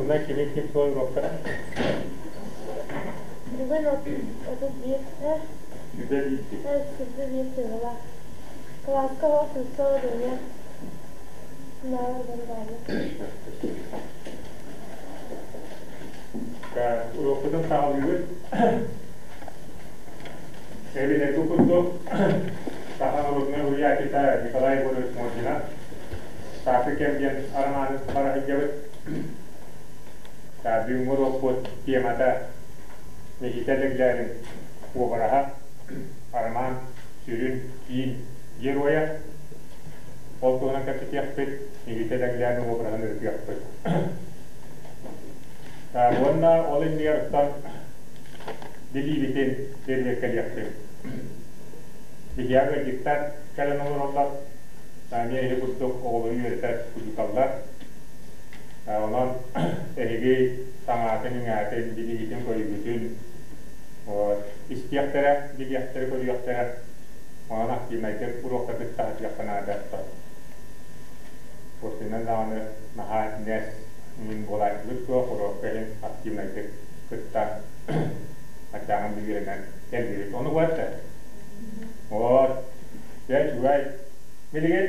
Уопсайынан кини ким суой уруоктара? Бүгүн 31 Сүүрбэ биир 21 чыһыла. Кылааска оҕо сымса Дуня Уруокпутун саҕалыыбыт. Эбинэрги курдук саха норуодунай уһуйааччыта Николай Егорович Мординов «Сааскы кэм» диэн арамааны бара сылдьабыт. Бүгүҥҥү уруокпут темата Никита Леглярин уобараһа, арамаан сүрүн киин геройа. Ол туһунан кэпсэтиэхпит, Никита Леглярин уобараһын ырытыахпыт. Уонна ол иннигэр оттон билиибитин бэрэбиэркэлиэхпит. Биһиэхэ ыалдьыттар кэлэн олороллор. Эмиэ эһи курдук оҕолору үөрэтэр учууталлар. Онон эһиги саҥаатын-иҥээтин, билиигитин-көрүүгүтүн истиэхтэрэ, билиэхтэрэ, көрүөхтэрэ. Онон активнайдык уруокка кытта сатыахха наада. Уопсайынан даҕаны наһаа нэс мин буолааччыбыт суох, уруокка иһин активнайдык кыттан аччааҕын үөрэнэн кэллибит. Ону буолта. Вот. Дьэ, үчүгэй. Билигин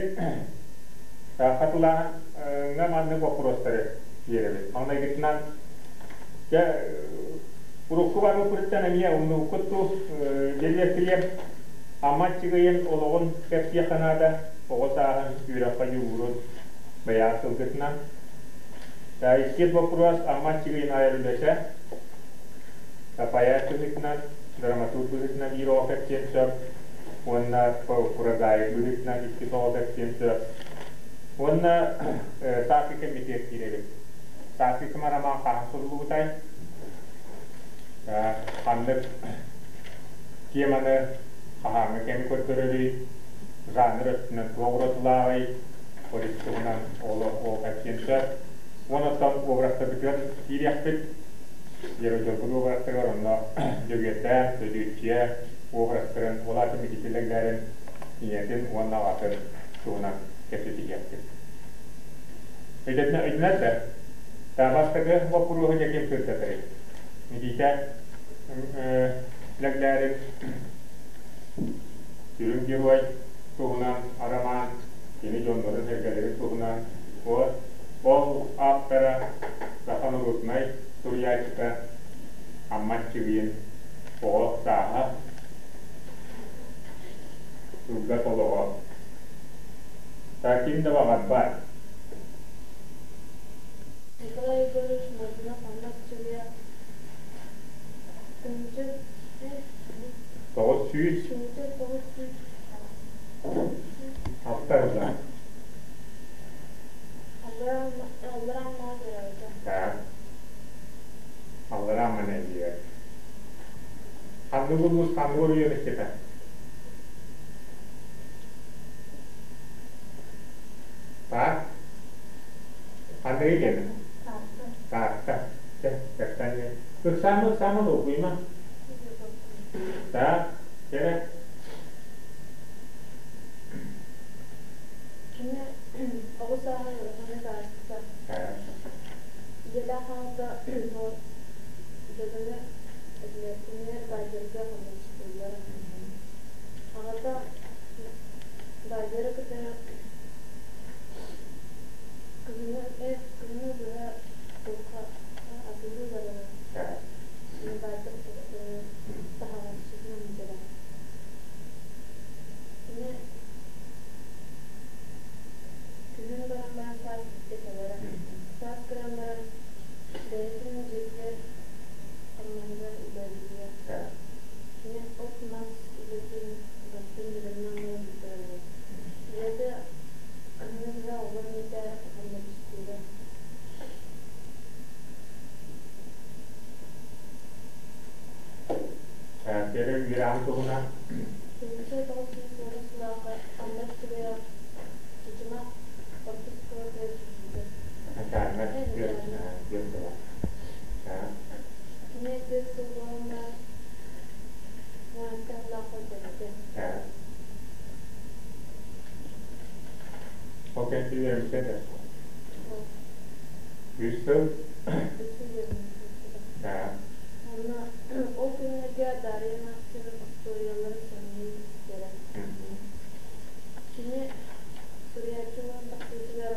хатылааһыҥҥа маннык боппуруостары биэрэбит. Маҥнайгытынан, дьэ, урукку барбыппытыттан эмиэ умнубуккут дуу, дириэктириэм Амма Аччыгыйын олоҕун кэпсиэххэ наада, оҕо сааһын үөрэххэ дьулуурун бэйэҕит тылгытынан. Иккис боппуруос Амма Аччыгыйын айар үлэтэ. Поэт быһыытынан, драматург быһыытынан биир оҕо кэпсиэн сөп уонна прозаик быһыытынан иккис оҕо кэпсиэн сөп. Уонна Сааскы кэмитиэт киирэбит. Сааскы кэм арамаан хаһан суруллубутай? Ханнык теманы хаһааҥҥы кэми көрдөрөрүй? Жанр өттүнэн туох уратылааҕый? Полис туһунан ол кэпсиэн сөп. Уонна оттон образтарбытыгар киириэхпит. Геройдорбут уобарастарыгар онно Дьөгүөрдээх, Сөдүөччүйэ уобарастарын, ол аата Микитилэглэрин ийэтин уонна аҕатын туһунан кэпсэтиһиэхпит. Өйдөнөр да? Бастакы боппуруоһу дьэ ким сырдатарый? Никита Лэглээрин сүрүн герой туһунан арамаан, кини дьоннорун-сэргэлэрин туһунан ол ааптара саха норуотунай суруйааччыта Амма Аччыгыйын оҕо сааһа, кылгас олоҕо. Ким да баҕарбат. Николай Егорович Мордунов Амма Аччыгыйа 900 900 алта ылла. Аллараа Аммаҕа төрөөбүтэ. Аллараа Амма нэһилиэгэр. Ханнык улуус ханнык оройуон ыччата? Таах? Ханныгы кэмэ? Таатта. Чэ, кэпсээн Ыксаама, ыксаама долгуйма. Так, кэрэ. Кини оҕус ааһан улаханнык ааспыта. Ийэлээх аҕата дьаданы этинэр баайдарга хамначчытыллара. Аҕата баайдары кытары кыһыны быһа туохха атыылыы барара. Баайдар таһаҕасчытынан сылдьара. Кини күһүн баран баран саас биирдэ кэлэрэ. Саас кэлэн баран бэйэтин дьиэтигэр хамнаһыгар үлэлиирэ. Кини от-мас үлэтин барытын бэлэмнээн баран ыытара үһү. Ийэтэ кыһыны быһа оҕолорун иитээри хамначчыттыыра. Кэрэ үөрэҕин туһунан 1909 сыллаахха Амма Аччыгыйа Чычымах орто оскуолатыгар киирбитэ. Начальник түөрт сыла. Кини 4 сыл буолан баран 12 сыллаахха үктэммитэ. Ол кэнниттэн үөрэммитэ да? Үс сыл. Өссө үөрэнэ сылдьыбыта. Онно ол күннэргэ Дарья эмээхсин остуоруйаларын сэмнии истэрэ. Кини суруйааччы буолан тахсыытыгар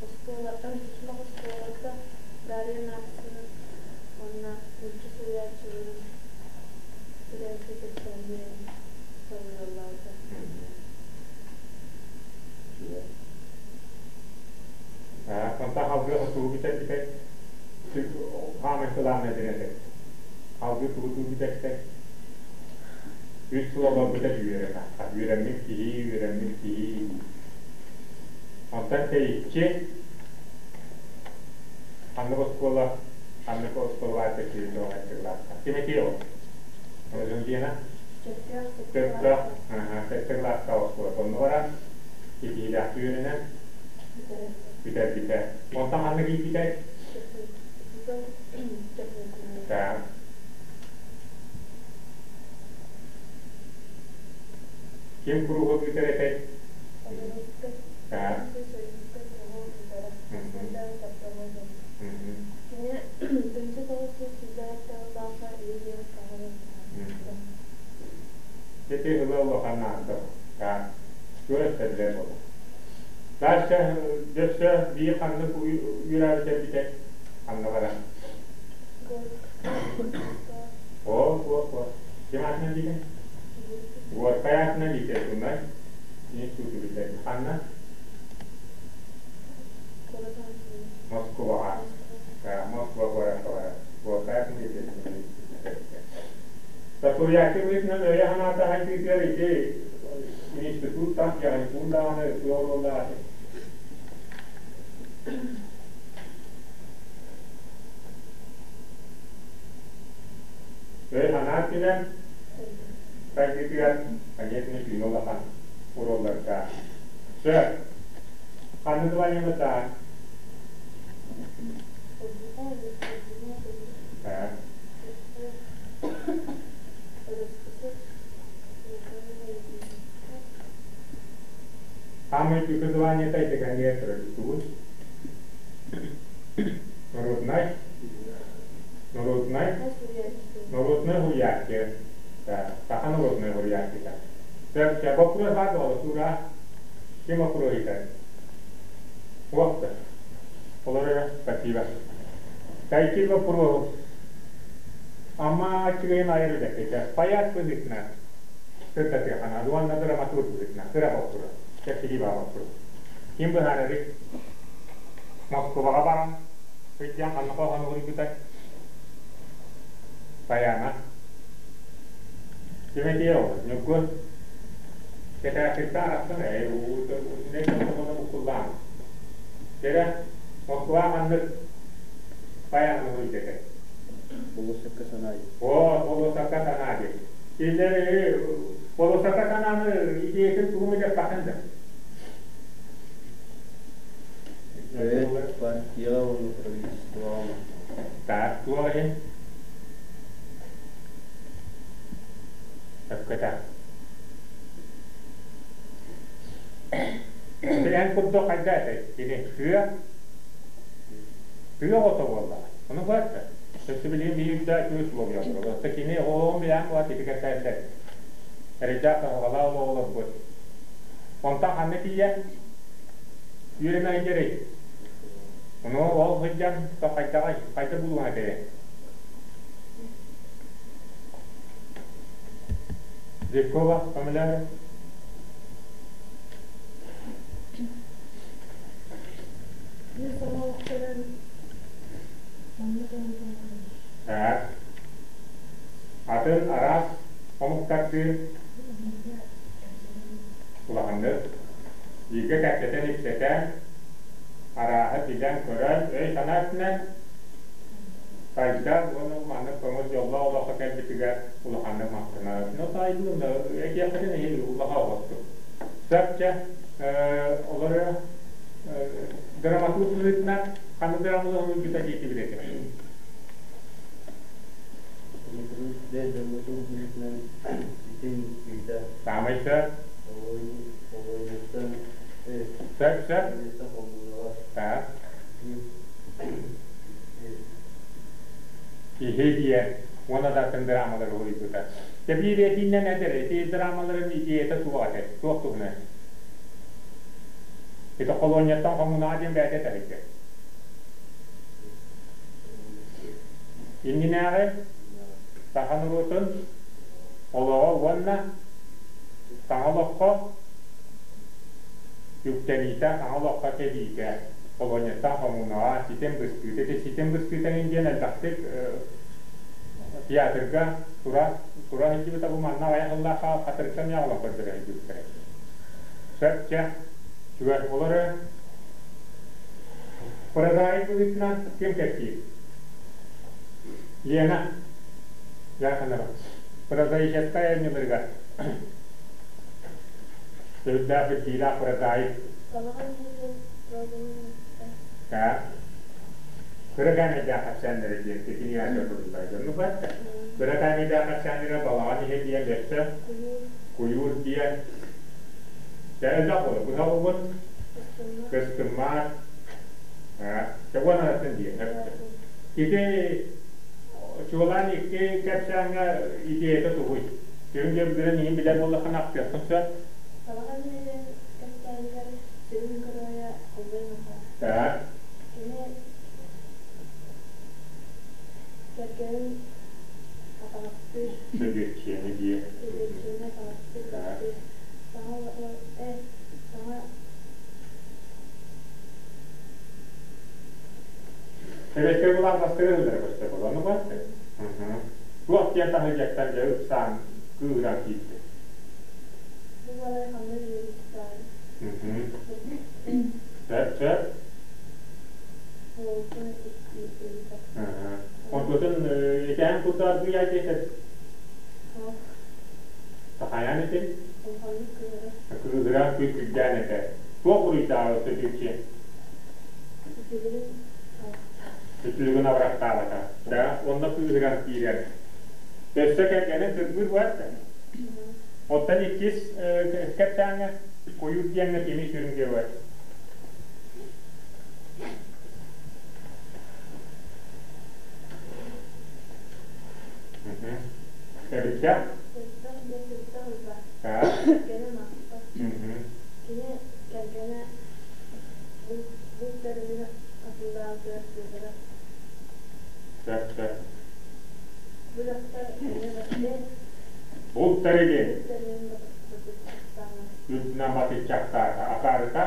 оскуолаттан сусмах оскуолата Дарья эмээхсин уонна нуучча суруйааччыларын суруйааччы кэпсээн биэрэн сабыдыаллаабыта. Онтон халгыы тугу бүтэрбитэй? Хаамай сылааннай диэн этэ. Халгыы тугу тугу бүтэртэй? Үс сыл олорбута үөрэнэ. Үөрэммит киһи, үөрэммит киһи. Онтон тэйиччи ханнык оскуола, ханнык оскуола баар киһи тоҕо Ким этиэ ол? Диана? Чөккөөх, сэттэ кылаастаах оскуола. Онно баран, ситиһиилээхтик үөрэнэн, бүтэрбитэ. Онтон ханна киирбитэй? Так. Ким куруһуок ыытар этэй? Так. Кини 1909 сыллаахха Ильин хаһан Ити ыла улахан наада. Так. Туох буолар. Дальше дөссө биир ханнык үөрээбитэ битэ ханна барар? О, о, о. Ким аатынан диэтин? Горькай аатынан литературнай институту бүтэрдэ. Ханна? Москваҕа. Москва куоракка барар. Горькай аатынан литературнай институт бүтэрбитэ. Суруйааччы быһыытынан өйө-санаата хайдыытыгар ити институт тас дьаһайкуун даҕаны туох оруоллаах этэ? Өй-санаа өттүнэн сайдыытыгар, конечно, күүһэ улахан оруоллардаах. Сөп. Ханнык званиелардаах? Самый үрдүкү званиета ити кэннигэр турар Народнай, народнай, народнай суруйааччы, саха народнай суруйааччыта. Сөп, боппуруос баар буолла, Сура, ким боппуруос ыытар? Суох да. Олор спасибо. Тайкин боппуруоһу Амма аччыгыйын айар үлэһитэ, поэт быһыытынан сырдатыахана уонна драматург быһыытынан кыра боппуруос, чэпчэки баа боппуруос. Ким быһаарарый? Москубаҕа баран сылдьан ханна хоһоону суруйбутай? Поэма. Ким этиэ ол? Ньургун. Кэтээхтиттэн арахсан ээ, уккуллаан. Кэрэ, Москва ханнык поэманы суруйда этэй? Болуоссакка санаа диэн. О, болуоссакка санаа диэн. Кинилэр болуоссакка санааны идеятын тугу билэппэххин да? Поэт партияҕа уонна правительствоҕа Так, туох иһин? Сөпкө Эн курдук хайда этэй? Кини тыа тыа оҕото буоллаҕа. Ону баатта. Өссө билигин биир да үс условия олорор. Кини оҕоҕун билэн буолат ити кэпсээтилэр. Эрэйдээх кыһалҕалаах олоҕу олорбут. Онтон ханна тиийэн үөрэнэ дьэрэй. Ону ол сылдьан хайдаҕай, хайда булуоҥ этэй? Жиркова фамилия? Так. Атын араас омуктардыы улаханнык бииргэ кэпсэтэн-ипсэтэн, арааһы билэн-көрөн, өй-санаа өттүнэн сайдар уонна маннык көҥүл дьоллоох олоххо кэлбитигэр улаханнык махтанар. Ну, таайдым, этиэххитин иһин улаха оҕостук. Сөп, чэ, олору драматург быһыытынан ханнык драмалар бүтэ диэтибит этэ? Драматург быһыытынан итин күүтэ. Саамай сөп. Олойнуттан Сөп, сөп. холбуулаҕа. Так. Киһи диэн уонна да атын драмалары уһуйбута. Дьэ биир этиинэн этэр, ити драмаларын идеята туох этэ, туох туһунан? Ити холуонньаттан хомунаҕа диэн бэйэтэ этэр Иннинээҕи саха норуотун олоҕо уонна саҥа олоххо үктэниитэ, саҥа олоххо кэлиитэ, холуонньаттан хомунаҕа ситим быстыыта. Ити ситим быстыыта иҥин диэн элбэхтик театрга тура тура сылдьыбыта бу манна аҕыйах сыллаахха хатырыктан миэҕэ көрдөрө сылдьыбыттара. Сөп чэ, чугас олору прозаик быһыытынан ким кэпсиир? Лена Яхонова прозаическай айымньыларыгар сүрдээх биллиилээх прозаик. Балаҕан иһигэр прозаны Так. Кыра кээмэйдээх кэпсээннэрэ диэн кинигэ суруллар. Дьонну баатта. Кыра кээмэйдээх кэпсээннэрэ балаҕан иһэ диэн өссө куйуур диэн элбэх буолар. Быһа угун кыстыммаат чобуон аратын диэн. Ити чуолаан икки кэпсээҥҥэ идеята тугуй? Сүрүн дьөргүрэн иһин билэр буоллаххына ахтыаххын сөп. Балаҕан иһигэр кэпсээнигэр сүрүн геройа Албай Макар. Так. Кини кэргэнин атаҕастыыр. Сөдүөччүйэни диэ. Сөдүөччүйэни атаҕастыыр, Так. Саҥа саҥа Сэбиэскэй былаас бастыгы ыһыллара көстөр буолуо, ону баатты. Туох диэн таһырдьаттан дьэ ыксаан кыыһыран киирдэ. Бу балай ханна үлэлиэхтээн Сөп, сөп. уолтун ыйыта. Онтутун итээн курдаар быйаа диэтэр. Сахайаан этин. Улаханнык кыыһырар. Кыыһыран күл-күлдээн этэ. Туох буруйдааҕы сөтүөччү? Үтүлүгүн Үтүлүгүн абырахтаабата. Да, онно кыыһыран киирэр. Өссө кэргэнин кырбыыр буолта. Оттон иккис кэпсээҥҥэ куйуур диэҥҥэ кими сүрүн герой? Эбиттэх? Сэбиттэх диэн сэбиттэх ылба. Так. Кэргэнэ Мааппа. Кини кэргэнэ булт тэрилин атыылаабытыгар Федора. Сөп, сөп. Бу дьахтар эмиэ Булт тэрилин булт тэрилин батыччахтаана. Үрдүнэн батыччахтаата. Акаарыта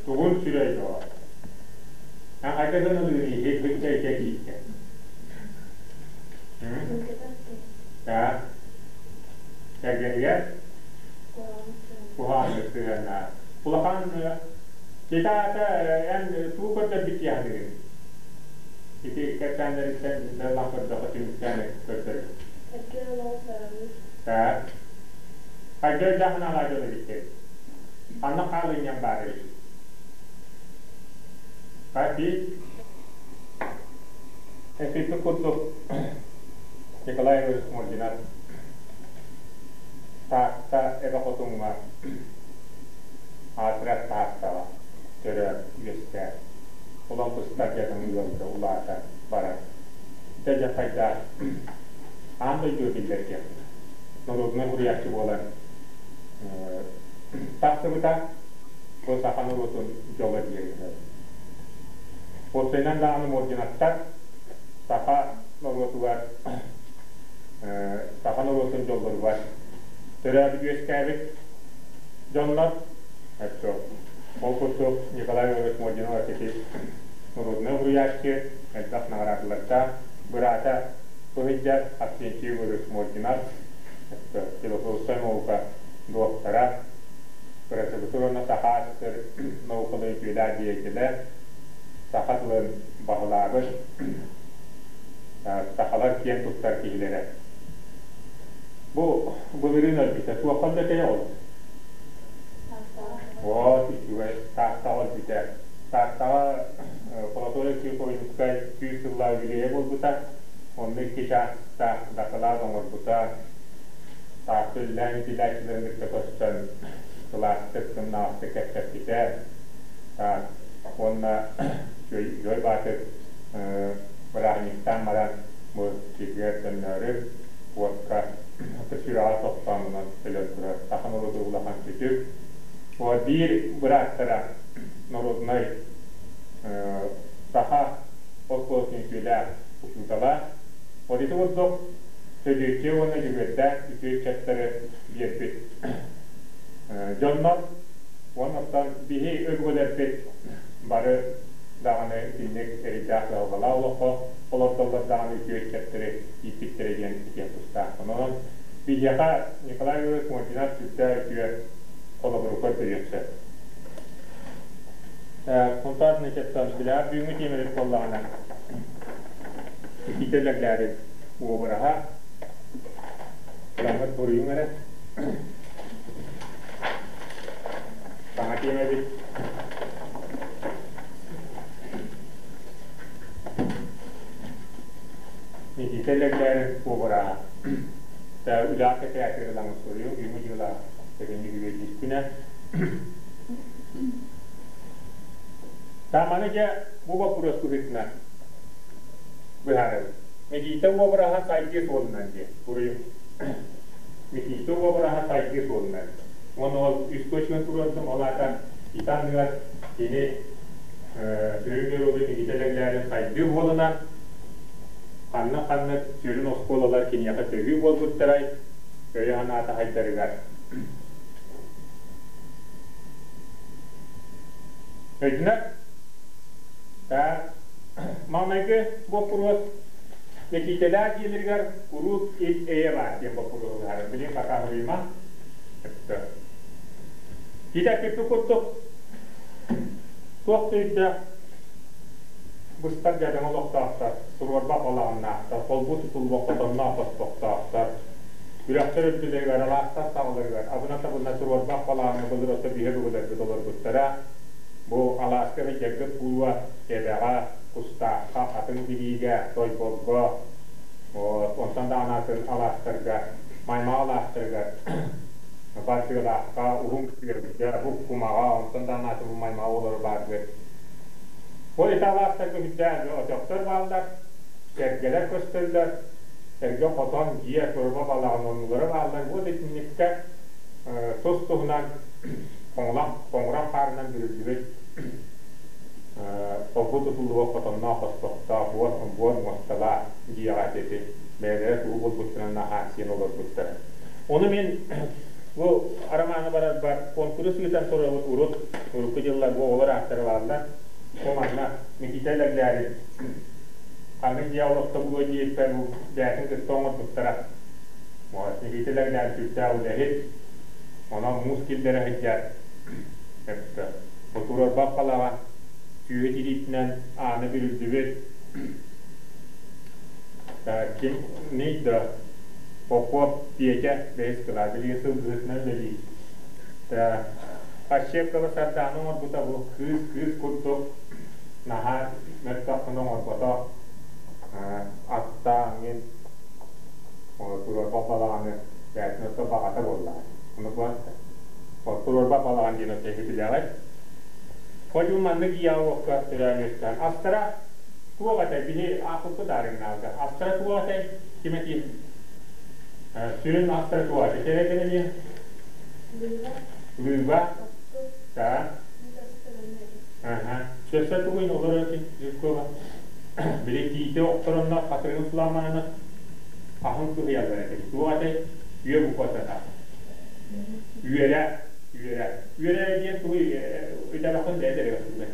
тугун сүрэй доҕор. Хайда гынылыыр иһит итэ киирдэ. Так. Кэргэнигэр куһаҕаннык сыһыаннаах. Улахан ити аата эн тугу көрдөрбүт дии Ити кэпсээннэриттэн даллан көрдөххө түмүктээн көрдөрүм. Эргэ олоҕу саралыыр. Так. Хайда өйдөөх анаалаах дьон эбиттэр. Ханна хаалынньаҥ баар эбит. Хати эпиппит курдук Николай Иванович Мординов Таатта эбэ хотуҥҥа аатырар Тааттаҕа төрөөт үөскээн, улам быстар дьадаҥы ыалга улаатан баран, дьэ дьахайдаах аан дойдуга биллэр диэх норуодунай суруйааччы буолан тахсыбыта бу саха норуотун дьоло диэн Уопсайынан даҕаны Мординовтар саха норуотугар саха норуотун дьоллоругар төрөөбүт үөскээбит дьоннор Ол курдук Николай Иванович Мординов ити норуодунай суруйааччы, элбэх наҕараадалардаах быраата быһыйдар Авксентий Егорович Мординов, философскай наука дуоктара, РСФСР уонна Саха СССР наукаларын үтүөлээх деятелэ, саха тылын баһылаабыт, сахалар киэн туттар киһилэрэ. Бу былырыын өлбүтэ. Туохха өлбөтөй ол? Оо, үчүгэй. Тааттаҕа өлбүтэ. Тааттаҕа Платон Алексеевич Ойуунускай 100 сыллаах юбилейа буолбута. Онно икки чаастаах дакылаат оҥорбута. Таатта үлэлээн иитиллээччилэрин кытта көрсөн кылаастык, сымнаҕастык кэпсэппитэ. Уонна Дьой Баатыр бырааһынньыктаан баран. Бу сиригэр төннөөрү пуортка сүрэҕэ тохтоон өлөн турар. Саха норуотун улахан сүтүк. Биир бырааттара норуодунай саха оскуолатын үтүөлээх учуутала. Ол ити курдук Сөдүөччүйэ уонна Дьөгүөрдээх үтүө ыччаттары биэрбит дьоннор. Уонна биһи өбүгэлэрбит бары даҕаны итинник эрэйдээх кыһалҕалаах олоххо олордоллор даҕаны үтүө ыччаттары ииппиттэрэ диэн этиэх тустаахпын. Онон биһиэхэ Николай Григорьевич Мординов сүрдээх үтүө холобуру көрдөрүөн сөп. Сунтаар нэчэттэн билээр бүгүҥҥү тиэмэбит буоллаҕына итиитэ лэглээрин уобараһа Ылаҥҥыт буруйуҥ эрэ. Саҥа тиэмэбит. Никита Лэглээрин уобараһа. Үлэҕэ кэтээтигэр ылаҥҥыт суруйуҥ, бүгүҥҥү дьыала бүгүҥҥү үбүлүйдүүр күнэ. Тааманы дьэ бу боппуруос быһыытынан быһаарабыт. Никита уобараһа сайдыы суолунан диэн буруйум. Никита уобараһа сайдыы суолунан. Уонна ол үс точканы туруордум, ол аата ити анныгар кини сүрүн геройу Никита Лэглээрин сайдыы буолунан ханнык-ханнык сүрүн оскуолалар киниэхэ төһүү буолбуттарай, өйө-санаата хайдарыгар. Өйдүнэр? Так, маҥнайгы боппуруос Никиитэлээх дьиэлэригэр куруук ил-эйэ баар диэн боппуруоһу быһаарар. Билигин пока суруйума. Өптө. Киитэ эппиппит курдук, туох да өйдөөх быстар дьадаҥы олохтоохтор, туруорбах балаҕаннаахтар, холбуу тутуллубат хотонноох хоспохтоохтор. Үрэхтэр үрдүлэригэр, алаастар саҕаларыгар абына-табына туруорбах балаҕаҥҥа былыр ото биһэ бүгүлэрбит олорбуттара. Бу алааска сылдьаргыт буолуо, Эбэҕэ, Кустаахха, Хатыҥ Билиигэ, Тойболго, онтон даҕаны атын алаастарга, Маймаҕа алаастарыгар, Бардыалаахха, Уһун Күөлгэ, Буккумаҕа, онтон даҕаны атын бу Маймаҕа оҕолоро бааргыт. Ол ити алаастарга сүрдээх өтөхтөр бааллар, сэргэлэр көстөллөр, сэргэ хотон, дьиэ, турба балаҕан оннулара бааллар. Вот итинниккэ тус-туһунан хоҥурах хаарынан бүрүллүбүт холбуу тутуллубут хотонноох, хоспохтоох, буор муосталаах дьиэҕэ ити бэйэлэрэ тугу булбуттарынан наһаа сиэн олорбуттара. Ону мин бу арамааны барарбар куонкурус ыытан турабыт урут, урукку дьылларга оҕолор ааттара бааллар. Бу манна Никита Лэглээрин ханнык дьиэ олохто булуо диэбиппэр бу бэйэтин кытта оҥорбуттара. Никита Лэглээрин сүрдээх үлэһит, онон муус киллэрэ сылдьар. Өптө. Отурарбах балаҕан сүүһэ тириитинэн ааны бүрүллүбүт. Ким да Попов Петя бэһис кылаас билигин сылгыһытынан үлэлиир. Ощепкова Сардаана оҥорбута бу кыыс кыыс курдук наһаа мөлтөххүн оҥорбото. Аттаан мин туруорбах балаҕаны бэйэтин отто баҕата буоллаҕа. Ону буолта. Туруорбах балаҕан диэн отто эһи билэҕит. Хоть маннык ийэ-уокка төрөөн үөскээн. Астара туох этэй? Биһи аахпыппыт аарыҥнаалга. Астара туох этэй? Ким этиир? Сүрүн астара туох этэй? Кэрэ кэрэ Лыыба. Да. Аха. Сөпсө тугуй олорор Жиркова? Били тиити охтороннор хатырыгын суламананы аһын кыһыйаллар этэй. Туох этэй? Үө букватана. Үөрэ. Үөрэ. Үөрэ диэн тугуй үтэбэххин бэйэ дэрэгэр тугуй.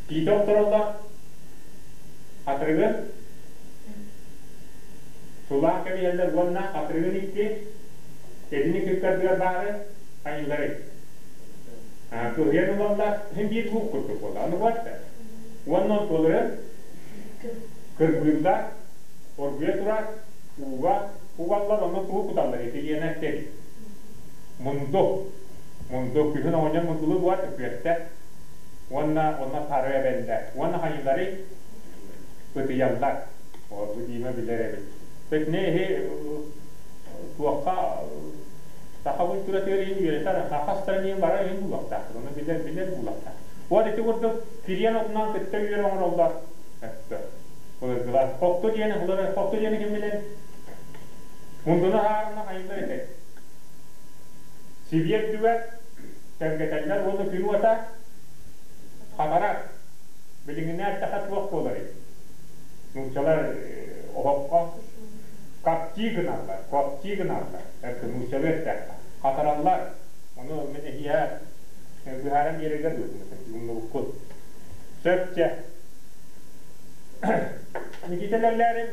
Тиити охтороллор хатырыгын сулаан кэбиһэллэр уонна хатырыгын икки этини кыккардыгар баары хайыылары кыһыйан ылаллар иһин биир буук курдук буолла ону буолта уонна онтуларын кырбыыллар оргуйа турар ууга угаллар онно тугу куталлар итилиэнэ эттэр мунду мунду күһүн оҕонньор мундулу буолар күөттэр уонна онно тары эбэллэр уонна хайыылары ытыйаллар бу Дима билэр эбит Итини эһи туохха саха культуратыгар иһин үөрэтэр саха астарын иһин барар иһин булуохтаахтар ону билэр билэр булуохтаах. Вот ити курдук кириэн отунан кытта үөр оҥороллор өттө. Былыргылар хохту диэни олор хохту диэни ким билэр? Мундуну хаарына хайыллар этэ. Сибиэр түгэр тэлгэтэллэр уонна күн уота хатарар. Билиҥҥинэ эттэххэ туох буоларый? Нууччалар оһоххо коптии гыналлар, коптии гыналлар. Нууччалыы эттэххэ. Хатараллар. Ону мин эһиэхэ быһааран биэрэргэ дылы умнубуккут. Сөп чэ. Никитэлэллээрин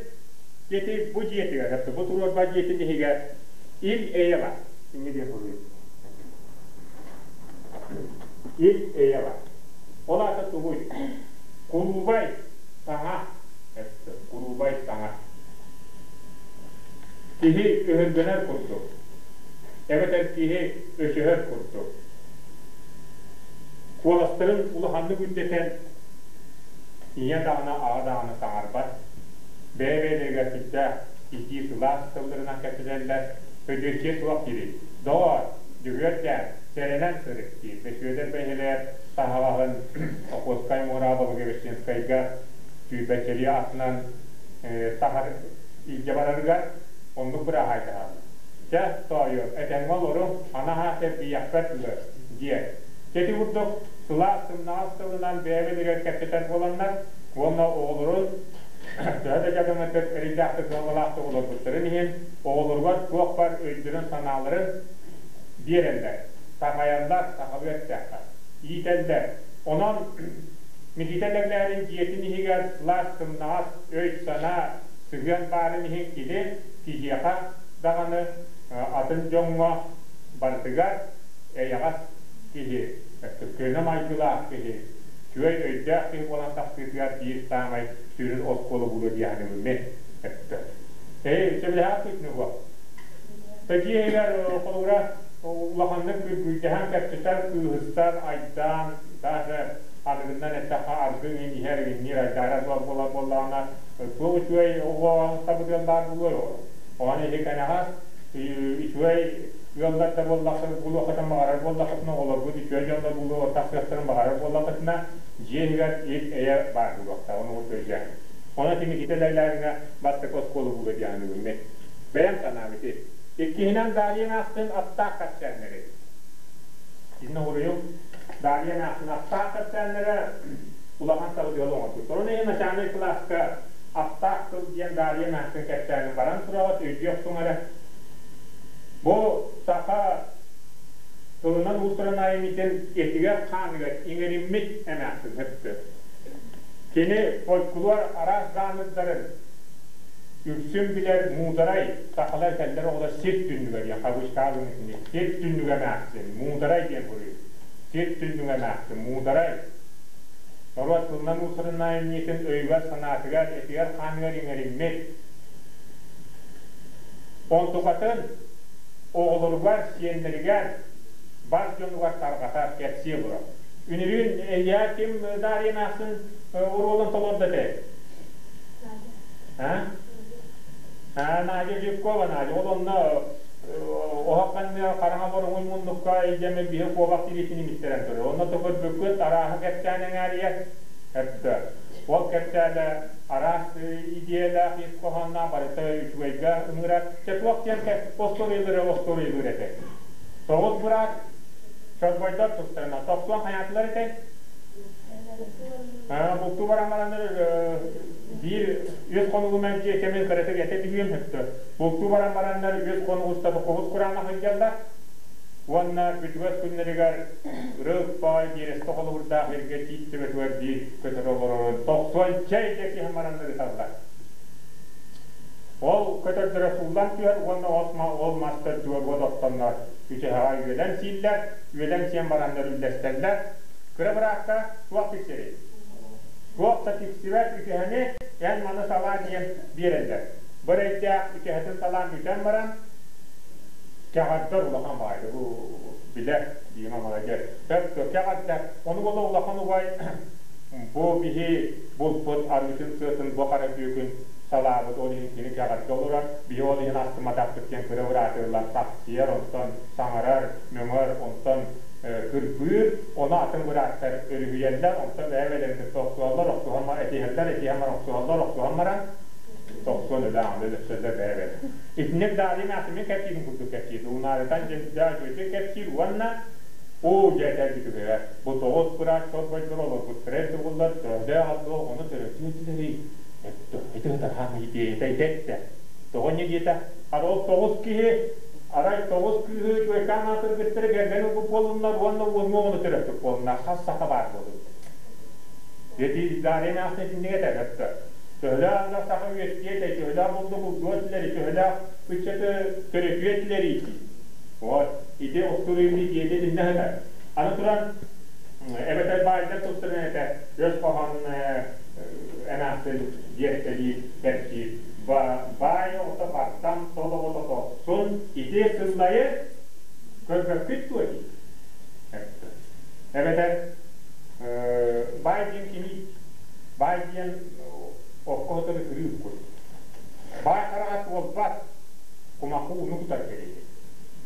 ити бу дьиэтигэр, бу туруорба дьиэтин иһигэр ил-эйэ бар. Инньэ диэн суруйар. Ил-эйэ бар. Ол аата тугуй? Куруубай саҥа. Куруубай саҥа. Киһи өһүргэнэр курдук. Эбэтэр киһи өсөһөр курдук. Куоластарын улаханнык үрдэтэн, ийэ даҕаны, аҕа даҕаны саҥарбат, бэйэ-бэйэлэригэр сүрдээх итии сылаас тылларынан кэпсэтэллэр, Сөдүөччүйэ суох диирий, доҕоор, Дьөгүөрдээн, сэрэнэн сырыт диир. Сүөдэр бэйэлэр таһаҕаһын Охотскай муораҕа Благовещенскайга сүүрбэччэлии атынан таһар илдьэ барарыгар оннук бырааһайдаһаллар. Чэ, тоойуом, этэҥҥэ олоруҥ, анаһаа сэргийэхпэр дылы, диэн. Дьэ ити курдук сылаас сымнаҕас тылынан бэйэ-бэйэлэригэр кэпсэтэр буоланнар уонна оҕолорун төһө да дьадаҥытык, эрэйдээхтик, кыһалҕалаахтык олорбуттарын иһин, оҕолоругар туох баар өйдөрүн-санааларын биэрэллэр, такайаллар, сахалыы эттэххэ, иитэллэр. Онон Микиитэ Лэглээрин дьиэтин иһигэр сылаас сымнаҕас өй-санаа, сыһыан баарын иһин кини киһиэхэ даҕаны атын дьоҥҥо барытыгар эйэҕэс киһи, көнө майгылаах киһи, үчүгэй өйдөөх киһи буолан тахсыытыгар биир саамай сүрүн оскуола буолуо дии саныыбын мин. Ээ, сөбүлэһэҕит дуо итини Дьиэ иһигэр холобура улаханнык күргүйдэһэн кэпсэтэр, кыыһырсар, айдаан, даже аныгыннан эттэххэ аргы иҥин иһэр, иҥинниир, айдаарар буолар буоллаҕына, туох үчүгэй оҕо сабыдыал баар буолуой ол? Ону иһи кэнэҕэс үчүгэй ыаллар да буоллаххына, буолуоххутун баҕарар буоллаххытына, оҕолоргут үчүгэй дьоннор буолуо тахсыахтарын баҕарар буоллаххытына, дьиэ иһигэр ил-эйэ баар буолуохтаах, ону өйдөөн. Онон Тимикитэ Лэлээҥҥэ бастакы оскуола буолуо дии саныыбын мин. Бэйэм санаам ити. Иккиһинэн Дарья эмээхсин аттаах кэпсээннэри. Итиннэ уруйум Дарья эмээхсин аттаах кэпсээннэрэ улахан сабыдыалы оҥорбут. Ону иһин начальнай кылааска аттаах тыл диэн Дарья эмээхсин кэпсээнин баран тураҕыт, өйдүөх эрэ. Бу саха тылынан уус-уран айымньытын этигэр-хааныгар иҥэриммит эмээхсин сөптөөх. Кини фольклор араас жанрдарын үксүн билэр муударай сахалар этэллэр оҕолор сир түннүгэ диэн хабыычкаалын итини сир түннүгэ эмээхсин муударай диэн буруйу сир түннүгэ эмээхсин муударай норуот тылынан уусурун айымньытын өйүгэр-санаатыгар этигэр-хааныгар иҥэриммит онтукатын оҕолоругар сиэннэригэр бар дьонугар тарҕатар кэпсиэ олорор Үнүрүүн эйээ ким Дарья эмээхсин уруолун толордо этэй? А? А, Надя Жиркова, Надя. Ол онно оһох анныгар хараҥа боруҥуй муннукка илдьэммит биһи куобах тириитин имиттэрэн турар. Онно көрбүккүт арааһы кэпсээн эҥээрийэр. Өттө. Ол кэпсээнэ араас идиэйэлээх ис хоһоонноох барыта үчүгэйгэ ыҥырар. Чэ туох диэн остуоруйалары остуоруйалыыр этэй? Тоҕус быраат Чорбойдор тустарынан тохсуон хайаатылар этэй? Бултуу баран бараннар биир үс хонугу мэлдьи кэмин кыратык этэ түһүөм сөптө. Бултуу баран бараннар үс хонук устата кубус кураанах сылдьаллар уонна бүтүгэс күннэригэр ырык баай биэрэстэ холобурдаах сиргэ тиит төбөтүгэр биир көтөр олорорун тохсуон чэй дэсиһэн бараннар ыталлар. Ол көтөрдөрө сууллан түһэр уонна ол мас төрдүгэр уот оттоннор үчэһэҕэ үөлэн сииллэр, үөлэн сиэн бараннар үллэстэллэр. Кыра быраакка туох тиксэрий? Туох да тиксибэт үчэһэни эн маны салаа диэн биэрэллэр. Бу эрэйдээх үчэһэтин салаан бүтэн баран, кэҕэрдэр улахан баайда бу билэр Дима молодец. Сөп кэҕэрдэр. Ону буола улахан убай бу биһи булпут арыытын сыатын бу хара түөкүн салаабыт ол иһин кини кэҕэрдэ олорор, биһи ол иһин астымматахпыт диэн кыра быраатыллан тахсыйар, онтон саҥарар, мөҥөр, онтон Кырбыыр, ону атын бырааттар өрүһүйэллэр, онтон бэйэ-бэйэлэрин кытта охсуһаллар, охсуһан этиһэллэр, этиһэн баран охсуһаллар, охсуһан баран тохсуон өлө аҕалы өлөрсөллөр бэйэ-бэйэлэрин. Итинник Дарья Махсимин кэпсиирин курдук кэпсиир. Уунаарытан дьэ үчүгэйдик кэпсиир уонна оо дьэ этэр бу тоҕус быраат чорбойдор олорбуттара эбитэ буоллар төһөлөөх элбэх оҕону төрөтүө этилэрий? Ити ытархаан идиэйэтэ ити эттэ. Тоҕо инньэ диэтэ? Арай ол тоҕус киһи арай тоҕус кыыһы үчүгэйкээн аатыргыттары кэргэн ылбыт буоллуннар уонна уоннуу оҕону төрөппүт буоллуннар хас саха баар буолуй? Ити Дарья Махсин итинник этэр өттө. Төһөлөөх элбэх саха үөскүө этэй, төһөлөөх булду булдуо этилэри, төһөлөөх ыччаты төрөтүө этилэрий дии. Вот. Ити устуруйун идиэйэтэ итиннэ сытар. Аны туран, эбэтэр баайдар тустарынан этэ, өс хоһоон эмээхсин диэттэлиир, кэпсиир. Баай оҕото бартан, сол оҕото тохсун, ити сыллайы көрбөккүт дуо дии. Эбэтэр баай диэн кимий? Баай диэн окко сытар ытырыык курдук. Баай хараҕа туолбат, кумахы ууну кутар кэриэтэ.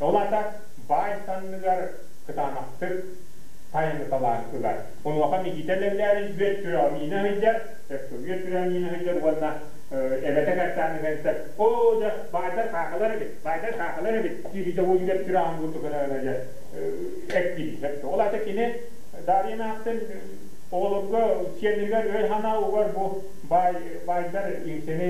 Ол аата баай санныгар кытаанахтык тайаныталаан ылар. Онуоха Микиитэ Лэглээрин үөт күрэҕэ миинэ сылдьар, үөт күрэҕэ миинэ сылдьар уонна эбэтэ кэртээн иһэн оо дьэ баайдар хаахылар эбит, баайдар хаахылар эбит диир дьэ үөт күрэҕин курдук дьэ эккириир. Ол аата кини Дарья эмээхсин оҕолорго сиэннэригэр өй-санаа угар бу баай баайдар иҥсэни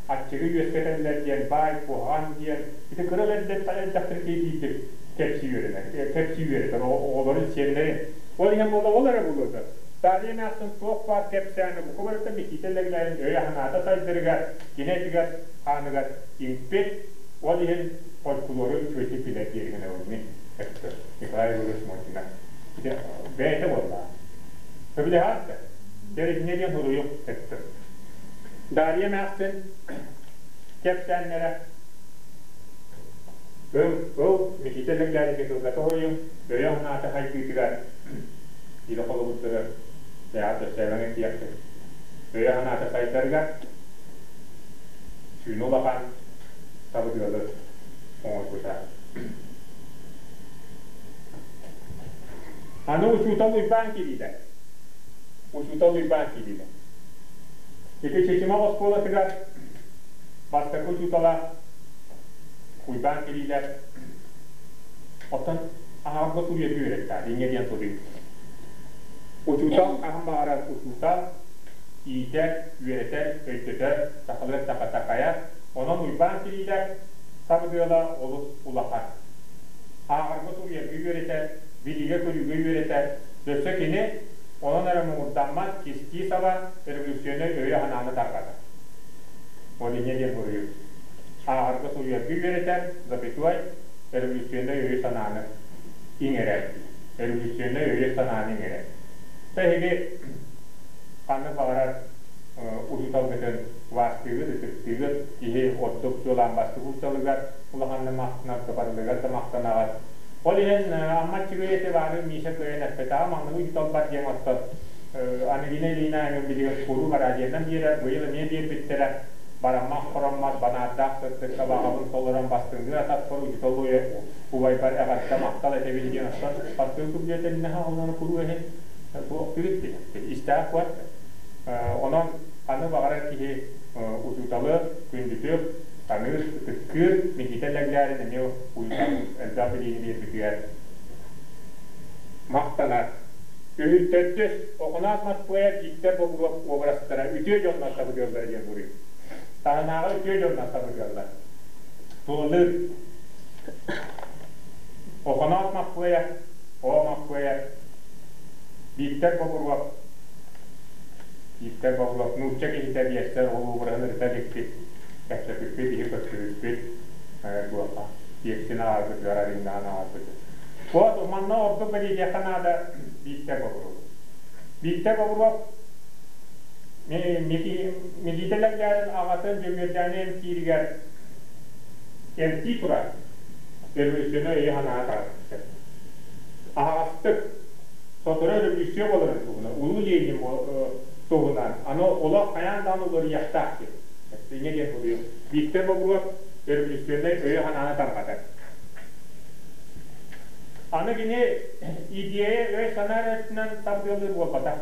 аччыгы үөскэтэллэр диэн баай куһаҕан диэн ити кыра эрдэхтэрэ киһи кэпсии үөрэнэр кэпсии үөрэтэр оҕолорун сиэннэрин ол иһин буолла ол эрэ буолуо Дарья эмээхсин туох баар кэпсээни бука барыта Микиитэ Лэглээрин өйө-санаата сайдарыгар кини этигэр хааныгар иҥпит ол иһин фольклору үчүгэйдик билэр диэри гынабын мин Николай Егорович Мордина ити бэйэтэ буоллаҕа. Сөбүлэһэҕит да? Тэринньэ диэн суруйук эттим. Дарья эмээхсин кэпсээннэрэ Ыл, ыл, Микиитэ Лэглээрингэ кылгата хоруйуҥ, өйө-санаата хайдыытыгар илэ холобурдары бэйэҕит өссөөбөҥ этиэххит. Өйө-санаата сайдарыгар сүүнэ улахан сабыдыалы оҥорбута. Аны учуутал Уйбаан киириитэ. Учуутал Уйбаан киириитэ. Ити Чычымах оскуолатыгар бастакы учуутала Уйбаан Кириилэп оттон аһаҕарга суруйарга үөрэттээх, инньэ диэн суруйбут. Учуутал хаһан баҕарар учуутал, иитэр, үөрэтэр, өйдөтөр, сахалыы эттэххэ такайар. Онон Уйбаан Кириилэп сабыдыала олус улахан. Ааҕарга суруйарга үөрэтэр, билиигэ-көрүүгэ үөрэтэр. Өссө кини онон эрэ муҥурдаммат, кистии саба революционнай өйү-санааны тарҕатар. Ол инньэ диэн буруйу. Ааҕарга суруйарга үөрэтэр, запятой, революционнай өйү-санааны иҥэрэр. Революционнай өйү-санааны иҥэрэр. Эһиги ханнык баҕарар учууталгытын убаастыыгыт, ытыктыыгыт, киһи ордук чуолаан бастакы учууталыгар улаханнык махтанар, барылыгар да махтанаҕыт. Ол иһин Амма Аччыгый эти баары Миша кыайан эппэтэҕэ, маҥнайгы учууталбар диэн оттон Ангелина Ильина эҥин билигин куруук араадьыйанан биэрэр, быйыл эмиэ биэрбиттэрэ. Бараммат хороммот, банаардаах сырдыкка баҕабын толорон бастыҥныы атахпар учуутал убайбар эҕэрдэ махтал этэбин диэн оттон бастыҥ күбүлүөтэннэһэ онон куруук иһин туох түгүт истээх куот. Онон ханнык баҕарар киһи учууталы күндүтүк таныыр, ытыктыыр, Микиитэ Лэглээрин эмиэ учуутал элбэх билиини биэрбитигэр махтанар. Үһүн төрдүс Охоноос Москвая Бииктэр Бобуруоп уобарастара үтүө дьоннор сабыдыаллара диэн буруй. Таһынааҕы үтүө дьоннор сабыдыаллар. Тулалыыр Охоноос Москвая, О Москвая, Бииктэр Бобуруоп Бииктэр Бобуруоп нуучча киһитэ биэстэр ол уобараһын ырыта иликпит, кэпсэппиппит, иһи көрсүбүппүт, туохха, тиэксин ааҕарбытыгар, арыҥнаан ааҕарбытыгар. Вот манна ордук бэлиэтиэххэ наада Бииктэр Бобуруоп. Бииктэр Бобуруоп Микиитэ Лэглээрин аҕатын Дьөгүөрдээни эмтииригэр эмтии турар революционнай өйө-санаа тарҕатар. Аһаҕастык сотору революция буоларын туһунан, Улуу Ленин туһунан, аны олох хайаан даҕаны уларыйыахтаах диэн. Инньэ диэн буруйу. Бииктэр Бобуруоп революционнай өйө-санааны тарҕатар. Аны кини идиэйэ өй-санаа эрэ өттүнэн сабыдыаллыыр буолбатах.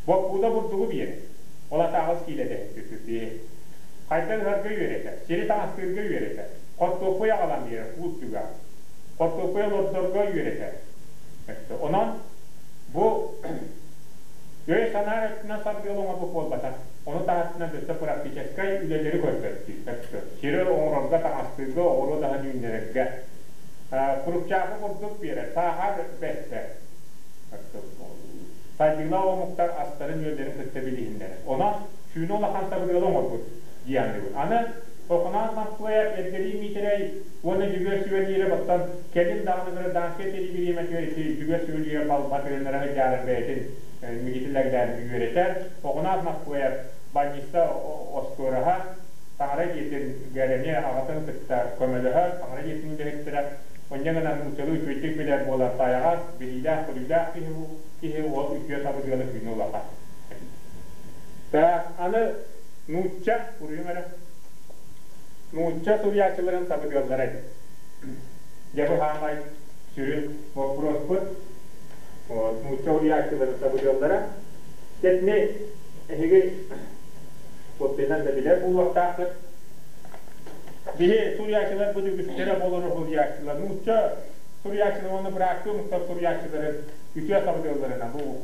Боппууда бурдугу биэрэр. Ол атааҕыс киилэтэ түппүппү. Хайдах ыһарга үөрэтэр, сири таҥастыырга үөрэтэр, хортуоппуй аҕалан биэрэр куул түгэҕэ. Хортуоппуй олордорго үөрэтэр. Онон бу өй-санаа өттүнэн сабыдыал оҥорбут буолбатах. Ону таһынан өссө практическай үлэлэри көрдөрдүү. Сири оҥорорго, таҥастыырга, оҕуруот аһын үүннэрэргэ. Курупчаахы курдук биэрэр, саахар бэстэр. Сайдыылаах омуктар астарын-үөллэрин кытта билиһиннэрэр. Онон сүүнэ улахан сабыдыалы оҥорбут дии саныыбын. Аны Охоноон Москваев, Эргэлии Миитэрэй уонна Дьөгүөр Сүбэлиирэп оттон кэлин даҕаны гражданскай сэрии бириэмэтигэр ити Дьөгүөр Сүбэлиирэп Батырыннара сылдьаарын бэйэтин Микитилэглээн үөрэтэр. Охоноон Москваев больница остуораһа, таҥара дьиэтин эмиэ аҕатын кытта көмөлөһөр, таҥара дьиэтин үлэһиттэрэ. Онньо гынан нууччалыы үчүгэйдик билэр буолан сайаҕас, билиилээх-көрүүлээх киһи киһи ол үтүө сабыдыала сүүнэ улахан. Так, аны нуучча, уруйум эрэ, нуучча суруйааччыларын сабыдыаллара эбит. Дьэ бу саамай сүрүн боппуруоспут. Вот, нуучча суруйааччыларын сабыдыаллара. Дьэ, эһиги коппинан да билэр буолуохтааххыт. Биһи суруйааччыларбыт үгүстэрэ болоро суруйааччылар. Нуучча суруйааччылар уонна бырааттыы омуктар суруйааччыларын үтүө сабыдыалларынан бу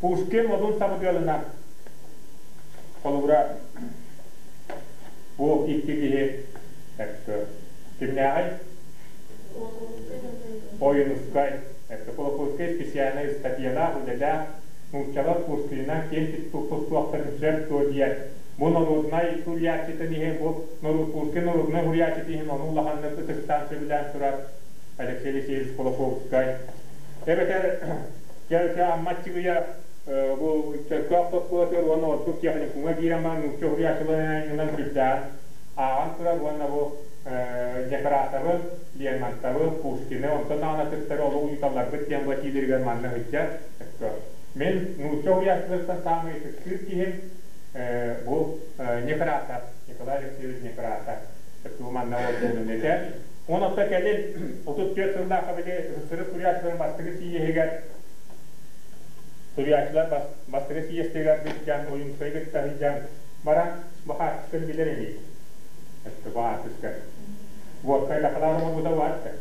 Пушкин Одун сабыдыалынан холобура бу икки киһи кимнээҕий? Ойунускай, Кулаковскай специальнай ыстатыйалаах үлэлээх нууччалар Пушкинынан киэн туттуохтарын сөп дуо диэн бу норуодунай суруйааччытын иһин бу Пушкин норуодунай суруйааччытын иһин ону улаханнык ытыктаан сөбүлээн турар Алексей Алексеевич Кулаковскай. Эбэтэр дьэ Амма Аччыгыйа бу Чөркөөх тосхолотугар уонна ордук техникумҥа киирэн баран нуучча суруйааччыларынан сүрдээҕин ааҕан турар уонна бу Некрасовы, Лермонтовы, Пушкины, онтон даҕаны атыттары олох учууталларбыт диэн этиилэригэр манна сылдьар. Мин нуучча суруйааччыларыттан саамай ытыктыыр киһим бу Некрасов, Николай Алексеевич Некрасов. Бу манна уолбунун этэр. Онон кэлин 34 сыллаахха били СССР суруйааччыларын бастакы сийиэһигэр суруйааччылар бастакы сийиэстэригэр сылдьан, Ойуунскайы кытта сылдьан баран бу хаартысканы билэр ини. Бу хаартыска. Водка дакылаат оҥорбута баатта.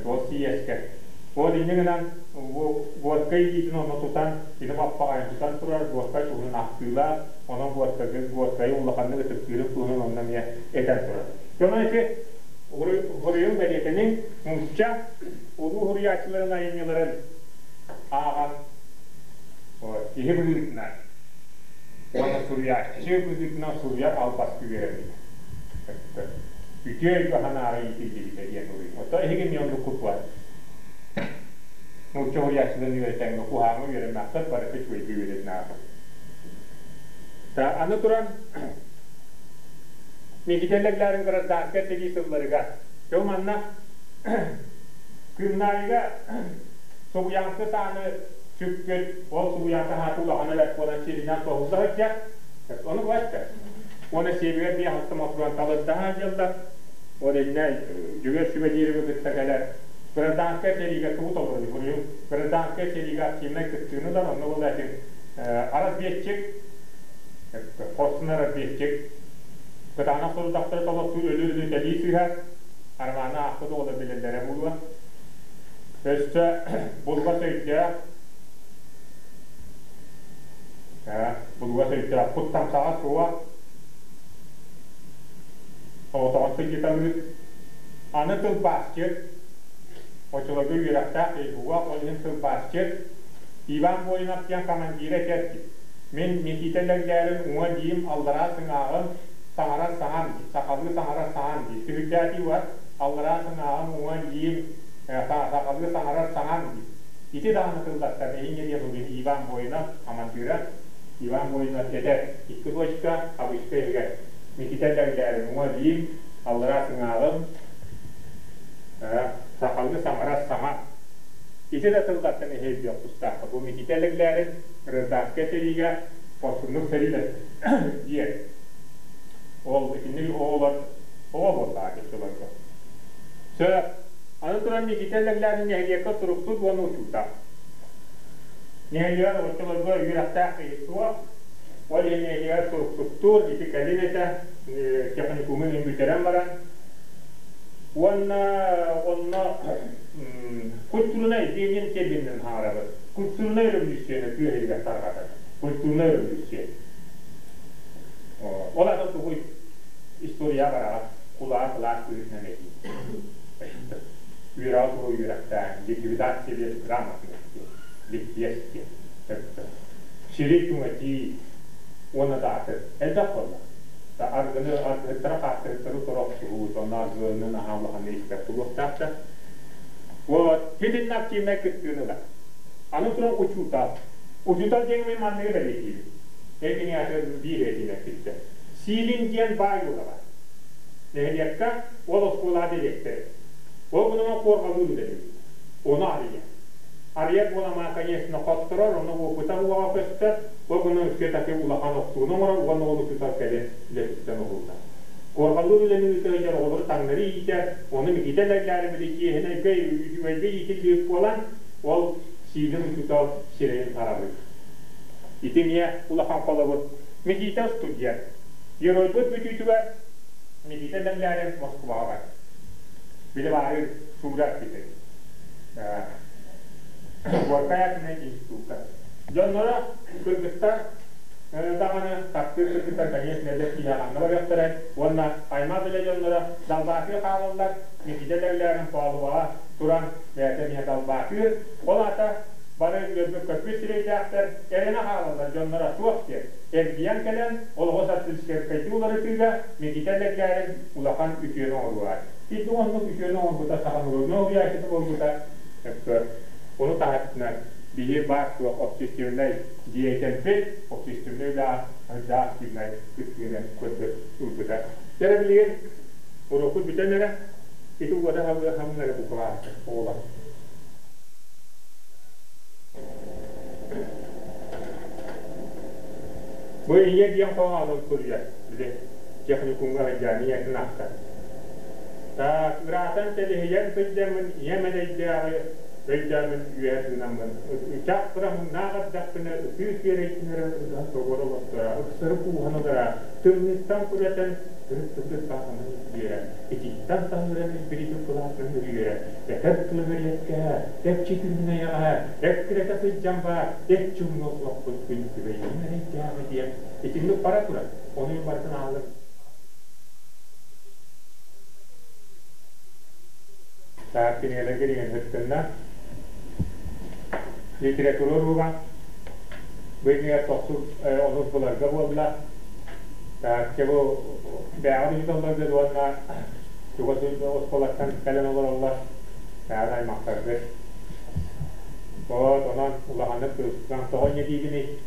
Ол сийиэскэ. Ол инньэ гынан водка илиитин онно тутан, кини баппаҕайын тутан турар, водка туһунан ахтыылаах, онон водкайы улаханнык ытыктыырын туһунан онно эмиэ этэн турар. Дьоно ити Хоруйун бэлиэтэниҥ нуучча улуу суруйааччыларын айымньыларын ааҕан киһи быһыытынан уонна суруйааччы быһыытынан суруйар албаска үөрэммит. Үтүө өйгө-санааҕа иитиллибитэ диэн суруйум. Оттон эһиги эмиэ оннук курдук нуучча суруйааччыларын үөрэтэҥҥэ куһааҥҥа үөрэммэххит, барыта үчүгэйгэ үөрэтин ааҕын. Аны туран Миитэллэглээрин гражданскай сэрии сылларыгар дьэ манна Кыымнаайыга Субуйааҥкы сааны сүкпүт, ол Субуйааҥкы саата улахана бэрт буолан сиринэн тоһулла сылдьар. Ону бачча. Уонна сиэбигэр биэ алта мотуруон талырдаһа сылдьаллар. Ол иннэ Дьөгүөр Сүбэлиирэби кытта кэлэр гражданскай сэриигэ тугу толоруй буруйум гражданскай сэриигэ активнай кыттыыны ылар, онно буолла этин разведчик Хорсун разведчик кытаанах сорудахтары толоттуур өлүү-өлүү тэлии сыһар, Армааны аахпыт оҕолор билэллэрэ буолуо. Өссө булугас өйдөөх, булугас өйдөөх, куттамсаҕа суох, оҕотоҕун сылдьыталыыр. Аны тылбаасчыт, оччолорго үөрэхтээх киһи ол иһин тылбаасчыт Иван Воинов диэн командира этэр Мин Никита Лэглээрин уҥа диим, аллараа сыҥааҕым, саҥарар саҥам дии, сахалыы саҥарар саҥам дии. Түһүлгээтии бар, аллараа сыҥааҕым, уҥа диим, сахалыы саҥарар саҥам дии. Ити даҕаны тыллартан эһиҥҥэ диэн уруй Иван Воинов, хамандыыра Иван Воинов этэр, икки точка, хабычка иһигэр Никита Лэглээрин уҥа диим, аллараа сыҥааҕым, сахалыы саҥарар саҥам. Ити да тыллартан эһи өйдүөх тустаахха. Бу Никита Лэглээрин гражданскай сэриигэ хорсуннук сэриилэспит диэн. Ол итинник оҕолор оҕо буоллаҕа оччолорго. Сөп. Аны туран Никита Лэглээрин нэһилиэккэ суруксут уонна учуутал. Нэһилиэгэр оччолорго үөрэхтээх киһи суох. Ол иһин нэһилиэгэр суруксуттуур, ити кэлин этэ, техникумун бүтэрэн баран. Уонна онно культурнай Ленин терминин хаҥарабыт. Культурнай революцияны тыа сиригэр тарҕатар. Культурнай революция. Ол ата тугуй? История бараҕа кулаа кылаас быһыытынан этии. Үөрэҕи тугу үөрэхтээн, ликвидация диэн грамотность диэн, ликбез диэн. Сири түҥэтии уонна да атын. Элбэх буолла. Аргыны, аргыһыттара хааттыһыттары утары охсуһуу, онно аргыны наһаа улаханнык испэт буолуохтаахтар. Вот, итиннэ активнай кыттыыны ылар. Аны туран учуутал. Учуутал диэн мин манныгы бэлиэтиибин. Этини аты биир этин эппиттэр. Сиилин диэн баай уола бар. Нэһилиэккэ ол оскуолаҕа дириэктэр. Ол гынан куорҕалыыр үлэлиир. Ону арыйар. Арыйар буоламаа, конечно, хотторор, ону уопута уоҕа көстөр, ол гынан все-таки улахан охсууну оҥорор уонна ол учуутал кэлин үлэтиттэн уһуллар. Куорҕаллыыр үлэни ыыта сылдьар оҕолору таҥнары иитэр, ону Микиитэ Лэглээрибити чиэһинэйгэ, үчүгэйгэ иитиллибит буолан, ол сиилин учуутал сирэйин харалыыр. Ити эмиэ улахан холобур. Микиитэ студент. Геройбут бүтүүтүгэр Микиитэ Лэглээрин Москваҕа бар. Били баарыыр Шура эппитин. Горькай аатынан институкка. Дьонноро кыргыттар даҕаны таптыыр кыргыттар, конечно, эдэр киһи ханна барыахтарай уонна аймах билэ дьонноро далбаатыы хаалаллар, Никита Лэглээрин палубаҕа туран бэйэтэ эмиэ далбаатыыр. Ол аата бары үөрбүт-көппүт сирэйдээхтэр, эрэнэ хаалаллар дьонноро суох диэн. Эргийэн кэлэн, олоҕу социалистическайдыы уларытыыга Никита Лэглээрин улахан үтүөнү оҥоруоҕа. Ити оннук үтүөнү оҥорбута саха норуотун уһуйааччыта буолбута. Ону таһынан биһи баар-суох общественнай деятельбит, общественнай үлэҕэ активнай кыттыыны көрдө ылбыта. Дьэ билигин уруокпут бүтэн эрэ, ити уота халыа хамнары букваастар оҕолор. Бу ийэ диэн хоһоонун суруйар, били техникумҥа сылдьан ийэтин ахтар. Так, ыраатан тэлиһийэн сылдьаммын ийэм эрэйдээҕи өйдөөммүн үөһэ тыынаммын ычах кырамыҥнаах эрдэхпинэ ытыы сиэрэйтин эрэ ыган тоҕор олохторо ыксары кууһан ылара тымныыттан күрэтэн ырыт-сытыт бааһынан илгиэрэ итииттэн таҥнаран илбирийбит кылаатынан үрүйэрэ этэр тылым эриэккэһэ тэпчи күннэйэҕэ эккирэтэ сылдьан баар эт чуҥҥа олохпут күн күбэйим эрэйдээҕи диэн итинник бара турар ону мин барытын ааллым. Так, кинигэлэргэ диэн һыттынна. Литература уруга бу иннигэр тохсус онус буларга буолла. Так, чэ бу бэйэҕит учууталларгыт уонна чугас оскуолаттан кэлэн олороллор. Бэйэҕит аймахтаргыт. Вот, онон улаханнык кыбыстан тоҕо инньэ диигиний?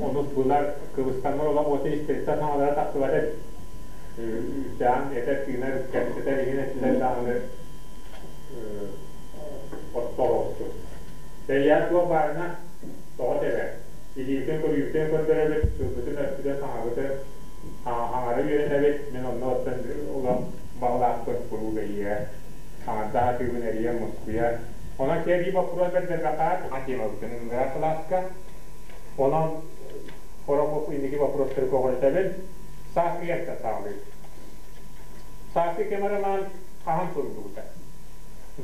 Онус булар кыбыстаннар олох уота истэриттэн саҥалара тахсыбат эбит. Үүттээн этэр-тыынар, кэпсэтэр иһин этилэр даҕаны оттоҕоостур. Тэйээн туох баарына тоҕо тэбэр. Илиибитин көрүүбүтүн көрдөрөбүт, тылбытын-өспүтүн саҥабытын хаҥара үөрэнэбит. Мин онно оттон улам баҕалаахпын куруук эрийэ, хаҥарда сатыыбын эрийэ, мускуйа. Онон сэрии боппуруос бэрдэрбэххэ темабытын ыҥырар кылааска. Онон сорох инники боппуруостары көҕүрэтэбин. Сааскы кэмтэн саҕалыыр. Сааскы кэм роман хаһан суруллубута?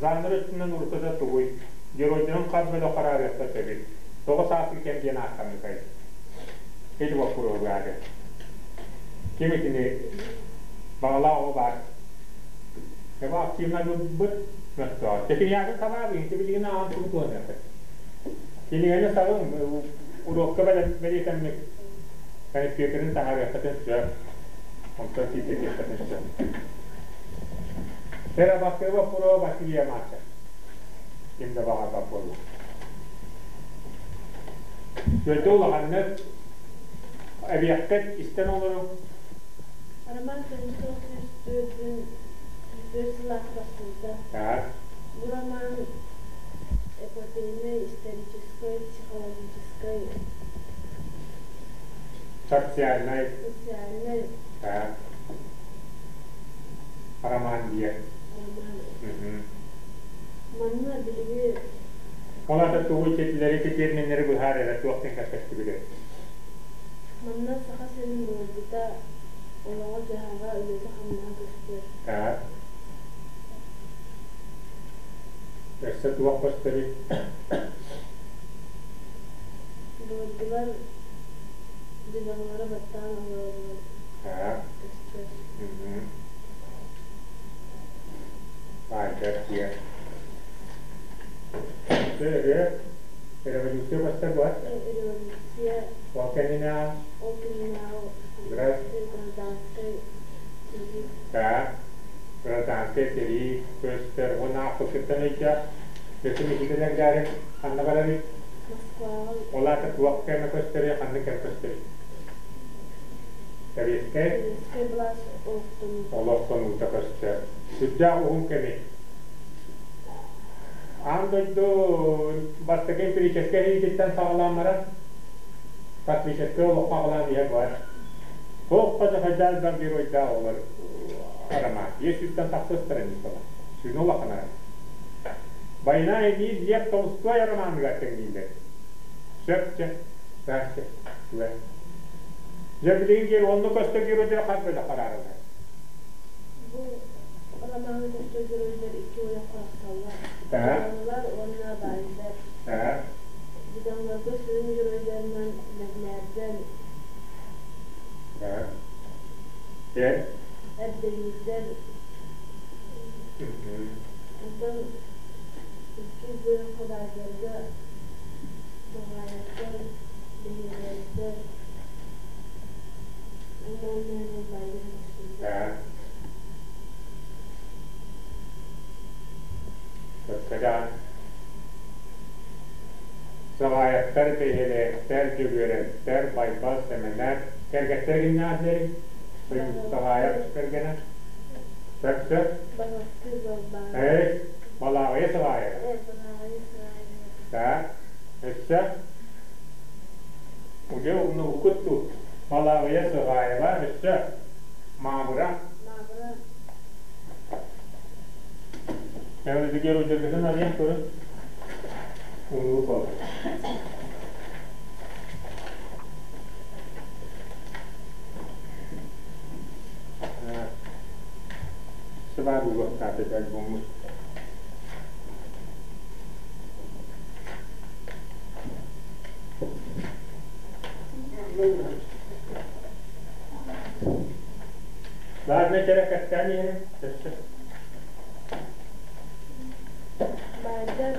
Жанр өттүнэн уруккута тугуй? Геройдарын хас бөлөх араарыахха сөбүй? Тоҕо сааскы кэм диэн ааттаммытай? Ити боппуруоһу быһаарыа. Ким итини баҕалаах оҕо баар? Эба активно ылбыт мөхтөҕө. Тэкиниятын табаа ити билигин ааҕан тугу туһаныаххыт? Кинигэни сабыҥ, уруокка бэлиэтэммит конспекторын таһаарыаххытын сөп. Онтон сийтэтиэххитин сөп. Эрэ бастакы боппуруоһу Василий Амасов. Ким да баҕарбат буолла. Дойду улаханнык эбиэххит истэн олоруҥ. Роман 1904 сыллаахха тахсыбыта. Так. Бу роман эпопейнай, историческай, психологическай, Социальнай. Социальнай. Так. Роман диэн. Роман. Манна билиги Ол аата тугу иччитилэри ити терминнэри быһаар эрэ туох диэн кэпсэттибит Манна Саха сирин былыргыта олоҕо-дьаһаҕа, үлэтэ-хамнаһа көстөр. Так. Өссө туох көстөрүй? Былыргылар дьадаҥылары баттаан олороллор Так. көстөр. Баайдар дьиэ. Революция көстөр буолар. Революция Ол кэннинээҕи ол кэннинээҕи гражданскай сэрии. Так. Гражданскай сэрии көстөр. Уонна аахпыккыттан өйдөөх. Өссө Микитэлэргээри ханна барарый? Москваҕа Ол аата туох кэмэ көстөрүй, ханнык кэм көстөрүй? Сэбиэскэй Сэбиэскэй былаас олохтонуута. Олохтонуута көстөр. Сүрдээх уһун кэми. Аан дойду бастакы эмпирическэй иититтэн саҕалаан баран, космическай олоххо аҕалаан иһэр бар. Туох да хайдах элбэх геройдаах олор роман. Биэс сүүстэн тахса страницалар. Сүүнэ улахан роман. Война и мир Лев Толстой романыгар тэҥнииллэр. Сөп чэ, дальше. Дьэ билигин гер онно көстөр геройдара хас бөлөх араарыллар? Бу романы көстөр геройдар икки бөлөххө арахсаллар. Дьадаҥылар уонна баайдар. Дьадаҥыларга сүрүн геройдарынан Лэглээрдэр, Эрдэйиирдэр, онтон иккис бөлөххө баайдарга Тоҕоойоптор, Бэһиэлэйдэр уонна баайдар көстөллөр. Саҕаайаттар, Бэһиэлэйэптэр, Дьөгүөрэптэр, Байбал, Сэмэнэр кэргэттэр гимназияй Саҕаайап кэргэнэ сөп сөп Балахты Балбаара Эй, Балааҕыйа Саҕаайаба Балааҕыйа Саҕаайаба Так, өссө Уже умнубуккут дуу Балааҕыйа Сыҕаайаба өссө Маабыра Маабыра Эвридигер геройдаргытын арыйан көрүн. Умнуу буолла. Сыбаа буолуохтаах этэ альбоммут. Ладно, кэрэ кэпсээн иһэрин. Өссө. Баайдар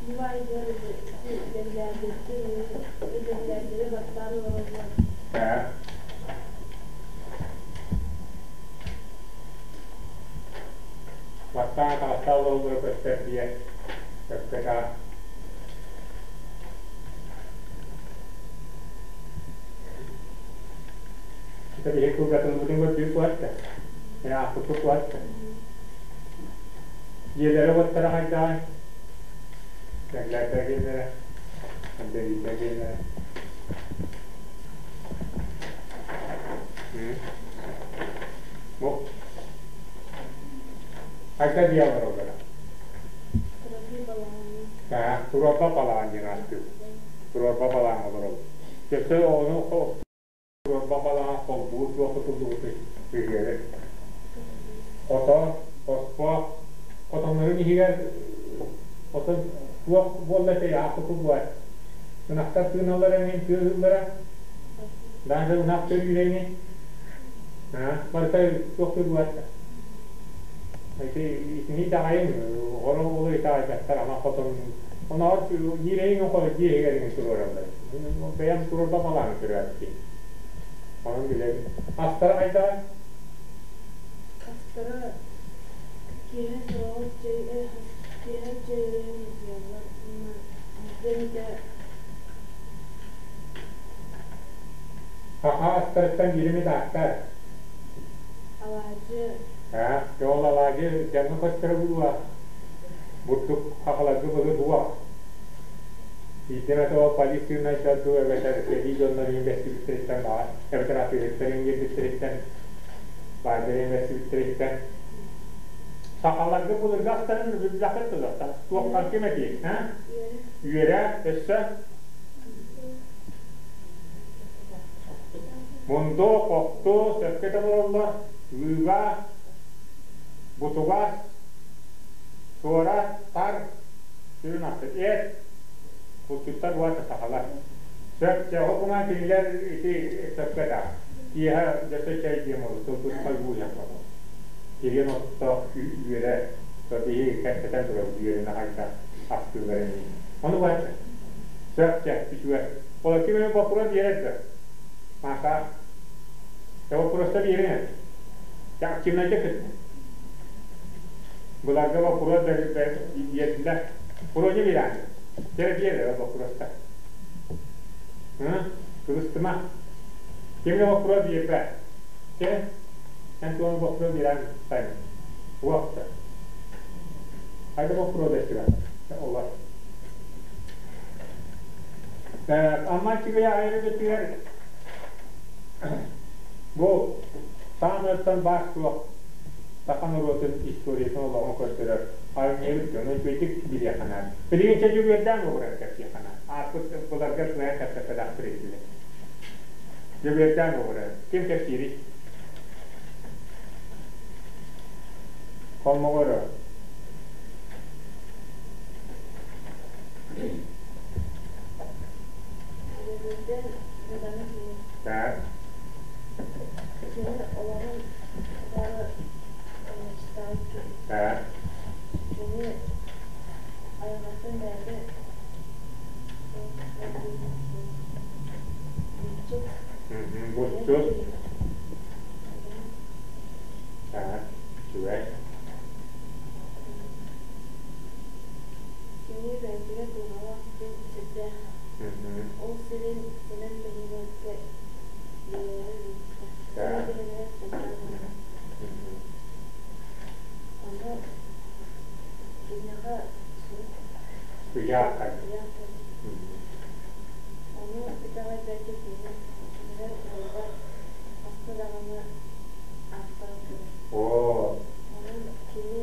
бу баайдар үлэлээбиттэр баттаан олороллор. Баттаан таҕыстаал олороллоро көстөр диye сөпкө Это биһи кылгатыллыбытын көрдүү куотта. Аахпыкка куотта. Дьиэлэрэ уоттара хайдаҕай? Тэглэрдэ диэннэрэ, Дэриитэ диэннэрэ. Бу хайда дьиэ олороллоро? Туруорба балаҕан диэн ааттыыр. Туруорба балаҕан олороллор. Өссө ону Туруорба балаҕан холбуур туох тутуллубутуй? Үһүөрү. Хотон, хоспох, хотоннорун иһигэр хотон туох буолла этэй аахпыккы буолар. Ынахтар тыыналлара эҥин тыаһыыллара. Даже ынах төрүүрэ эҥин. Барыта туох тыыллар. Ити итини итэҕэйиҥ, оҕолор оҕолор итэҕэйбэттэр, ама хотон оноор ньирэйиҥ оҕо дьиэ иһигэр эҥин туруораллар. Бэйэм туруорба балааны көрөөччү. Онон билэбин. Астара хайдаҕай? Астара киэһэ сороҕор чэй киэһэ чэй өрөһөн утуйаллар уонна биирдэ эмитэ Саха астарыттан биир эмит ааттар. Алаадьы Аа, дьэ ол алаадьы дьаҥҥа көстөрө буолуо. Бурдук хахаларга былыр буо. Биирдэ эмэтэ ол полицейнайдар дуу эбэтэр сэрии дьоннор иҥэстибиттэриттэн баҕар эбэтэр атыыһыттар иҥэрбиттэриттэн баайдар иҥэстибиттэриттэн. Сахаларга былыргы астарын билбэххит дуо? Туохтан ким этиэй? Үөрэ, өссө? Мунду, хохту, сөпкө толороллор, лыыба, бутугас, суорат, тар, сүрүн асы, эт, булчуттар уонна сахалар. Сөп, чэ, ол гынан кинилэр ити сөпкө этэ. Киэһэ дьөсө чэй диэн буолла, сылгы хойгуу иһэн буолла. Кириэн оттоох үөрэ, биһи кэпсэтэн турабыт үөрэнэ хайдах астыылларын. Ону бачча. Сөп, чэ, үчүгэй. Ол ким эмэ боппуруос биэрэр да? Маша, Чэ, боппуруоста биэриҥ эн. Чэ, активнайдык кытта. Быларга боппуруос биэрдилэр. Проня биэрээҥ. Чэ, биэр боппуруоста. Кыбыстыма. Кимҥэ боппуруос биэрбэт. Чэ, эн туону боппуруос биэрээҥ сайын. Уохта. Хайда боппуруос эстибэт. Олор. Амма Чигая айрыгытыгар бу саамыттан баар суох саха норуотун историятын олоҕун көрдөрөр айымньыбыт дьону үчүгэйдик билиэххэ наада. Билигин чэ дьүгүөрдээн уһуран кэпсиэххэ наада. Ааспыт быларга кыайан кэпсэппэтэхпит этилэр. Дьүгүөрдээн уһуран. Ким кэпсиирий? Холмогоро. Дьөгүөрдээн дьадаҥы киһи. Так. Кини олоҕун тухары хамначчытаабыт киһи. Так. Кини айылҕаттан бэйэтэ булчут. Булчут. Так. Үчүгэй. Кини бэйэтигэр туһалаах диэн сирдээх. Ол сирин Сэмэн бөһүөлэккэ биэрэрэ ыыппыта. Сэмэн Так. бөһүөлэгэр сылдьан баран. Ону киниэхэ сурук Ыйаах кэлбит. ыйаах кэлбит. Ону итэҕэйбэккэ кини кинилэр уолугар хаста даҕаны аахтаран көрөр. Оо. Онон кини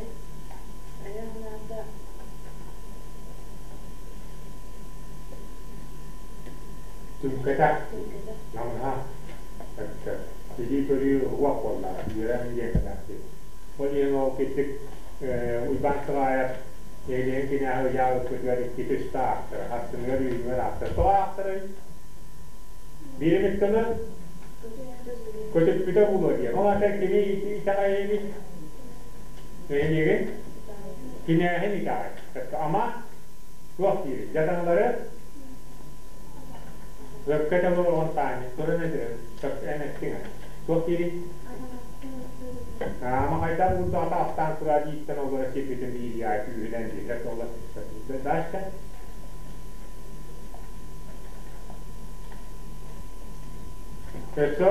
өйө-санаата Түҥкэтэх. түҥкэтэх. Намыһах. Билии-көрүү уох буоллаҕа, үөрэн диэн кэлээхтиир. Ол иһин ол кирдик Уйбаан Сыбаайап нэһилиэгин кинээһи ыйаа ыппытыгар иккитэ үстэ аахтара, сарсыныгар үүнүгэр аахтара. Тоҕо аахтарай? Биир эмит тылы көтүппүтэ буолуо диэн. Ол аата кини итэҕэйэбит нэһилиэгин кинээһин итэҕэй. Ама туох диирий? Дьадаҥылары Сөпкө толороҕун Таня, туран этэрин, эн эттиҥ ээ. Туох диирий? Ама хайдах уурдаҕата ахтаан тураа дииттэн олоро сирбитин биириэҕэ күүһүнэн диэтэ туола Дальше. Өссө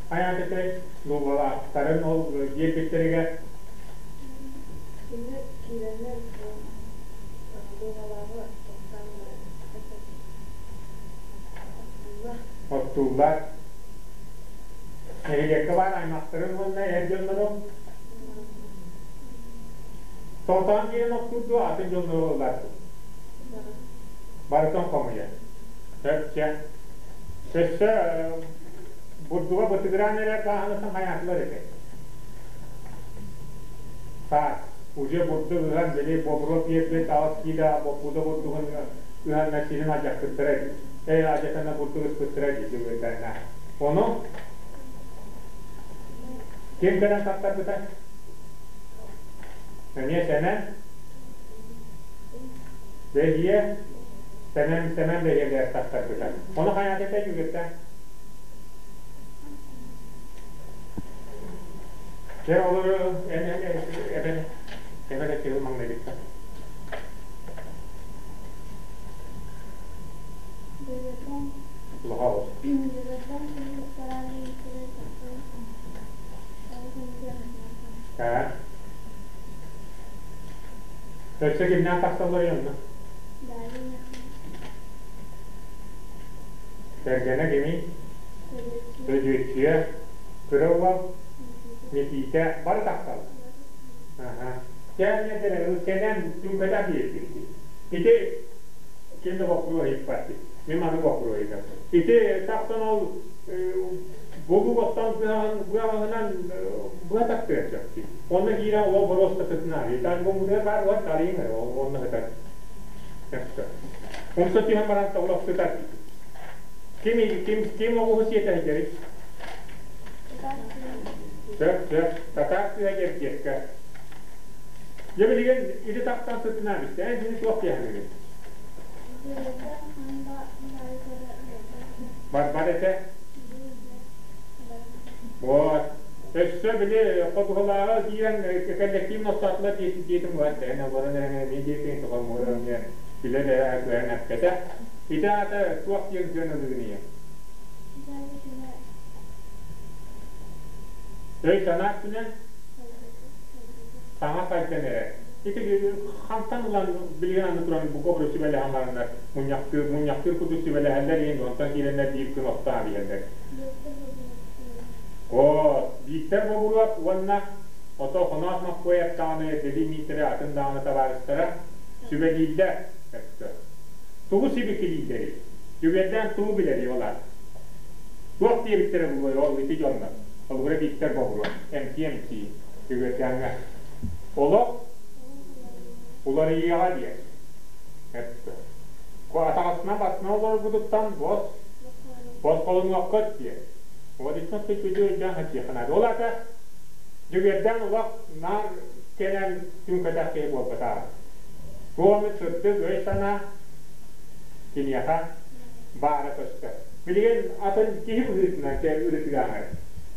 хайаан тэтэй лугалаахтарын ол диэбиттэригэр Кини киирэннэр дууһалааҕы тохтоон баран оттууллар. Оттууллар. Нэһилиэккэ баар аймахтарын уонна эр дьоннору Соҕотоҕун киирэн оттуур дуо, атын дьоннору ылар дуо? Барытын хомуйар. Сөп, чэ. Өссө бурдуга бытыгыраан эрэр бааһынатын хайаатылар этэй? Саас. Уже бурдук ыһан, били Бобров биэрбит аҕыс киилэ боппууда бурдугун ыһанна сирин алдьаппыттара дии. Ээ, алдьатанна бурдук ыспыттара дии Дьөгүөрдээннэ. Ону ким кэлэн таптарбыта? Эмиэ Сэмэн? Бэһиэ? Сэмэн, Сэмэн бэһиэлэр таптарбыта. Ону хайаата этэй Дьөгүөрдээн? Дьэ, олору эн эбэн эбэн этиһил маҥнайгыттан. Улаха оҕус. Аа. Өссө кимнээх тахсаллар онно? Кэргэнэ кимий? Сөдүөччүйэ, кыра уол, Никиитэ бары тахсаллар. Кээнньэ кэнэн түҥкэтэх диэбиппит. Ити ким да боппуруоһу ыйыппат. Мин маны боппуруоһу ыйытабын. Ити тахсан ол булуу оттон быаҕаһынан быа тахсыан сөп. Онно киирэн ол боруоста сытына. Ити альбоммутугар баар буолар тарыйыҥ эрэ, онно сытар. Умса түһэн баран олох сытар. Ким ким ким оҕуһу сиэтэ сылдьарый? Сөп, сөп. Татаар кыыһа Дьэрдиэккэ. Дьэ билигин ити тахсан сытына эбит. Эн кини туох диэхиҥий? Барбар этэ. Вот. Өссө били ходуһалааҕы киирэн коллектив ностаатылар диэтим буолар эн олорон эрэн эмиэ диэтиҥ тоҕо муора эмиэ билэр эрэ кыайан эппэтэ. Ити аата туох диэн сыаналыыгын Өй-санаа өттүнэн саҥа сайдан эрэр. Ити хантан ылан билигин аны туран бу кобру сүбэлэһэн бараннар мунньахтыыр, мунньахтыыр курдук сүбэлэһэллэр иһин онтон киирэннэр биир күн оттоон биһэллэр. Вот, Бииктэр Бобуруоп уонна ото Хоноос Маппуойап даҕаны Эрдэлии Миитэрэ атын даҕаны табаарыстара сүбэлииллэр өттө. Тугу сибикилииллэрий? Дьүгүөрдээн тугу билэрий ол аат? Туох диэбиттэрэ буолуой ол ити дьоннор? Холобура Бииктэр Бобуруоп, эмтии-эмтии, Дьүгүөрдээҥҥэ. Олох уларыйыаҕа диэн эттэ. Атаҕасынан басынан олорбутуттан бос босхолонуоххут диэн. Вот итинэн сүчүдү өйдөөн хачыахха наада. Ол аата Дьүгүөрдээн олох наар кэлэн түҥкэтэх киһи буолбатаҕа. Туох эмит сырдык өй-санаа киниэхэ баара көстөр. Билигин атын киһи быһыытынан чэ ырытыгаҥар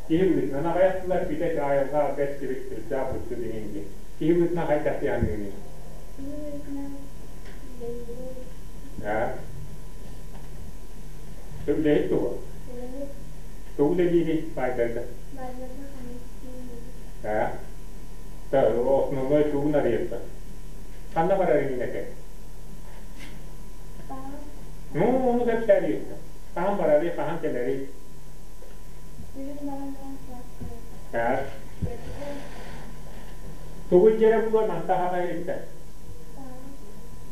киһи быһыытынан аҕыйах тыллар бүтэ айылҕа бэрсибит сүрдээх буччу диһин диэн. Киһи быһыытынан хайдах дианыгыный? Киһи быһыытынан Да. Үлэһит тугу? Үлэһит. Тугу үлэлиирий баайдарга? Баайдарга хамнастыыр. Да. Да, основной тугун арыйарга? Ханна барар иҥинэтэ? Ну, ону кэпсээриэххэ. Хаһан барарый, хаһан кэлэрий? Бүгүн баран баран саас Так. Тугу дьэрэ булуой манта хаҕа ириттэ?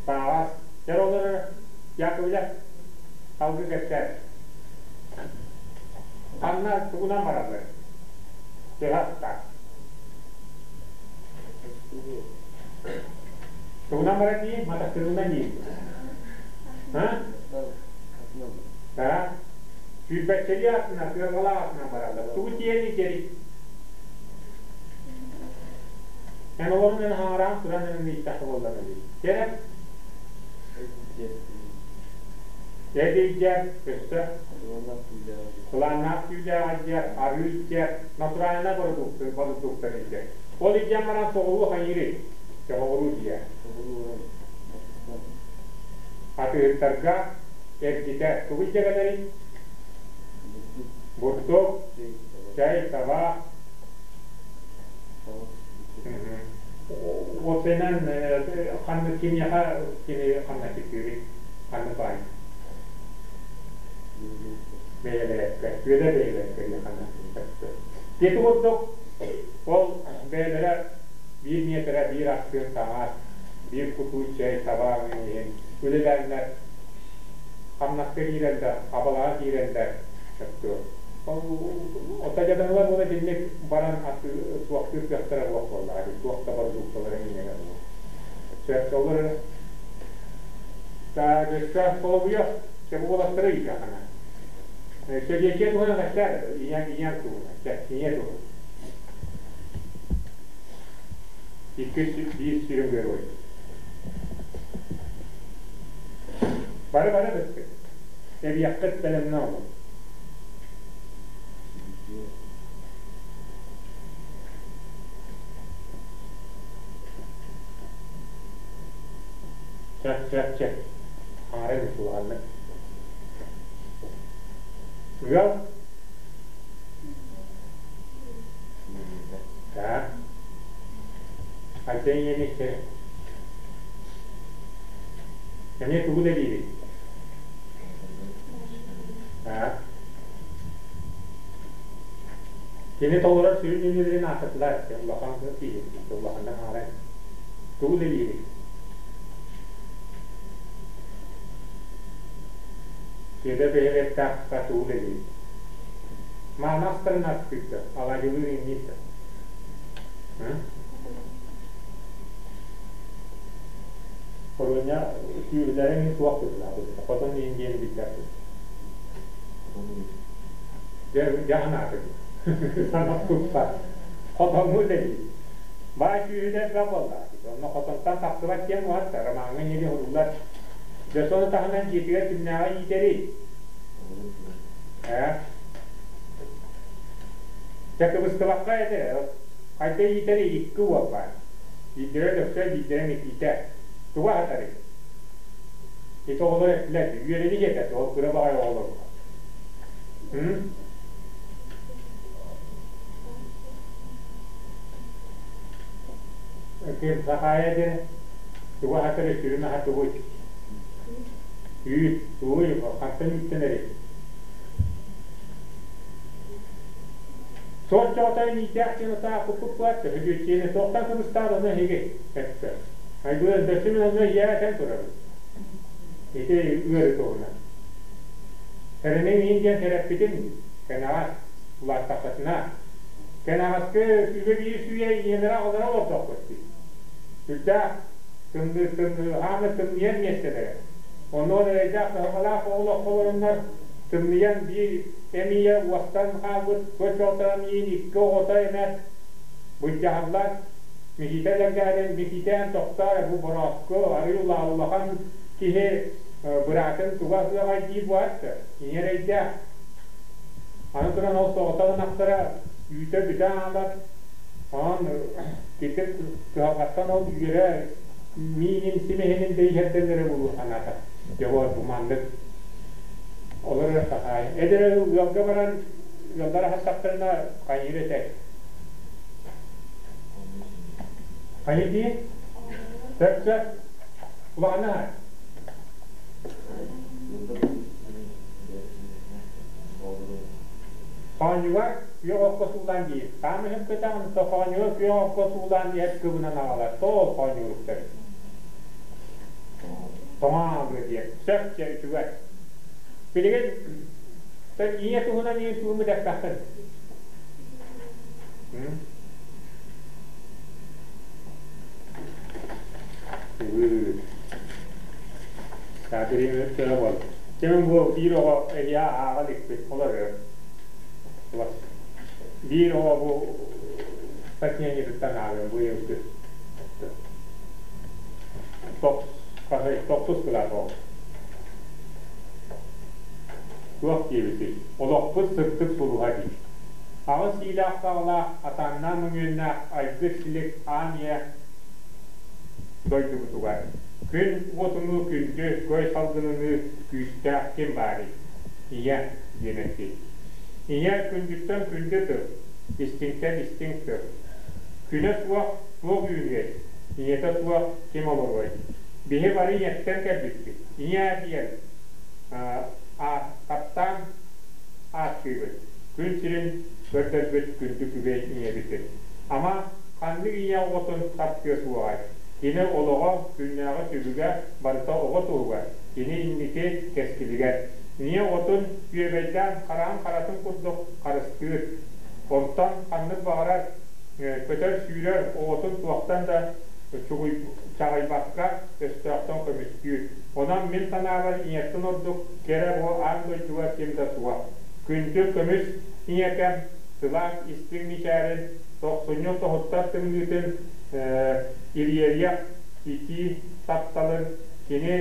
Тааҕас. Дьэр олорор Яковлев алгы кэпсээр. Ханна тугунан бараллар? Төһө аттаах? Тугунан барар дии? Матахтырынан дии. А? Да. Сүүрбэччэлии атынан, сыарҕалаах атынан бараллар. Тугу тиэни дьэри? Эн олорун эн хаҥараан туран эн ыйытахха буоллаҕа дии. Кэрэ? Эдийдэр, өссө кылааннаах түүлээх илдьэр, арыы илдьэр, натуральнай бородууктар илдьэр. Ол илдьэн баран соҕуруу хайыырый? Соҕуруу дьиэ. Атыыһыттарга эргитэ тугу илдьэ кэлэрий? Бурдук, чэй, табаах. Уопсайынан ханнык кимиэхэ кини ханна киттиирий? Ханнык баай? Бэйэлэрэ күөлэ бэйэлэрэ ханна Ити курдук ол бэйэлэрэ биир миэтэрэ биир астыын таҥас, биир кутуу чэй, табаах иһин үлэлээннэр хамнаска киирэллэр, абалаҕа киирэллэр сөптөөх. Ото дьадаҥылар буола итинник баран суохтуур кыахтара суох буоллаҕа дии, туох да бородуукталара иҥнэрэ буолуо. Сөп олор өссө солобуйа чэ уолаттары ыйыаххына. Сөдүөччүйэ туһунан кэпсээр ийэҥ ийэҥ туһунан, чэ ийэ туһунан. Иккис биир сүрүн герой. Бары-бары быттык. Эбиэххит бэлэмнэ олор. Чэ, чэ, чэ. Аҥара эмит улаханнык. Ыал? Да. Айта ийэни чэ. Эмиэ тугу үлэлиирий? Аа. Кини толорор сүрүн үлэлэрин аахсытылар, улахан киһи, улаханнык хаалан. Тугу үлэлиирий? Сүөдэр бэйэлэртээх тугу үлэлиир? Мааны астарын астыырда, алаадьылыыр инниир да. Хоруонньа сүүрүлэрин суох быһыылаах быһыыта. Хотон иһин диэни билбэппин. Дьэ, дьэ анаатыҥ. Санаппыппар. Хотоҥҥу үлэлиир. Баай сүүрүлэ элбэх буоллаҕа. Онно хотонтон тахсыбат диэн уһатта. Ромаҥҥа ньири уһуллар. Дьэ, сону таһынан дьиэтигэр кимнээҕи иитэрий? Ээ? Дьэ, кыбыстыбакка этэ. Хайда иитэрий икки уол баар. Биирдэрэ Өлөксөй, биирдэрэ Микиитэ. Тугу аһатарый? Ити оҕолор эттилэр, үөрэни диэтэ, ол кыра баҕайы оҕолорго. Ким Сахаайа диэн тугу аһатар сүрүн аһа тугуй? Үүт, тугуй, хантан үүттэнэрий? Соччоҕотой миитээх диэн атаах куппуппуат, төһө туохтан кыбыстаат ону эһиги эттэ. Айгылан дөссө мин онно ийээ этэн турабын. Ити ыары туһунан. Сэрэниҥ иин диэн сэрэппитим дии. Кэнэҕэс улааттаххытына. Кэнэҕэски сүүбэ биир сүүйэ ийэлэрэ аҕалара олордохпут дии. Сүрдээх тымныы тымныы хаамы тымныйар миэстэлэрэ. Онно эрэйдээх кыһалҕалаах оҕолор олороннор тымныйан биир эмиийэ уостан хаалбыт соччоҕуттан миин икки оҕото эмэ былдьаһаллар. Микиитэ Лэҥкээдин Микиитээн тохтоо эрэ бу борооску арыы улахан киһи быраатын туга ыаҕай диир буолаат ийэ эрэйдээх. Аны туран ол соҕотох ынахтара үүтэ бүтэ аалар. Онон китик кыһалҕаттан ол үөрэ миинин симэһинин да иһэрдэллэрэ буолуо санаата. Дьэ вот бу маннык олорор сахаай. Эдэр ыалга баран ыаллар аһаттахтарына хайыыр этэ. Хайыы дии? Сөп-сөп. Улахана аһай. Хоонньугар күөх окко суулаан диир. Таам иһин көтөҕүн, хоонньугар күөх окко суулаан иһэр кыбынан аҕалар. Тоол хоонньугуруктары. Тоҥо диэн. Сөп, чэ, үчүгэй. Билигин ийэ туһунан ийэ тугу дэппэххин? Кэмин бу биир оҕо эһиэ ааҕа иликпит олорор. Биир оҕо бу сочинениетыттан ааҕыам бу ыйылгы. Тохсус кылаас оҕо. Туох диэбитий? Олохпут сырдык сулуһа дии. Аҕыс иилээх-саҕалаах, атааннаах мөҥүөннээх айгыр-силик аан ийэ дойдубутугар күн уотунуу күндү көй салгыныныы күүстээх ким баарый? Ийэ диэн эппит. Ийэ күндүттэн күндү тыл, истиҥтэн истиҥ тыл. Күнэ суох туох үүнүөй? Ийэтэ суох ким олоруой? Биһи бары ийэттэн кэлбиппит. Ийээ диэн таптаан ааттыыбыт. Күн сирин көрдөрбүт күндү күбэй ийэбитин. Ама, ханнык ийэ оҕотун таптыа суоҕай? Кини олоҕо, күннээҕи түбүгэ барыта оҕо туһугар, кини инники кэскилигэр. Ийэ оҕотун күөбэйдээн хараҕын харатын курдук харыстыыр. Онтон ханнык баҕарар көтөр-сүүрэр оҕотун туохтан да чаҕыйбакка өстөөхтөн көмүскүүр. Онон мин санаабар ийэттэн ордук кэрэ бу аан дойдуга ким да суох. Күндү көмүс ийэкэм сылаас истиҥ мичээрин, тохсунньу тоһуттар тымныытын ириэриэх итии тапталын кини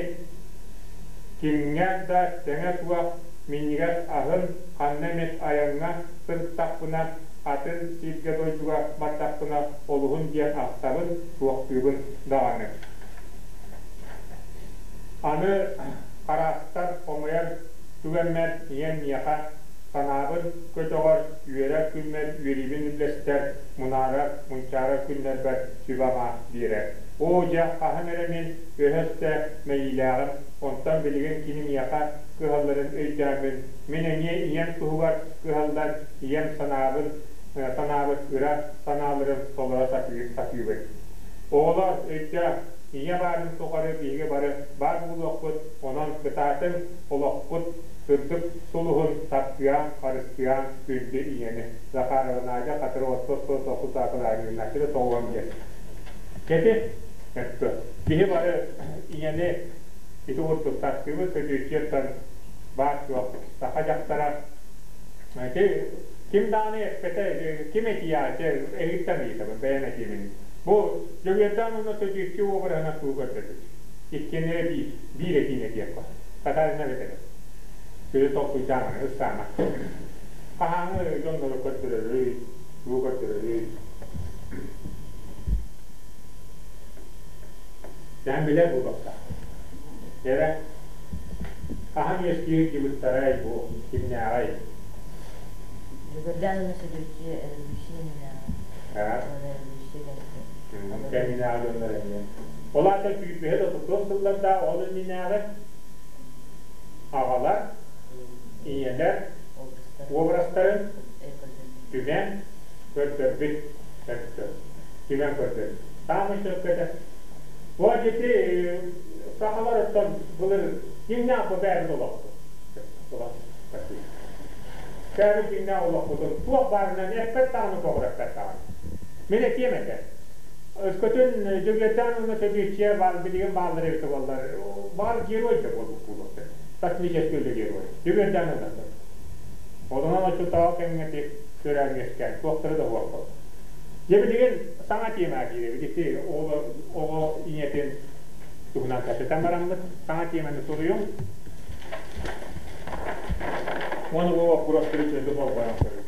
кимҥэ да тэҥэ суох минньигэс аһын ханна эмит айаҥҥа сырыттахпына, атын сиргэ-дойдуга бардахпына олуһун диэн ахтабын, суохтуубун даҕаны. Аны хараастар хомуйар түгэммэр ийэм миэхэ санаабын көтөҕөр, үөрэр күммэр үөрүүбүн үллэстэр, мунаарар, мунчаарар күннэрбэр сүбэ-ама биэрэр. Оо, дьэ, хаһан эрэ мин өһөс да мэйиилээҕим, онтон билигин кини миэхэ кыһалларын өйдөөммүн, мин эмиэ ийэм туһугар кыһаллан, ийэм санаабын санаабыт ыра санааларын толоро сатыыр сатыыбыт. Оҕолор, өйдөөх, ийэ баарын тухары биһиги бары баар буолуохпут, онон кытаатыҥ, олохпут сырдык сулуһун таптыаҥ, харыстыаҥ күндү ийэни. Захарова Надя Хатыры орто оскуола тохсус А кылааһын үөрэнээччитэ 95. Кэти, өттө. Биһи бары ийэни ити курдук таптыыбыт, сөдүөччүйэттэн баар суох саха дьахтара. Ити ким даҕаны эппэтэ, ким этийээччи, эһигиттэн ыйытабын, бэйэм этиибин. Бу Дьөгүөрдээн уонна сөдүөччү уобараһынан тугу көрдөрбүт? Иккиэннэрэ биир, биир этиини этиэххэ. Татарина эбэтэр. Сүрүн толкуйдааманы, ыксаама. Хаһааҥҥы дьоннору көрдөрөрүй, тугу көрдөрөрүй? Дээн билэр буолуохтаах. Эрэ, хаһан үөскүү дьыбыттарай бу, кимнээҕэй? Дьөгүөрдээн уонна сөдүөччүйэ революция иннинээҕи уонна революция кэнниттэн. Кэннинээҕи дьоннор эмиэ. Ол аата сүүрбэһэ да тутуох сыллардаах ол иннинээҕи аҕалар, ийэлэр образтарын түмэн көрдөрбүт өттө. Түмэн көрдөрбүт. Саамай сөпкө этэ. Бу ити сахалар оттон былыр дьиҥнээх бу бэйэбит олохпут. Бэйэбит дьиҥнээх олохпутун туох баарынан эппэт даҕаны көҕүрэппэт даҕаны. Мин этиэм этэ. Өскөтүн Дьөгүөрдээн уонна Сөдүөччүйэ баар билигин бааллар эбитэ буоллар, баар герой да буолбут буолуохтар. Космический үлэ герой. Дьөгүөрдээн уонна Онон оччотооҕу кэмҥэ ити төрөөн үөскээн туохтара да буолбат. Дьэ билигин саҥа тиэмэҕэ киирэбит. Ити оҕо, оҕо ийэтин туһунан кэпсэтэн бараммыт саҥа тиэмэни суруйуҥ. Уонна бу боппуруостары үчүгэйдик болҕойон көрүҥ.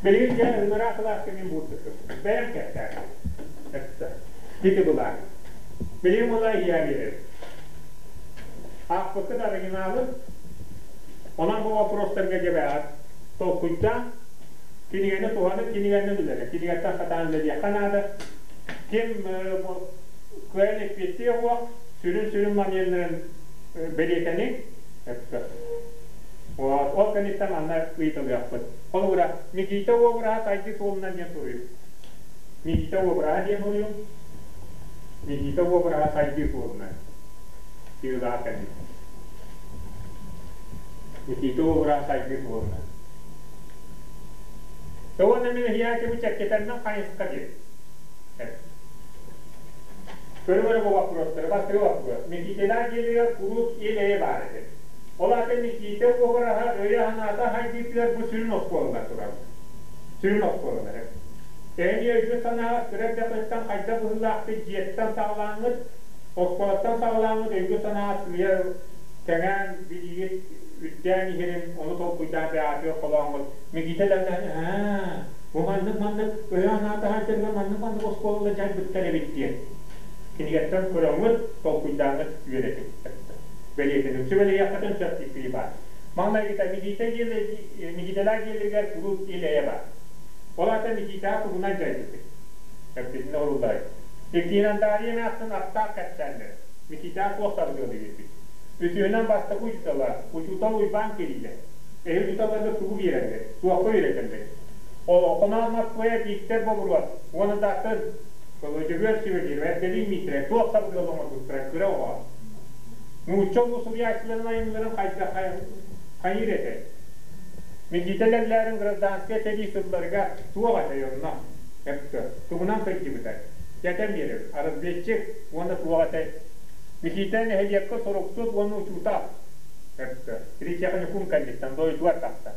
Билигин дьэ ыҥыраах кылааска мин буурдуккун. Бэйэм кэпсээтим. Эттэ. Ити былаан. Билигин була ийээ биэрэбит. Аахпыккыт оригиналын, онон бу вопростарга дьэбээҕит толкуйдаан, кинигэни туһанын, кинигэннэн үлэлэ. Кинигэттэн сатаан үлэлиэххэ наада. Ким кыайан эппиэттиэ суох, сүрүн-сүрүн моменнарын бэлиэтэниҥ, өптө. Вот. Ол кэнниттэн манна ыйыталыахпыт. Холобура, Никита уобараһа сайдыы суолунан диэн суруйуҥ. Никита уобараһа диэн суруйуҥ. Никита уобараһа сайдыы суолунан. Тыылаах кэнниттэн. Никита уобараһа сайдыы суолунан. Уонна мин эһиэхэ бу чэпчэтэннэн хайысха диэн. Көрүҥ бу боппуруостары, бастакы боппуруос. Никитэлээх дьиэлэригэр куруук ил-эйэ баар этэ. Ол аата Никита уобараһа өйө-санаата хайдыытыгар бу сүрүн оскуолалар тураллар. Сүрүн оскуолалар. Эһиги өйгүт-санааҕыт кыра эрдэххиттэн хайдах быһыылаахтык дьиэттэн саҕалааҥҥыт, оскуолаттан саҕалааҥҥыт өйгүт-санааҕыт сыыйа кэҥээн, билиигит үрдээн иһэрин ону толкуйдаан бэйэҕитигэр холооҥҥут Никита даҕаны аа, бу маннык-маннык өйө-санаата хайдарыгар маннык-маннык оскуолалар дьайбыттар эбит диэн кинигэттэн көрөҥҥүт, толкуйдааҥҥыт үөрэтиҥ. Бэлиэтиниҥ. Сүбэлэһиэххитин сөп иккили баар. Маҥнайгыта Никита Никиталаах дьиэлэригэр куруук ил-эйэ баар. Ол аата Никитаҕа тугунан дьайбытый? Эппитинэ урулларай. Иккиһинэн Дарья эмээхсин аттаах кэпсээннэр. Никитаҕа туох сабыдыалы биэрбит? Үсүһүнэн бастакы учуутала, учуутал Уйбаан Кириллэ. Эһи учууталларга тугу биэрэллэр, туохха үөрэтэллэр? Хоноор Москвая Бииктэр Бобуруос уонна да атын Дьөгүөр Сүбэлиир, Эрдэлиин Миитэрэй туох сабыдыалы оҥорбуттара кыра оҕо. Нуучча улуу суруйааччыларын айымньыларын хайдах хайыыр этэй? Никита Лэллээрин гражданскай сэрии сылларыгар туох этэй онно? Өптө, тугунан сылдьыбытай? Этэн биэрэбит, разведчик уонна туох этэй? Никита нэһилиэккэ суруксут уонна учуутал. Өптө, Ритехникум кэнниттэн дойдугар тахсар.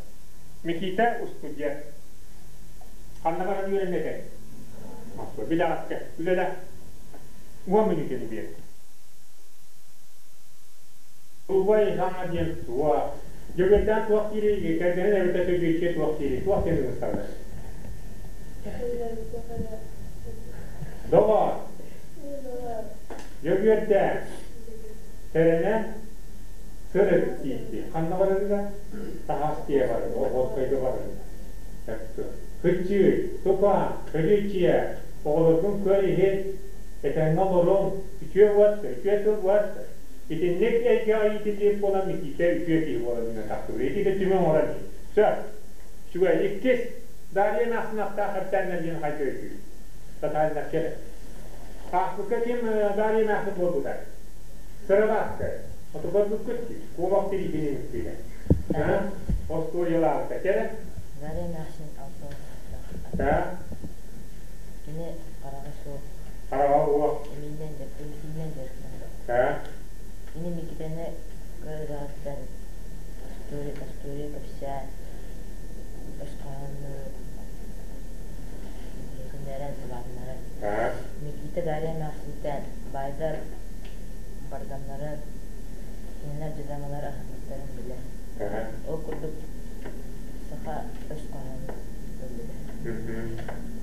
Никита устудьуон. Ханна баран үөрэннэ этэй? Москва. Билэҕиттэ, үлэлэ. 10 мүнүүтэни биэр. Убай хаҥа диэн туох? Дьөгүөрдээх туох диирий? Кэргэнин эбэтэр сөдүөччүйэ туох диирий? Туох диэн ыҥырсаллар? Доҕоор, Дьөгүөрдээх, сэрэнэн сырыт диирдии. Ханна барарыгар? Таһаас тиэ барар, Охотскайга барарыгар. Кыччыый, тупаа, сөдүөччүйэ, оҕолоргун көр иһит, этэҥҥэ олоруҥ, үтүө уот, үтүө тыл уот. Итинник эйгэҕэ иитиллибит буолан Микиитэ үтүө киһи буолан үүнэн тахсыбыт. Ити да түмү оҥорон иһин. Сөп. Үчүгэй. Иккис Дарья эмээхсин аттаах кэптээннэр диэн хайда өйдүүр. Татаариннар кэлэ. Ааспыкка ким Дарья эмээхсин буолбута? Сыралаахта. Ото көрбүккүт дии. Куобах тириитин имиттигэ. Остуоруйалаабыта. Кэлэ. Дарья эмээхсин алтан саастаах. Да. Кини хараҕа суох. Хараҕа суох. Эмиинэн эмитинэн дьарыктанар. Да. Кини Микитэни кыра остуоруйа кэпсээн, өс хоһооннору иһитиннэрэн улаатыннарар. Да. Микита Дарья эмээхсинтэн баайдар бардамнарын, кинилэр дьадаҥылар аһыммыттарын билэр. Да. Ол курдук саха өс хоһоонун билэр.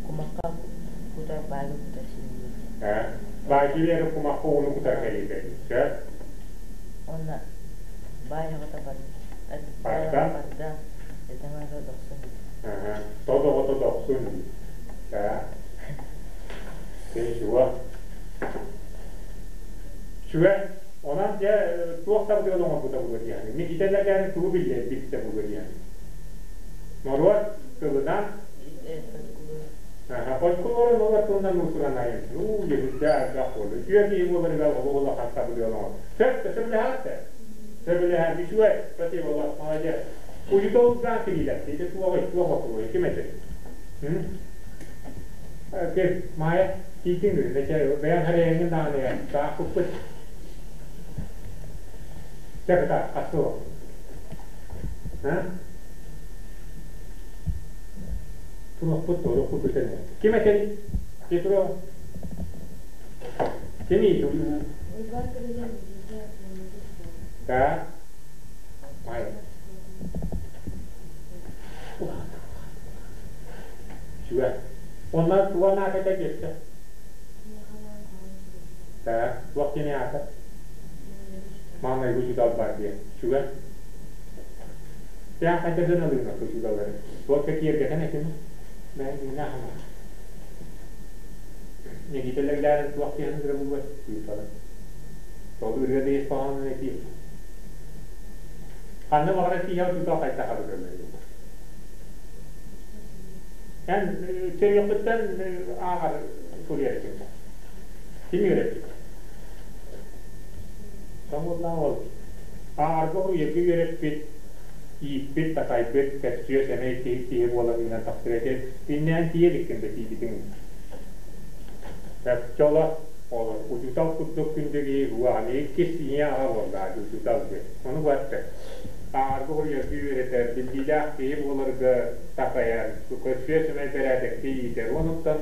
Кумахха кутар баайга кутар синньиир. Да. Баай кириэри кумахха ууну кутар кэриэтэ. Сөп. Уонна баай аҕата Барда. барда, дьадаҥы дохсун. Тодоҕото дохсун. Да. Чего? Чүгэ. Онон дьэ туох сабыдыал оҥорбута буолуо диэхини. Микитэлэргэ тугу биллэ билбитэ буолуо диэхини. Норуот тылынан фольклору норуот тылынан уусуран айан. Уу, дьэ элбэх буолла. Үтүө киһи буоларыгар олох улахан сабыдыал оҥор. Сөп, сөбүлэһэр да? Сөбүлэһэр. Үчүгэй. Спасибо, молодец. Учутолуган кирилэр. Ити туоҕай, туох боппуруой, ким этэ? Ким, Майя, тиитиҥ үрүнэ, бэйэҥ хэрэйэҥҥин даҕаны таах куппут. Чэ, кытаат, хастыы А? Туруохпут, туруохпут бүтэн. Ким этэй? Петро. Кимий? Уйбаан Кирилин Да. Майя. Үчүгэй. Онно туга нааката кесте? Да. Туох кини аата? Маҥнайгы учуутал бар диэн. Үчүгэй. Тээ хайда сыаналыына учууталлары? Туохка киэргэтэн этим? Бэйэн ахана. Негителлэрдэрин туох диэн ырыа булбат учууталы. Ол ырыа да ис хоһоонун этии. Ханна баҕара тиийэ учуутал хайда хабырыллар. Эн төрүөххүттэн ааҕар суруйар этиҥ. Ким үөрэппит? Тоҥуллаах ол. Ааҕарга уруйарга үөрэппит, ииппит, такайбыт, көрсүө сэмэй киһи киһи буолан үүнэн тахсар этэ. Иннээн тиийэ иликкин да тиийбитиҥ. Чоло олор учуутал курдук күндү киһи уаҕаны иккис ийэ аҕа буолла учуутал диэн. Ону барта. Ааҕарга уруйарга үөрэтэр, биллиилээх киһи буоларга такайар, көрсүө сэмэй бэрээдэккэ иитэр. Онуттан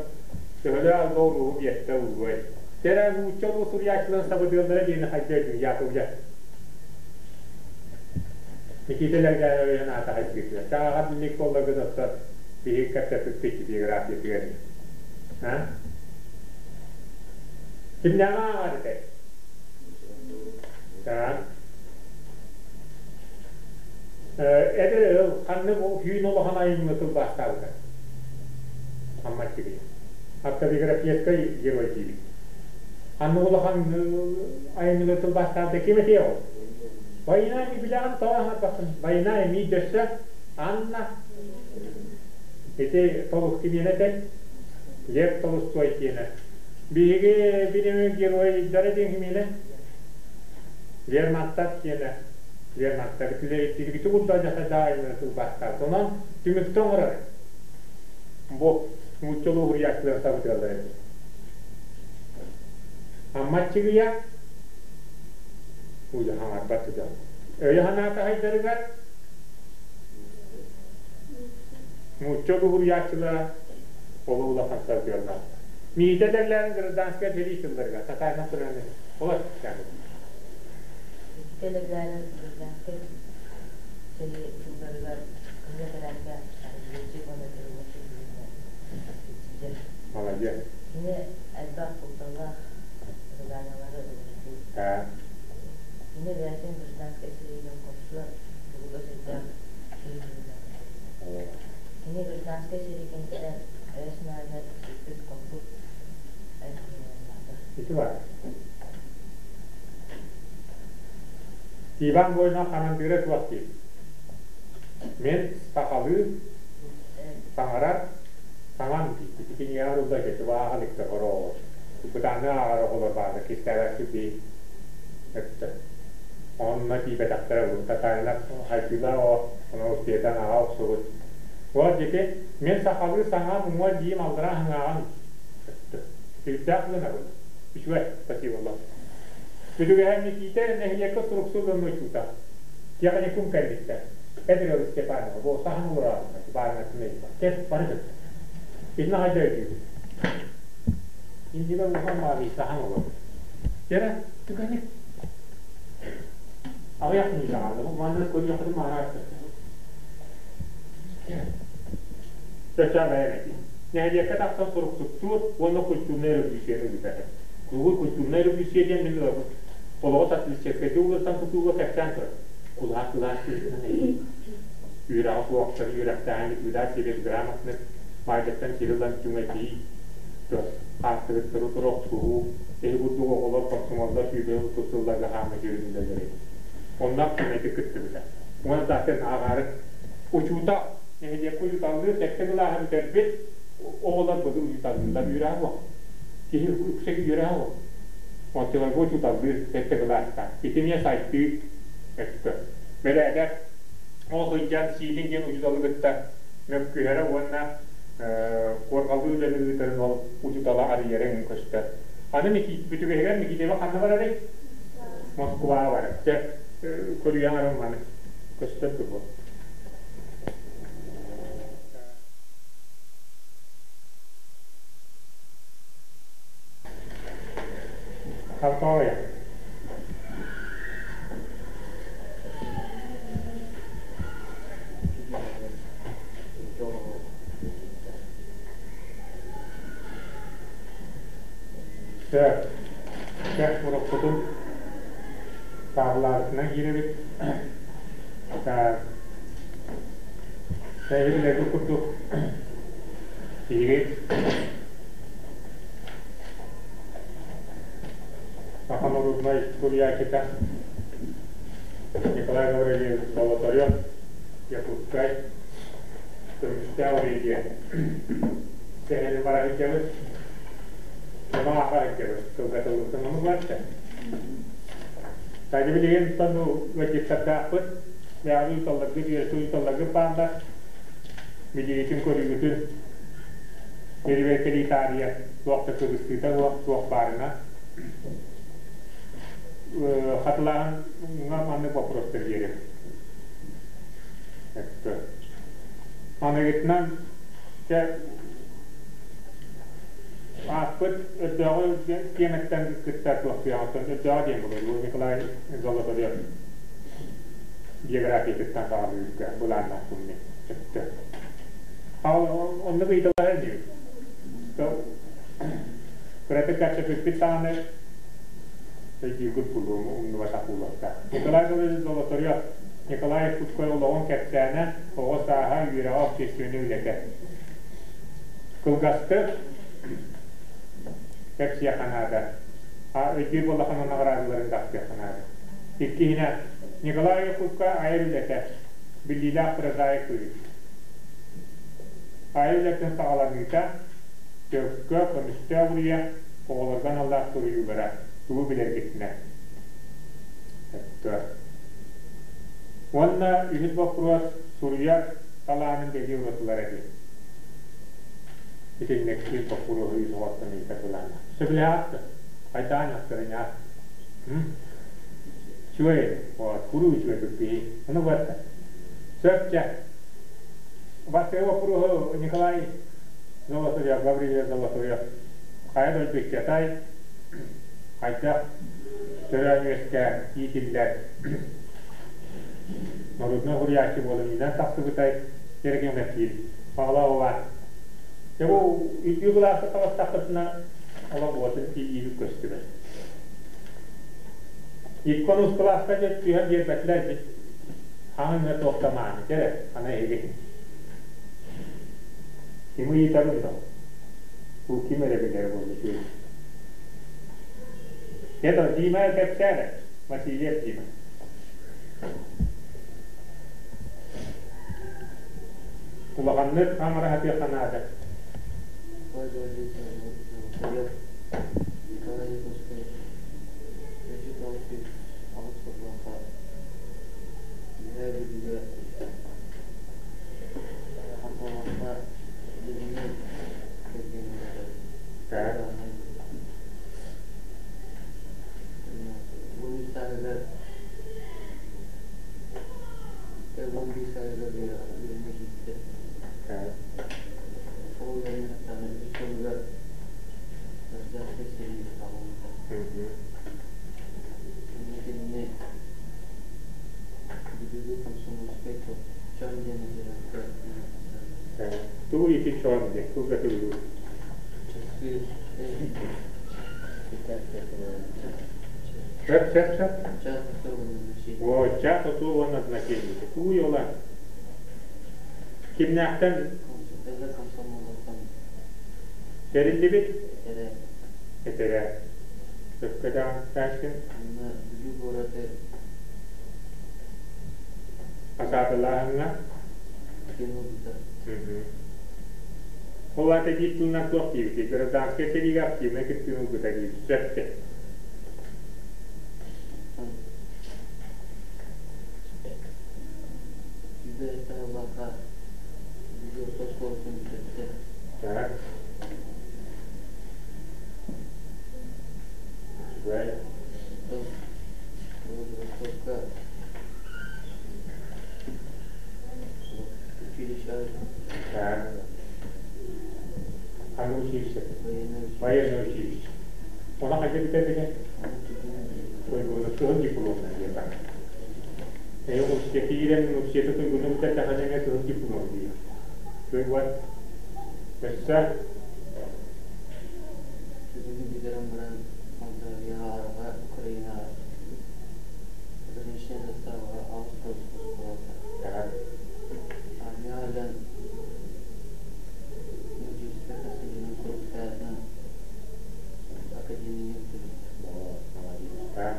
төһөлөөх алга уруһу биэртэ улуой. Тэрэ нуучча улуу суруйааччыларын сабыдыаллара диэни хайда өйдүүн Яковлев. Никита Лэгдээрэбиһин аата хайдыытыгар. Чааҕа билник буолларгыт оттон биһиги кэпсэппиппит биографиятыгар. А? Кимнээҕи ааҕар этэй? Так. Эдэр ыал ханнык түүн улахан айымньы тылбаастаабыта? Амма Аччыгый. Автобиографическай герой диибит. Ханнык улахан айымньылары тылбаастаабыта ким этиэ ол? Война эми билэҕин тоҕо аһарбаккын? Война эми дөссө Анна ити толук кимиэнэ этэй? Лев Толстой киэнэ. Биһиги билими геройдара диэн кимиэнэ? Лермонтов киэнэ. Лермонтов итилэрити курдук дьахайдаа айымньыны тылбаастаабыт. Онон түмүктэ оҥорор. Бу нууччалыы уһуйааччыларын сабыдыаллар эбит. Амма Аччыгыйа уйа хаҥарбат дьон. Өйө санаата хайдарыгар нуучча уһуйааччылара олус улахан сабыдыаллаах. Миитэ Лэглээрин гражданскай сэрии сылларыгар татаарынан туран олор Миитэ Лэглээрин гражданскай сэрии сылларыгар кыһыл этэрээккэ разведчик уонна переводчик быһыытынан сылдьар. Молодец. Кини элбэх кутталлаах заданиелары ылбыт. Кини бэйэтин гражданскай сэриигэ хорсун, туруга сүрдээх киһи быһыытынан. Кини гражданскай сэрии кэнниттэн өйө-санаатыгар сиппит-хоппут эр киһинэн улаатар. Ити бар. Иван Войнов хамандыыра туох диир? Мин сахалыы саҥарар саҥам дии. Ити кинигэҕэ арылла ити ааҕа иликтэр оҕолор. Бытааннык ааҕар оҕолор бааллар, кистээбэккит дии. Өттө. Онно тиийбэтэхтэрэ бу. Татаринов хайдыылаах оҕо, ону успетан аҕа охсубут. Вот дьити, мин сахалыы саҥам уҥа диим аллараа хаҥааҕын. Өттө. Үрдээх гынабын. Үчүгэй, спасибо Allah. Үтүгэһэ Никита нэһилиэккэ суруксут уонна учуутал. Техникум кэнниттэн Петр Степанова бу саһан олороорунна баарынатын ыйыппат. Кэс бары кытта. Итини хайда өйдүүбүт. Иннибэ улахан маами саһан олорбут. Кэрэ түгэник аҕыйах мүнүүтэ хаалла. Бу манна көрүөххүтүн маарааттар. Чачаа бэйэм этии. Нэһилиэккэ тахсан суруксуттуур уонна культурнай революцияны ыытар. Кулуур культурнай революция диэн мин ылабын. Олоҕу социалистическай уларытан тутууга кэпсээн турар. Кулаак кылаас киһитинэн эйии. Үөрэҕэ суохтар үөрэхтээһин ликвидация безграмотных, маайдаттан сири ылан түҥэтии, хааттыгыттары утары охсуһуу, эһи курдук оҕолор комсомоллар сүүрбэ отут сылларга хаамыы сүрүн үлэлэрэ. Онно активнайдык кыттыбыта. Уонна атын ааҕаары учуутал нэһилиэккэ учууталлыыр сэттэ кылааһы бүтэрбит оҕолор былыр учууталлыыллар үөрэҕэ суох. Киһи үксэ үөрэҕэ суох. Оччолорго учууталлыыр сэттэ кылаастаах. Ити эмиэ сайдыы өттө. Бэрээдэк ол сылдьан Сиилин диэн учууталы кытта мөккүһэрэ уонна куорҕаллыы үлэни ыытарын ол учуутала арыйара эҥин көстөр. Аны бүтүгэһигэр Микитева ханна барарый? Москваҕа барар. Дьэ, көрүйэҥ эрэ маны көстөр дуо? Халтаҕа Сөп. Чэ, уруккутун саҕалаабытынан киирэбит. Эһиги билэргит курдук биһиги саха норуодунай суруйааччыта Николай Гаврильевич Золотарев Якутскай көмүстээх үрүйэ диэн сэһэни бара сылдьабыт. Ону ааҕа сылдьабыт. Кылгатыллыбытын ону барда. Тады билигин тону ыалдьыттардаахпыт. Бэҕэ ыыталларгыт, үөрэтэ ыыталларгыт бааллар. Билиитин көрүүгүтүн бэрэбиэркэлии таарыйа туох да кыбыстыыта суох, туох баарына. Хатылааһыҥҥа маннык боппуруостар биэрэбит. Аныгытынан чэ ааспыт өрдөөҕү тиэмэттэн кытта туохтуйаҕыттан өрдөөҕү диэн буолар Николай Золотарев биографиятыттан саҕалыырга былааннаахпын мин өттө. Оннук ыйыталаһар инибит. Кыратык кэпсэппиппит даҕаны өйдүүргүт буолуо умнубатах буолуохтаах. Николай Золотарев Николай Якутскай олоҕун кэпсээнэ, оҕо сааһа, үөрэҕэ, общественнай үлэтэ. Кылгастык кэпсиэххэ наада. Өйдүүр буоллаххына наҕараадаларын да ахтыахха наада. Иккиһинэн, Николай Якутскай айар үлэтэ, биллиилээх прозаик быһыы. Айар үлэтин саҕаланыыта, Төлкө, көмүстээх уруйа, оҕолорго аналлаах суруйуулара тугу билэргитинэн. Уонна үһүс боппуруос суруйар талаанын бэлиэ уратылара диэн. Итинник үс боппуруоһу үс оҕоттон ыйытар былааннаах. Сөбүлэһэҕит да? Хайдаан ахтарыҥаат? Үчүгэй, куруу үчүгэй биппиһи. Ону барта. Сөп чэ. Бастакы боппуруоһу Николай Золотарев, Гаврилия Золотарев хайа дойду ыччатай, хайдах төрөөн үөскээн иитиллэн норуодунай суруйааччы буолан үүнэн тахсыбытай эргин кэпсиир Павлова. Дьэ бу үрдүк кылааска таҕыстахпытына олох уотун тиийиибит көстүбэт. Икки кылааска дьэ түһэн биэрбэтилэр эбит. Хаҥын туох да мааны кэрэ, аны эһиги. Ким ыйытабын да? Бу ким эрэ билэр буолла үчүгэй. Это Дима кэпсээнэ, Васильев Дима. Улаханнык хаҥара сатыахха наада. Золотарев Николай Якутскай 398 сыллаахха Үөһээ Бүлүүгэ Хампалаахха Дьэдьэҥи кэргэннэрэ Уон сааһыгар 15 сааһыгар үөрэнэ киирбитэ. Ол үөрэнэ үс сылыгар гражданскай сэриигэ хаалбыта. Онно кинини Бүлүүгэ комсомольскай Чон диэн этэрээккэ Тугу ити чон диэн кылгатыллыы? Сөп, сөп, сөп. О, час особого назначения. Тугуй ола? Кимнээхтэн тэриллибит? Этэрэ. Сөпкө даҕаҥтааччын. Бүлүү куораты Асаатылааһыҥҥа? Ол аата биир тылынан туох диэбитий? Гражданскай сэриигэ активнай кыттыыны ылбыта диэбит. Сөп дэ. Сүүрбэ сыллаахха Бүлүү орто оскуолатын бүтэрбитэ. Так. Үчүгэй. Оттон Владивостокка училище Так. Ханна училище? Военное училище. Военное училище. Ону хайда бүтэрбитэ? Туйгуну кыһыл дипломна диэн баар. Э, киирэн университеты туйгуну бүтэрдэххинэ эмиэ кыһыл диплом диир. Туйгуат. Өссө Түгүнү бүтэрэн баран Молдавияҕа, Украинаҕа пограничнай заставаҕа аҕыс сыл сулууспалаабыта. Так. Армияҕа өлөн Медицинскэй Константин Курбскайатынан академияны бүтэрбитэ. Так.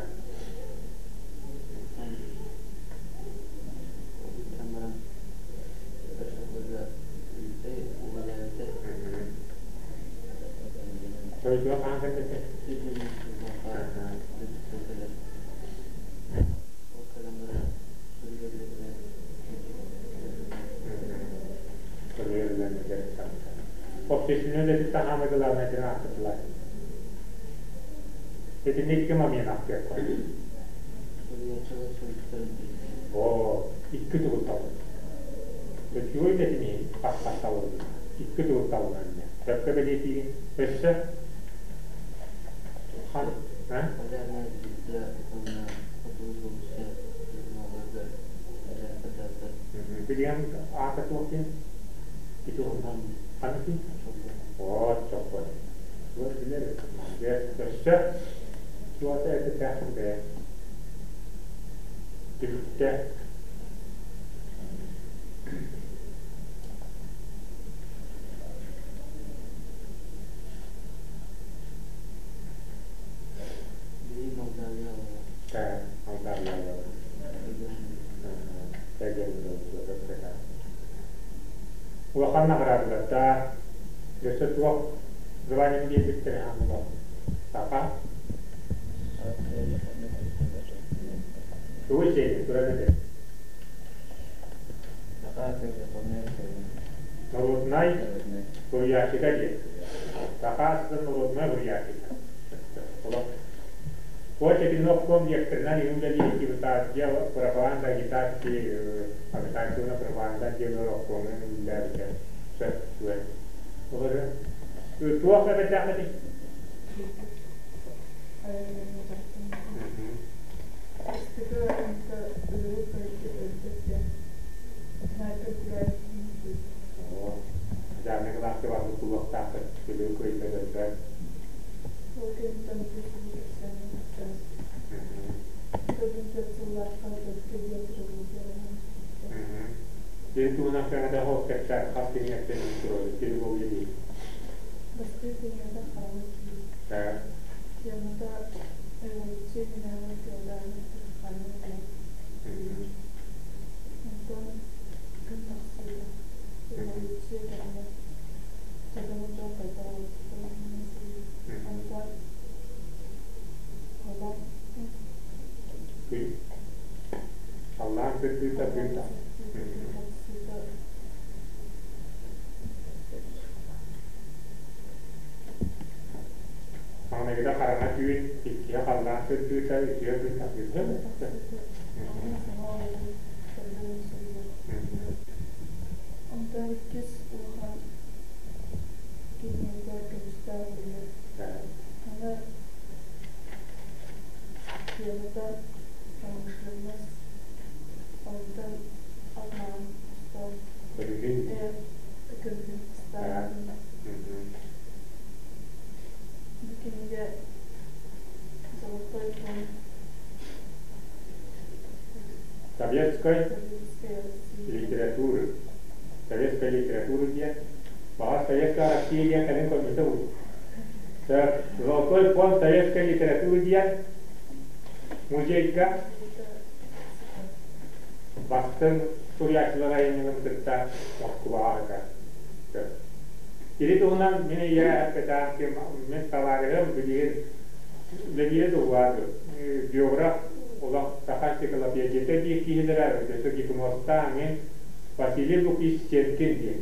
Оттон ол бүтэрэн баран өр сылларга үлэлээбитэ. Дойдуга хаһан кэлбитэ? Сыллаахха дойдутугар кэлэр. Ол кэлэн баран суруйар үлэтинэн Суруйар үлэнэн дьарыктаммыта. Общественнай үлэтин таһаама главнайдарын аахпытылар. Итинник икки момент ахтыахха. Суруйааччылар союзтарын тэрийбитэ. Оо, икки тугул талыллар. Үчүгэй үлэтин иһин хас-хас талыллар. Икки тугул талыллар. Сөпкө бэлиэтиигин. Өссө хан, а? Полярная звезда уонна Хотугу сулуска журналларга редактордаабыта. Билигин аата туох диэн? Ити ханнык диэн? Оо, чоппон. Туох билэр? Молодец. Өссө туота этэтээхпин бэйэ. Түмүктэ. Билигин Молдавия олорор. Так, Молдавия олорор. Улахан наҕараадалардаах, өссө туох званиены биэрбиттэрэ хааммыта. Саха. Тугу сиэни туран этэ? Норуодунай суруйааччыта диэн. Саха атын норуодунай суруйааччыта. Олох. Почетинов директорынан үлэлии депутат пропаганда агитации агитационная пропаганда отдела обкомун үлэлээбитэ. Сөп үчүгэй. Олору туох эбэтээххитий? Дьаамҥа кылааска барбыт буолуохтааххыт, өлүү кыайда өлбөт. Ол кэнниттэн үтүө кэпсээнин кыттан 2004 сыллаахха Төлкө диэн трилогия роман суруйбута. Кини туһунан кэҥэтэ ол кэпсээн хас кинигэттэн туруору трилогия дии. Бастакы кинигэтэ «Хараҥа түүл». Темата революция иннинээҕи феодальнай патриархальнай олох. Онтон күн тахсыыта. Халлаан сырдыыта күн Маҥнайгыта хараҥа түүн, иккиһэ халлаан сырдыыта, үсүһэ күн тахсыыта. Онтон иккис улахан кинигэ көмүстээх үрүө. Аны темата промышленность, онтон алмааһын хостоон, Көмүһүн. Көмүһүн хостооһун. Бу кинигэ Золотой фонд Советской Советской России литературы. Советская литература диэн, баҕар Советская Россия диэн кэлин көрбүтэ буолуо. Золотой фонд советской литературы диэн музейга бастыҥ суруйааччылар айымньыларын кытта Москубаҕа ыытар. Кини туһунан мин ийэ эппэтэҕим ким мин табаарыһым билигин үлэлиирэ дуо биограф олох саха энциклопедията диир киһилэрэ өссө Гипностаан мин Василий Лукич Серкин диэн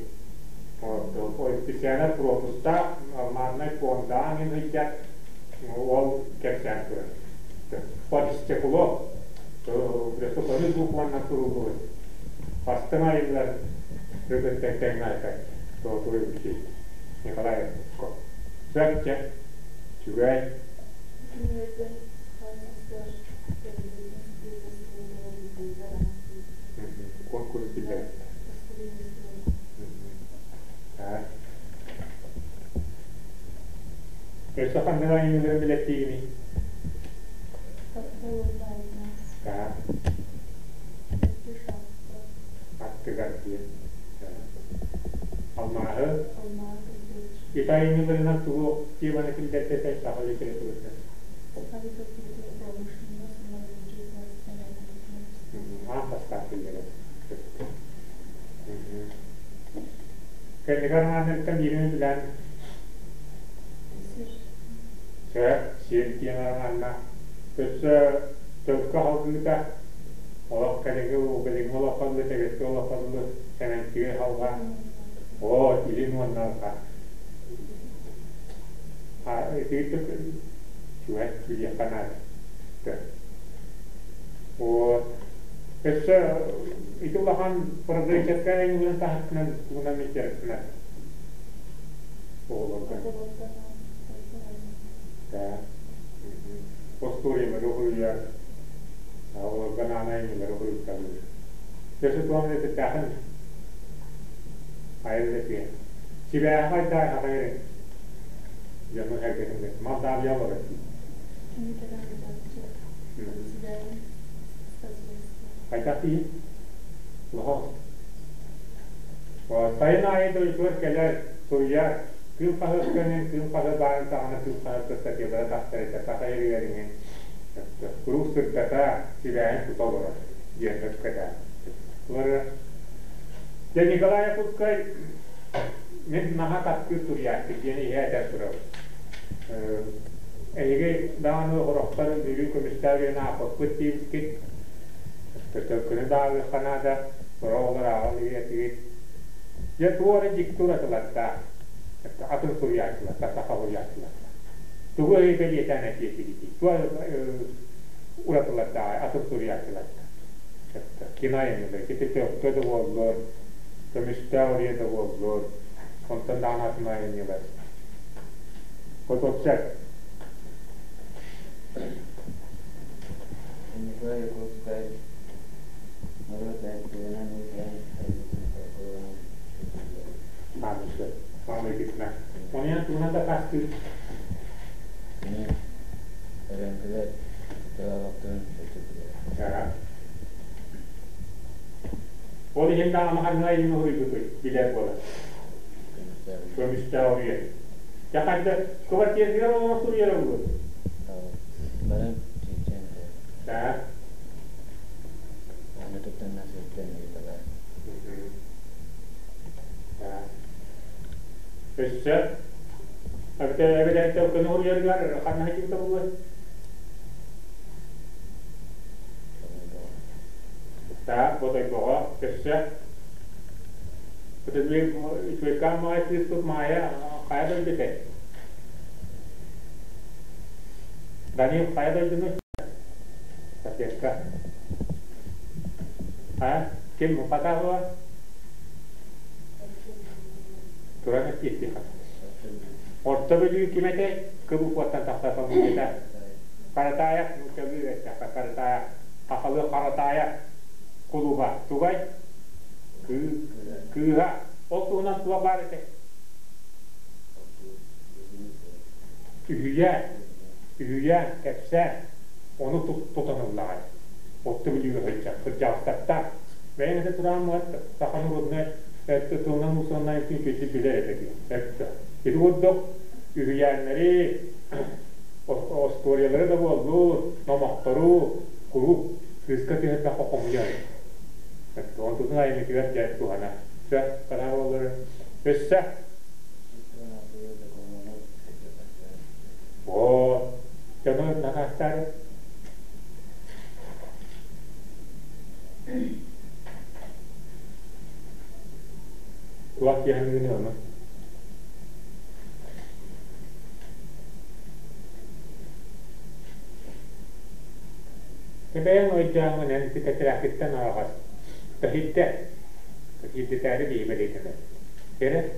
специально пропустаах алмазнай фондаҕа мин ыйда ол кэпсээн турар. Под стекло көмүс букваннан суруллубут бастыҥ айымньылар рыгыттан тэҥҥэ Золотой ручей Николай Якутсков. Сөп чэ, үчүгэй. Кинилэртэн Саха СССР Конкурс биллэрэр. Өссө ханнык айымньыларын билэттиигиний? Так. Аттыгар диэн. Алмааһы. Ити айымньыларынан тугу теманы киллэрдэ саха литературата? Аан бастаан киллэрэр. Кэнники романнарыттан биирин билэн Сөп, сир диэн романна өссө төлкө халгыыта олох кэлиҥҥи билиҥҥи олоххо дылы сэбиэскэй олоххо дылы сэмэнчиги халҕаан оо илин уонна арҕаа итиитик үчүгэй билиэххэ наада вот өссө ити улахан прозаическай айымньыларын таһыттынан тугунан дьарыктанар оҕолорго да остуоруйалары уһуйар оҕолорго анаан айымньылары уһуйталыыр өссө туох этиттээхин айыллытыа сибээһи хайдаа хахайрын дьону сэргэтин Молдавия олорор хайдах дии Лохо сайын аайы дойдутугар кэлэр суруйар кыым хаһыакканын кыым хаһыат баарын саҕана кыым хаһыакка статьялара тахсар этэ саха иһигэр иҥин куруук сырдата сибээһин тута олорор диэн өккөтө Дьэ Николай Якутскай мин наһаа таптыыр суруйааччы диэн иһэ этэн турабын. Эһиги даҕаны орохтор Бүлүү көмүстээх диэн аахпыппыт диэбиккит. Төлкөнү да ааҕыахха наада, сорох оҕолор ааҕан илиэтигит. Дьэ туох эрэ дьикти уратылардаах, атын суруйааччылартан, саха суруйааччылартан. Тугу эһиги бэлиэтээн этиэтигитий? Туох уратылардааҕый атын суруйааччылартан? Кино айымньылар, ити төлкө да буоллун, көмүстээх үрүйэ да буоллун, онтон даҕаны атын айымньылар. Хотуопсай. Николай Якутскай норуот тылынан уус-уран айымньытын folklорунан чочуллар. Анышы, маҥнайгытына. Онуйан тугунан да хастыыр. Кини эбэҥкилэр тылалахтарын чочуллар. Ол иһин даҕаны ханнык айымньы уһуйбутуй, билэр буолар. Көмүстээх уруйа. Дьэ хайда квартиратыгар олорон суруйара буолуо? Баран чинчэн Так. Аны туттан сылдьан ыйыталар. Так. Өссө эбэтэр төлкөнү уруйарыгар ханна сылдьыбыта буолуой? Так, Бодойбоҕо өссө Үчүгэйкээн Маайа кыыспыт Маайа хайа дойду этэй? Данил хайа дойдуну? Соседка. А? Ким хатаһыа? Туран эттиэхтии хата. Орто Бүлүү ким этэй? Кыбы куоттан тахсар фамилията. Каратаев нууччалыы эттэххэ Каратаев. Хахалы Харатаайа кулуба тугай? Кыыһа. Ол туһунан туох баар этэй? Үһүйээн, үһүйээн, кэпсээн, ону тутан ыллаҕай. Отто Бүлүүгэ сылдьар кырдьаҕастартаах. Бэйэҥ этэ тураан муһатта. Саха норуотунай тылынан уусураннаан үчүгэй билэр этэ дии. Өттө. Ити курдук үһүйээннэри остуоруйалары да буоллун, номохтору куруук кыыска түһэрдэххэ хомуйар. Онтутун айымньытыгар дьэ туһана. Сөп, санаа буоллары. Өссө Оо, дьону накаастаары. Туох диэхиҥҥин ону? Бэйэҥ өйдөөҥҥүн эн ити тэтэрээкиттэн араҕас. Тэһийдэ. Тэһийдэтээри киһи бэлиэтэнэр. Эрэ.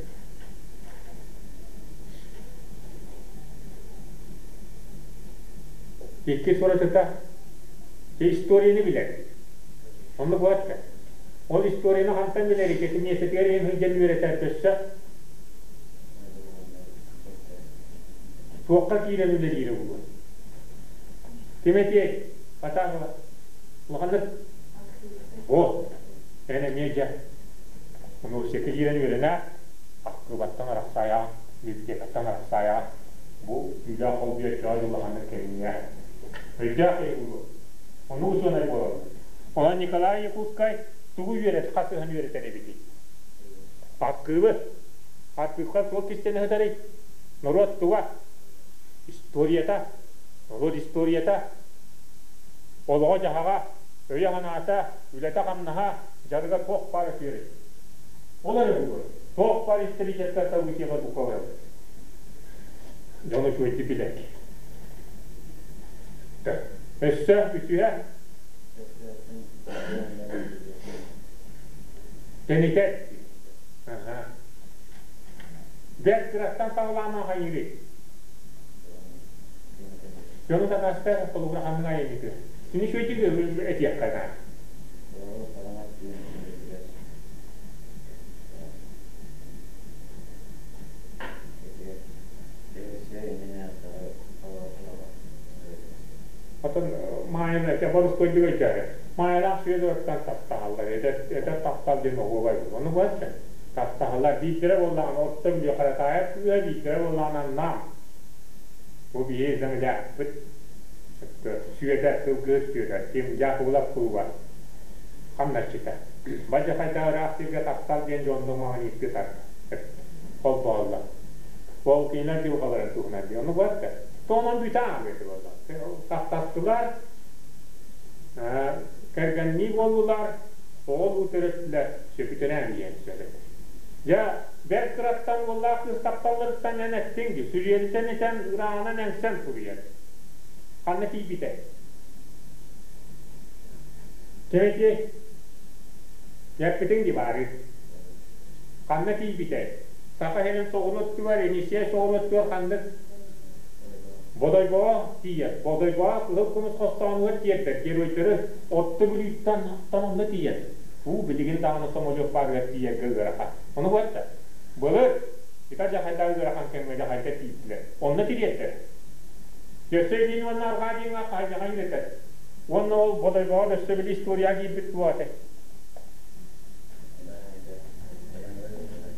Иккис уратыта историяны билэр. Оннук буолар. Ол историяны хантан билэр ити миэстэтигэр иһин сылдьан үөрэтэр өссө Туохха киирэн үлэлиирэ буолуой? Ким этиэй? Хатаан улаханнык О, эн эмиэ дьэ университекка киирэн үөрэнэ, ахтыбаттан арахсаайаҕын, библиотекаттан арахсаайаҕын. Бу түүлээх холбуйаччыга улаханнык кэҥиэ. Өйдөөх киһи буолуо. Ону учуонай буолаллар. Онон Николай Якутскай тугу үөрэт, хасыһан үөрэтэр эбитий? Архыыбы. Архыыпка туох кистэнэ сытарый? Норуот туга? Историята. Норуот историята. Олоҕо-дьаһаҕа, өйө-санаата, үлэтэ-хамнаһа, дьарыга туох баар үтүөрэй? Ол эрэ буолуо. Туох баар историческай событиеҕа духовой. Дьон үчүгэйдик билэр. Өссө үсүһэ Тэнитэр. Бэрт кыраттан саҕалаан аҕайыырый. Дьону сатаастар холобура ханнык айанньыты. Кини үчүгэйдик этиэххэ наада. Отон Маайаны этэ борускуойдук өйдөөрө. Маайалаах Сүөдөртөн таптаһаллар. Эдэр, эдэр таптал диэн оһуобай буолуо. Ону бачча таптаһаллар. Биирдэрэ буоллаҕына Орто Бүлүү Харатаайап кыыһа, биирдэрэ буоллаҕына Нам. Бу биһи землякпыт Сүөдэр, сылгыһыт Сүөдэр, ким Дьаакыбылап кулуба хамначчыта. Бадьа хайдах ыраах сиргэ таптал диэн дьонно маҕаниитты тарда. Холбооллор. Ол кинилэр дьылҕаларын туһунан дии. Ону барда. Тоҕонон бүтэ аҕалыа буолла. Таптастылар, кэргэннии буоллулар, оҕолуу төрөттүлэр, сөпүтэрээм диэн сөп этэ. Дьэ, бэрт кыраттан уоллаах кыыс тапталларыттан эн эттиҥ дии, сүрүйэритэн этэн, ырааҕынан эҥсэн суруйар. Ханна тиийбитэ? Кэбэтиэй, эппитиҥ дии баарыы. Ханна тиийбитэй? Саха сирин соҕуруу өттүгэр, Енисей соҕуруу өттүгэр ханнык Бодойбоҕо тиийэр. Бодойбоҕо кыһыл көмүс хостоонугар тиэрдэр. Геройдары Орто Бүлүүттэн онно тиийэр. Уу билигин даҕаны самолет баарыгар тиийэргэ ыарахан. Ону буолта. Былыр ити дьахайдаах ыарахан кэмҥэ дьахайдар тиийдилэр. Онно тириэрдэр. Өссө илин уонна арҕаа диэҥҥэ хайдьаҕа үөрэтэр. Уонна ол Бодойбоҕо өссө били историяҕа киирбит туох этэй?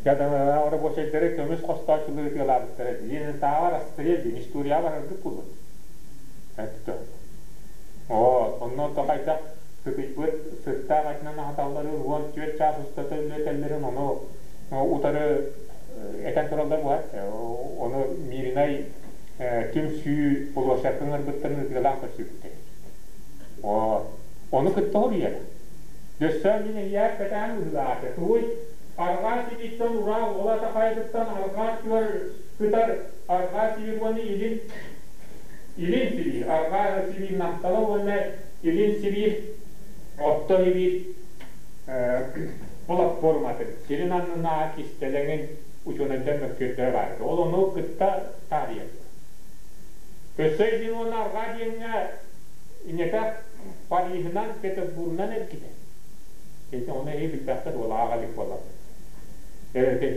Рабочайдары көмүс хостооччулары ытыалаабыттара диэн тааҕар расстрел диэн историяҕа бараргыт буолуо. Өттө. Оо, онно то хайдах сытыйбыт сыттаах этинэн аһаталларын 14 чаас устата үлэтэллэрин ону утары этэн тураллар буолар. Ону Мииринэй түмсүү площадкын ыҥырбыттарын ытыалаан көрсүбүттэр. Оо, ону кытта хоруйар. Өссө мин эйиэхэ кэтээн быһыылаата. Тугуй, арҕаа сибииртэн ураа уола Сахайдыттан арҕаа өттүгэр сытар арҕаа сибиир уонна илин илин сибиир, арҕаа сибиир Намтала уонна илин сибиир Орто Сибиир платформатын сирин аннынааҕы кистэлэҥин учуонайдар мөккүөрдэрэ баар этэ. Ол ону кытта таарыйар. Өссө илин уонна арҕаа диэҥҥэ иннэтэ Парижынан, Петербургунан эргитэ. Ити ону эһиги билбэххит уолааҕа илик буоллаххыт. Эбэтэр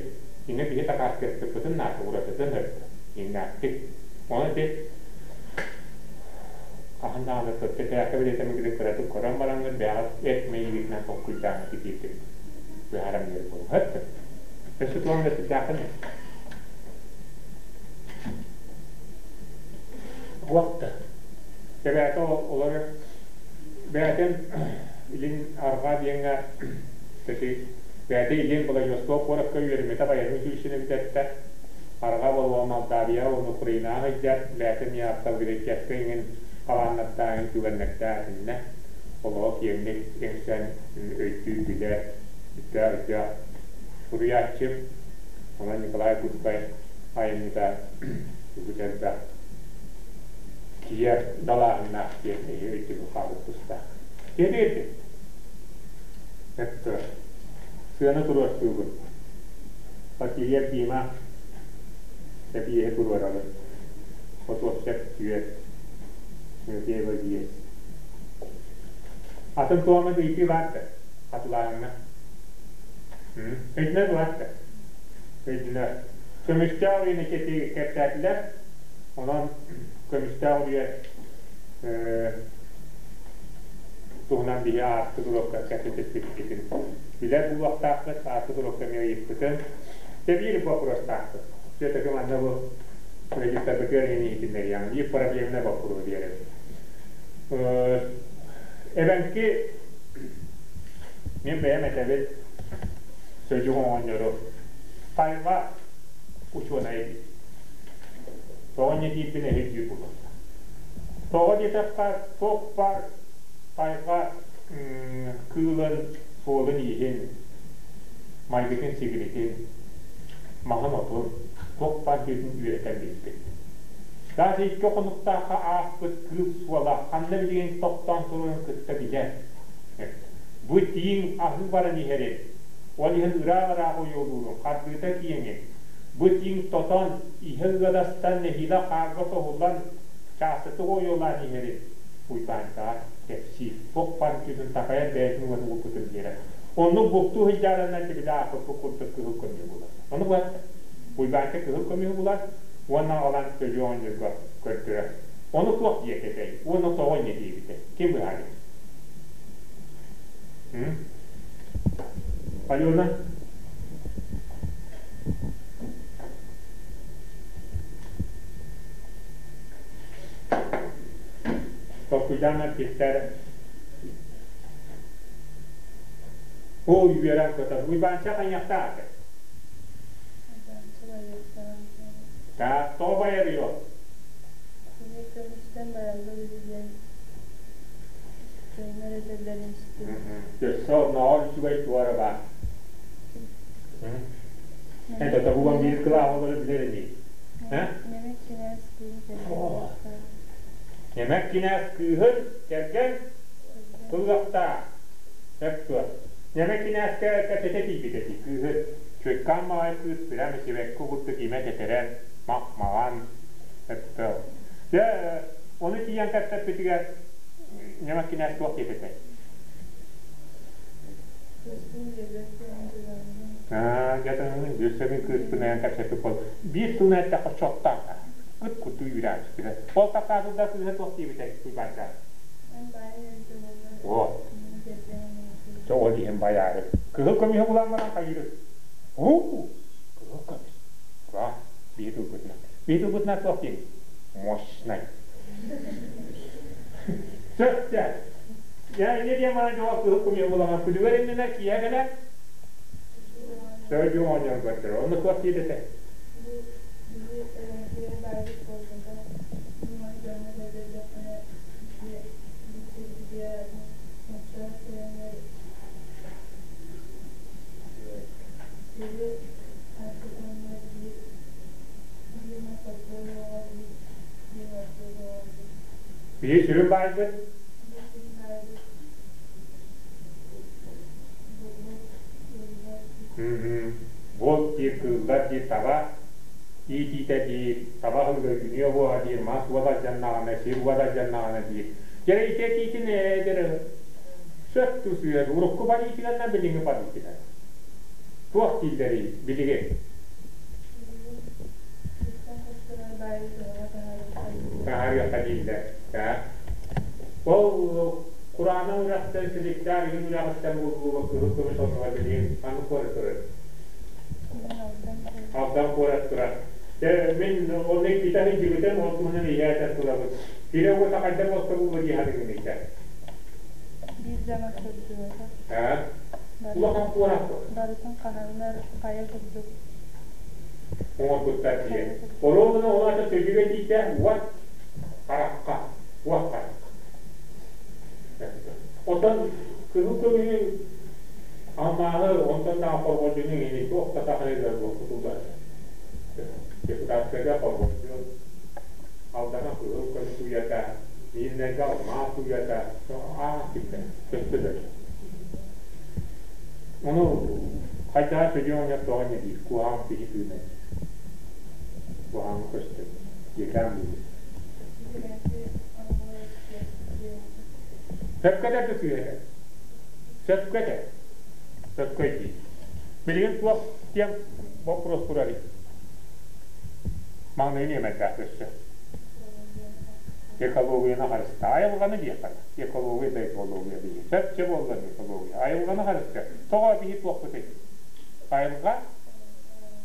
иннэ биһи дакаастыахпытын наада уратытын өртө, иҥнээхтик. Ону ити хаһан даҕаны тэтээххэ билэтэмигитин кыратык көрөн бараҥҥыт бэйэҕит эт мэйиигитинэн толкуйдааҥҥыт итиирдик быһааран биэрэр буолуҥ. Өссө туох эмэ сирдээххин Уохта. Бэйэтэ олорор бэйэтин илин арҕаа диэҥҥэ кэти бэйэтэ илин Владивосток куоракка үөрэммитэ байыаннай училищены бүтэртэ. Арҕаа буолуо Молдавия уонна Украинаҕа сылдьар бэйэтэ эмиэ автогреческай иҥин талааннардаах иҥин түгэннэрдээх этиннэ. Олоҕу киэҥник иҥсэн өйдүүр билэр өйдөөх өйдөөх суруйааччы. Онон Николай Якутскай айымньыта үгүс элбэх киэр далааһыннаах диэн эһи өйдөбүл хаалык тустаах. Киэбирдим. Өттө. Сыана туруорсуубун. Васильев Дима эбиэһи туруорабын. Хотуопсек түөрт. Тимофеева биэс. Атын туома ыйытыы баар да? Хатылааһыҥҥа. Өйдөнөр баар да? Өйдөнөр. Көмүстээх үйэни кэпсээтилэр. Онон көмүстээх үйэ туһунан биһи ааспыт уруокка кэпсэтиспиппитин билэр буолуохтаахпыт, ааспыт уруокка эмиэ ыйыппытын. Дьэ биир боппуруостаахпыт. Все-таки манна бу регистрбытыгар иһитиннэриэҕин биир проблемнай боппуруоһу биэрэбин. Эбэҥки мин бэйэм этэбин сөдьүк оҕонньору тайҕа учуонайа диир. Тоҕо инньэ диирбин эһиргиир буолуохтаах. Тоҕо диэтэххэ, туох баар тайҕа кыылын суолун-ииһин, майгытын-сигилитин, маһын-отун туох баар диэтин үөрэтэн билбит. Даже икки хонуктаахха ааспыт кыыл суола ханна билигин тохтоон турарын кытта билэр. Бу тииҥ аһыы баран иһэрин, ол иһин ыраах-ыраах ойуолуурун, хардыыта киэҥин, бу тииҥ тотон, иһэ ыадастан нэһиилэ хаарга соһуллан, чаастатык ойуолаан иһэрин Уйбаанчаҕа кэпсиир. Туох баар үтүөтүн такайан бэйэтин уотун уопутун биэрэр. Оннук бултуу сылдьаарыннан тибилэ ааппыппыт курдук кыһыл көмүһү булар. Ону булар. Уйбаанча кыһыл көмүһү булар уонна аҕалан Төлүө оҕонньорго көрдөрөр. Ону туох диэки этэй уонна тоҕо инньэ диэбитэ? Ким быһаарыа? Алена? Толкуйдаан артистар Оо, үөрэн көтөр. Уйбаанча хайыахтаах этэ? Так, тоҕо байарыйо? Кини көмүстэн байаллар үһү диэн дьоннор этэллэрин истибит. Өссө оннооҕор үчүгэй туора баар. Это буган биир кылааһы олору билэр ини. Нэмэк кинээс кыыһын кэргэн Нэмэк кинээс кыыһын кэргэн тыллахтаа. Сөп дуо? Нэмэк кинээскэ кэпсэтэ тиийбит эти кыыһы. Чуйкаан маҕай кыыс прямо сибэкки курдук имэ тэтэрэн, мах-маҕан, өптөөх. Дьэ, ону тиийэн кэпсэппитигэр Нэмэк кинээс туох диэт этэй? Дьэ, өссө мин кыыспын кэпсэппит буол. Биир тылынан эттэххэ чоттаах. Ыт курдук үүрээн түспүтэ. Ол тахсаатылда кыыһа туох диэбитэй Уйбаанча? О, чэ ол иһин байаары. Кыһыл көмүһү булан баран хайыырый? Уу, кыһыл көмүс. Ура, биир тылбытынан. Биир тылбытынан туох диэбит? Мощнай. Сөп, чэ. Я инньэ диэн баран дьоҕо кыһыл көмүһү булан күлүгэр иннинэ киэһэ кэлэн Сөдьү оҕонньор көрдөрөр. Онно туох диэт этэ? Бу биһи эбэҥкилэр баайбыт буолбата. Бу маны дьоҥҥо көрдөрдөххүнэ, биһиги нууччалар кэлэннэр Биһи сүрүн баайбыт? Буол диир, кыыллар диир, таба иитиитэ диир, таба аһылыга үүнүө буола диир, мас уота алдьаннаҕына, сир уота алдьаннаҕына диир. Дьэ ити этиитин эдэр сөп тусуйар урукку политиканан билиҥҥи политика. Туох дииллэрий билигин? Таһаарыахха дииллэр. Ол Кураанах үрэхтэн силиктээх илин үрэҕиттэн буллуга кыһыл көмүс оннугар билигин ханнык куорат турар? Алдан куорат турар. Дьэ, мин онно иккитэ сылдьыбытым, ол туһунан ийэ этэн турабыт. Сирэ уота хайда буолта буолуо дии саныыгын итэ? Биир дьоно сылдьыбата. Аа? Улахан куорат дуо? Барытын хаһаннар хайа курдук оҥорбуттар диye. Оруобуна ол аата сөдүгэ тиийдэ уот харахха, уот харахха. Оттон кыһыл көмүһү алмааһы онтон даҕа хорҕолдьуну иҥини туох да сахалыылар буолбутуллар. Депутатскайга хорҕолдьу, Алдана кыһыл көмүс уйата, Миирнэйгэ алмаас уйата, аа сирдэр, көстөлөр. Ону хайдаҕа сөдүө оҕонньор тоҕо инньэ диир, куһаҕан киһи тыына диир. Куһаҕаҥҥа көстөр, дьиэкээн буолуо. Сөпкө этэр да сыыһа этэр. Сөпкө этэр. Сөпкө өйдүүр. Билигин туох диэн боппуруос турарый? Маҥнайы нүөмэрдээх өссө. Экологияны харыстаа. Айылҕаны диэххэ. Экология да экология биһи. Сөп чэ буолла экология. Айылҕаны харыстаа. Тоҕо биһи туохпутуй? Айылҕа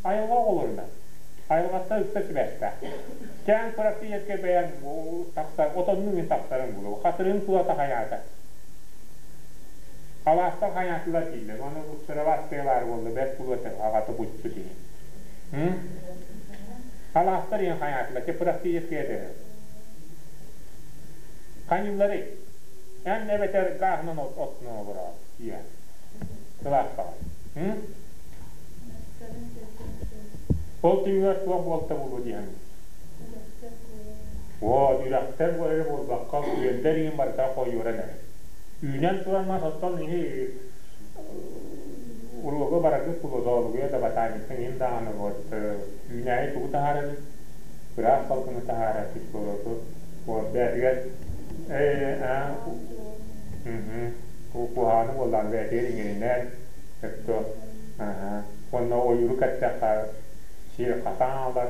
айылҕа оҕолорунан. Айылҕаттан ыкса сибээстээх. Кээн практически бэйэҥ тахсар, отоннуҥ иһин тахсарыҥ буолуо. Хатырыҥ тулата хайаата. Алаастар хайаатылар дииллэр. Оны сыралаас тыалаары буолла, бэрт булуо аҕата буччу диэн. Алаастар иһин хайаатылар, те практически этэ. Хайыылларый? Эн эбэтэр гааһынан оттунан олороор, ийэ. Сылаас баҕай. Ол түмүгэр туох буолта буолуо диэхин. Оо, үрэхтэр эрэ буолбакка, күөллэр иһин барыта хойуоран эрэр. Үүнэн туран мас оттон иһи уруогу бараргыт плодология да ботаника иһин даҕаны вот үүнээйи тугу таһаарар ыраас салгыны таһаарар кислороду вот бэйэтигэр куһаҕаны буоллаҕына бэйэтигэр иҥэринэр өттө уонна ойууру кэттэххэ сир хатаан аалар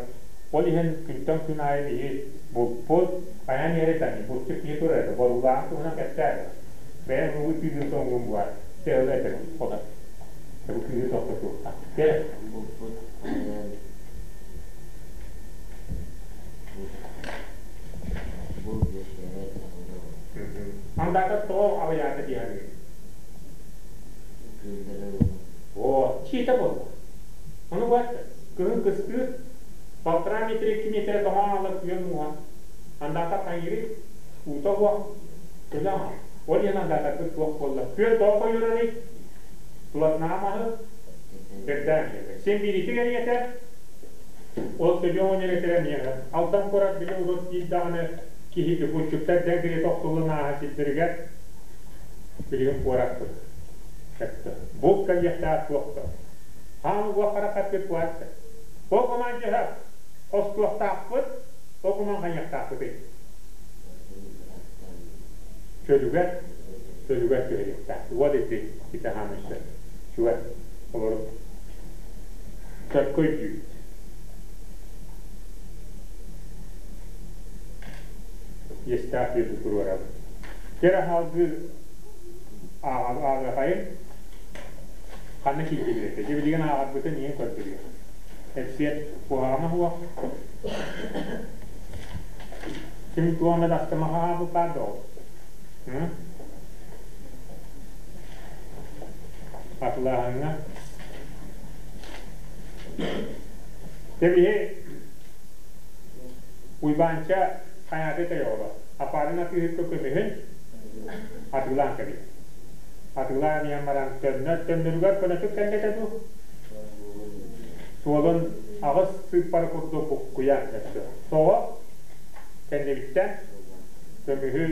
ол иһин күнтэн күн аайы биһи булпут хайаан иһэр этэ булчут киһи турар этэ боруулааҕын туһунан кэпсээ бэйэм угу тыынын соҥгун буолар сыала этэ хотон бу кыыһы тохтотуохха Булпут хайаан бу үөскээбэт Андатар тоҕо аҕыйаата диэхэ Оо, чиитэ буолла. Ону баатта, кыһын кыстыыр, полтора метра, 2 метрэ тоҥон аалар күөл мууһа. Андаатар хайыырый? Уута уох, көлө аҥар. Ол иһин андаатарбыт туох буолла? Күөл тоҕо хойуурарый? Тулатынаҕа маһы кэрдээн биэрэр. Син биирити кэриэтэ, ол сөдүө оҕонньор этэрэ миэхэ. Алдан куорат били урут биир даҕаны киһи булчуттар дэҥ кэриэтэ охсуллан ааһа сирдэригэр билигин куораппыт. Булт кэлиэхтээх туох да. Хаан угуох харах эппит куорат. Ол гынан дьыһа хостуохтаахпыт, ол гынан хайыахтаахпытый? Чөлүгэр, чөлүгэр түһэриэхтээх. Уот ити, ити хаамыйса. Чугас, олору. Сөпкө өйдүүбүт. Иэстээх диэки туруорабыт. Кэрэ хаалгыы ааҕыахайын ханна киирдибит этэ. Дьэ билигин ааҕарбытын иһин көрдөрүөх. Эпсиэт куһаҕана суох. Ким туох эмэ тастымаха аабыт баар да ол. Атылааһыҥҥа. Дьэ биһи Уйбаанча хайааты тойоҕоло. Апаарын атыыһыкка көмүһүн атыылаан кэбиһэр. Атыылаан иһэн баран төннөр төннөрүгэр көнөтүк кэллэтэ дуу? Суолун аҕыс сыыппара курдук буккуйа өттө. Тоҕо? Кэннибиттэн Көмүһү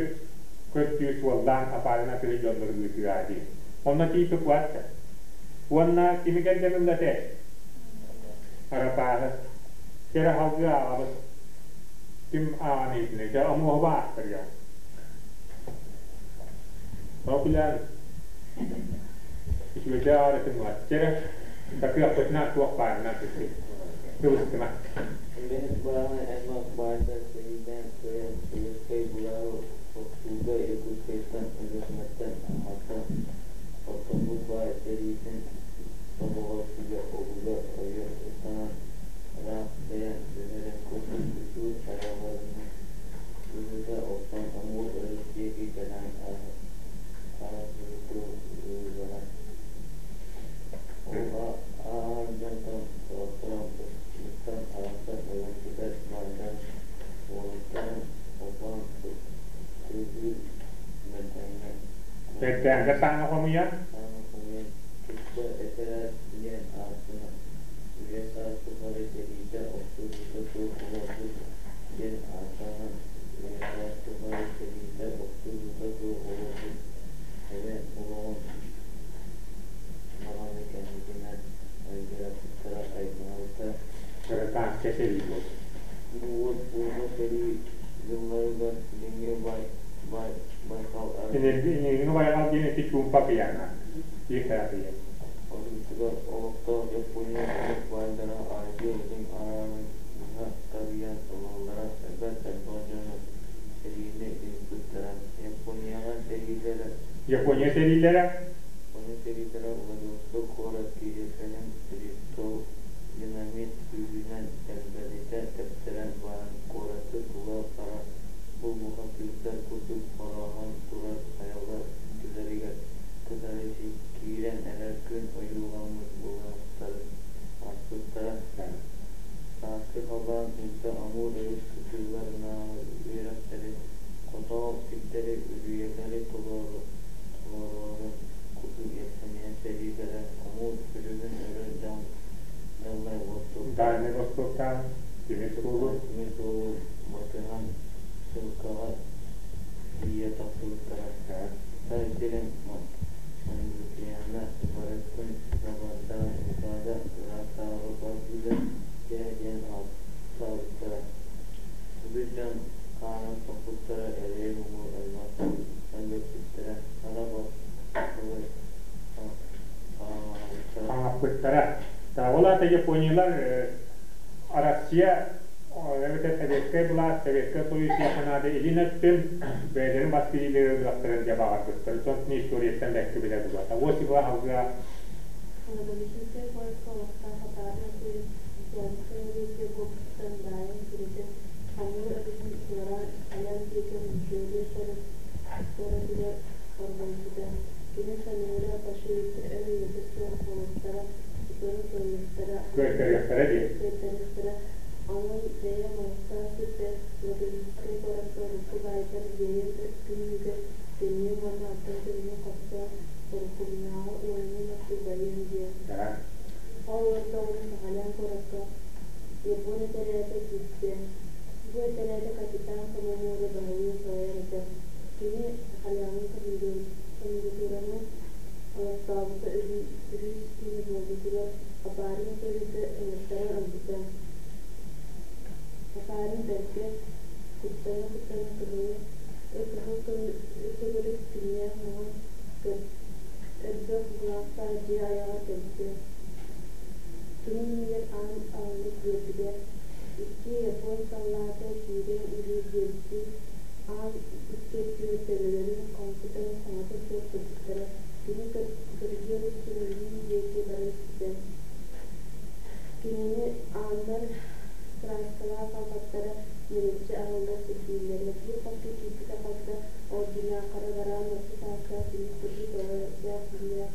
көрдүү суоллаан апаарына атыһы дьоннору ыытыа дии. Онно тиийбит баатта. Уонна кими кэргэн ылла этэ? Арапааһы. Кэрэ халгыы ааҕабыт. Ким ааҕан иһитинэ? Дьэ, омуоһуба аахтарыа. Тоокулян. Үчүгэйдэ аарытын бар. Чэрэ, такыахпытына туох баарына кыбыстыма. Бэһис бааһына элбэх баайдар сэриилээн кыайан Советскай былааһы охсууга Якутскайтан, Өлүөхүмэттэн, Амматтан оттоммут баай сэриитин тобоҕо сүгэ обуга ойо ыстанан ыраах тэйэн түһэрин курдук учур хайаларынан быһыта охсон Амур өрүс диэки кэлэн ааһытыллара. Ол ааһар дьонтон сорохторо быстан арахсан өлөн сытар баайдар уолаттарын холбоон кыргыы Бэрдээҥҥэ Бэрдээҥҥэ сааны хомуйан сааны хомуйан туспа этэрээт диэн ааттанан үйэ-саас тухары сэриитэ охсуһуута суох олорбут диэн ааттанан үйэ-саас тухары сэриитэ охсуһуута суох олорбут эбээн олоҕун даҕаны кэнникинэн айгыраппыттара аймаабыттара. Гражданскай сэрии буолбут. Бу уот буурҕа сэрии дьылларыгар Илиҥҥи Байҕал Илиҥҥи Байҕал диэн ити Чуумпа акыйаана. Тихий акыйаан. арыытыгар олохтоох Япония омук баайдара Азия илин араарын быһа тарыйан ылаллара бэрт элбэх дьону сэриини ыыппыттара. Японияҕа сэриилэрэ Япония сэриилэрэ Япония сэриилэрэ Владивосток куорат киһи Бристол динамит күүһүнэн дэлбэритэ тэптэрэн баран куораты тула хара бу бухатыырдар курдук орооһон турар хайалар үрдүлэригэр кытары киирэн эрэр күн ойууламмыт былааттарын аспыттара. Сааскы халлаан уута Амур өрүс кытыыларынааҕы үрэхтэри, хотоол сирдэри, үрүйэлэри толорорун курдук Япония сэриилэрэ Амур өрүһүн өрө Дальнай Востоктааҕы Дальнай Востоктааҕы тимир суолу тимир суолу батыһан ссылкаҕа тиийэ тахсыбыттара. Кытай сирин Маньчжурияны барытын сабардаан Микадо ыраахтааҕы бас билэр сирэ диэн ааттаабыттара. Үгүс дьон хаанын тохпуттара, эрэйи-муҥу элбэппиттэрэ, хара батталы хаҥаабыттара. Хаҥаппыттара. Ол аата Япониялар Россия эбэтэр Советскай былаас, Советскай Союз Японада илин өттүн бэйэлэрин бас билиилэрин ылыахтарын дьэ баҕарбыттар. Сонтун историяттан бэркэ билэр буолбата. Осипова халга Благовещенскай куоракка олохтоох Апарина сирин Океанскай Октябрьскай куорпустан баайын күрэтэн Амур өрүһүн туораан Аян диэки Маньчжурия куоратыгар оргуйбута. Кини саныыра большевиктар өр үйэтэ суох буолуохтара, сотору кыайыахтара, кыайтарыахтара диэн. кыайтарыахтара, онон бэйэм олохтоох сирбэр Благовещенскай куоракка урукку баайдар дьиэйэн күннүгэр төннүөм уонна оттон көмүһү хостоон уруккубунааҕар уонунан охсуу байыам диэн. Ол олордоҕуна Сахалин куоракка япон этэрээтэ киирдэ. Бу этэрээтэ капитан Камамура баһылыыр салайар этэ. Кини Сахалиҥҥа комендатураны олохтообута үһүс күнэ буолбутугар Апарин атыыһыты ыҥыртаран ылбыта. Апарин бэркэ куттана-куттана кыһылы кыһыл төгүрүк күннээх маҥан өрбөх былаахтаах дьиэ айаҕар кэлбитэ. Кини иннигэр аан аһыллык биэрбитэ. Икки япон саллаата киирэн үһү диэбиттии, аан икки өттүгэр төбөлөрүн хоҥкутан саҥата суох турбуттара. Кини көрүдүөр устун илин диэки баран испитэ. Кинини ааннар кырааскалаах халҕаттара нэлэччи аһыллан сирдииллэрэ. Биир хоско киирбитэ хас да ордьулаах хара бараан орто саастаах тимир курдук бөҕө эттээх кыра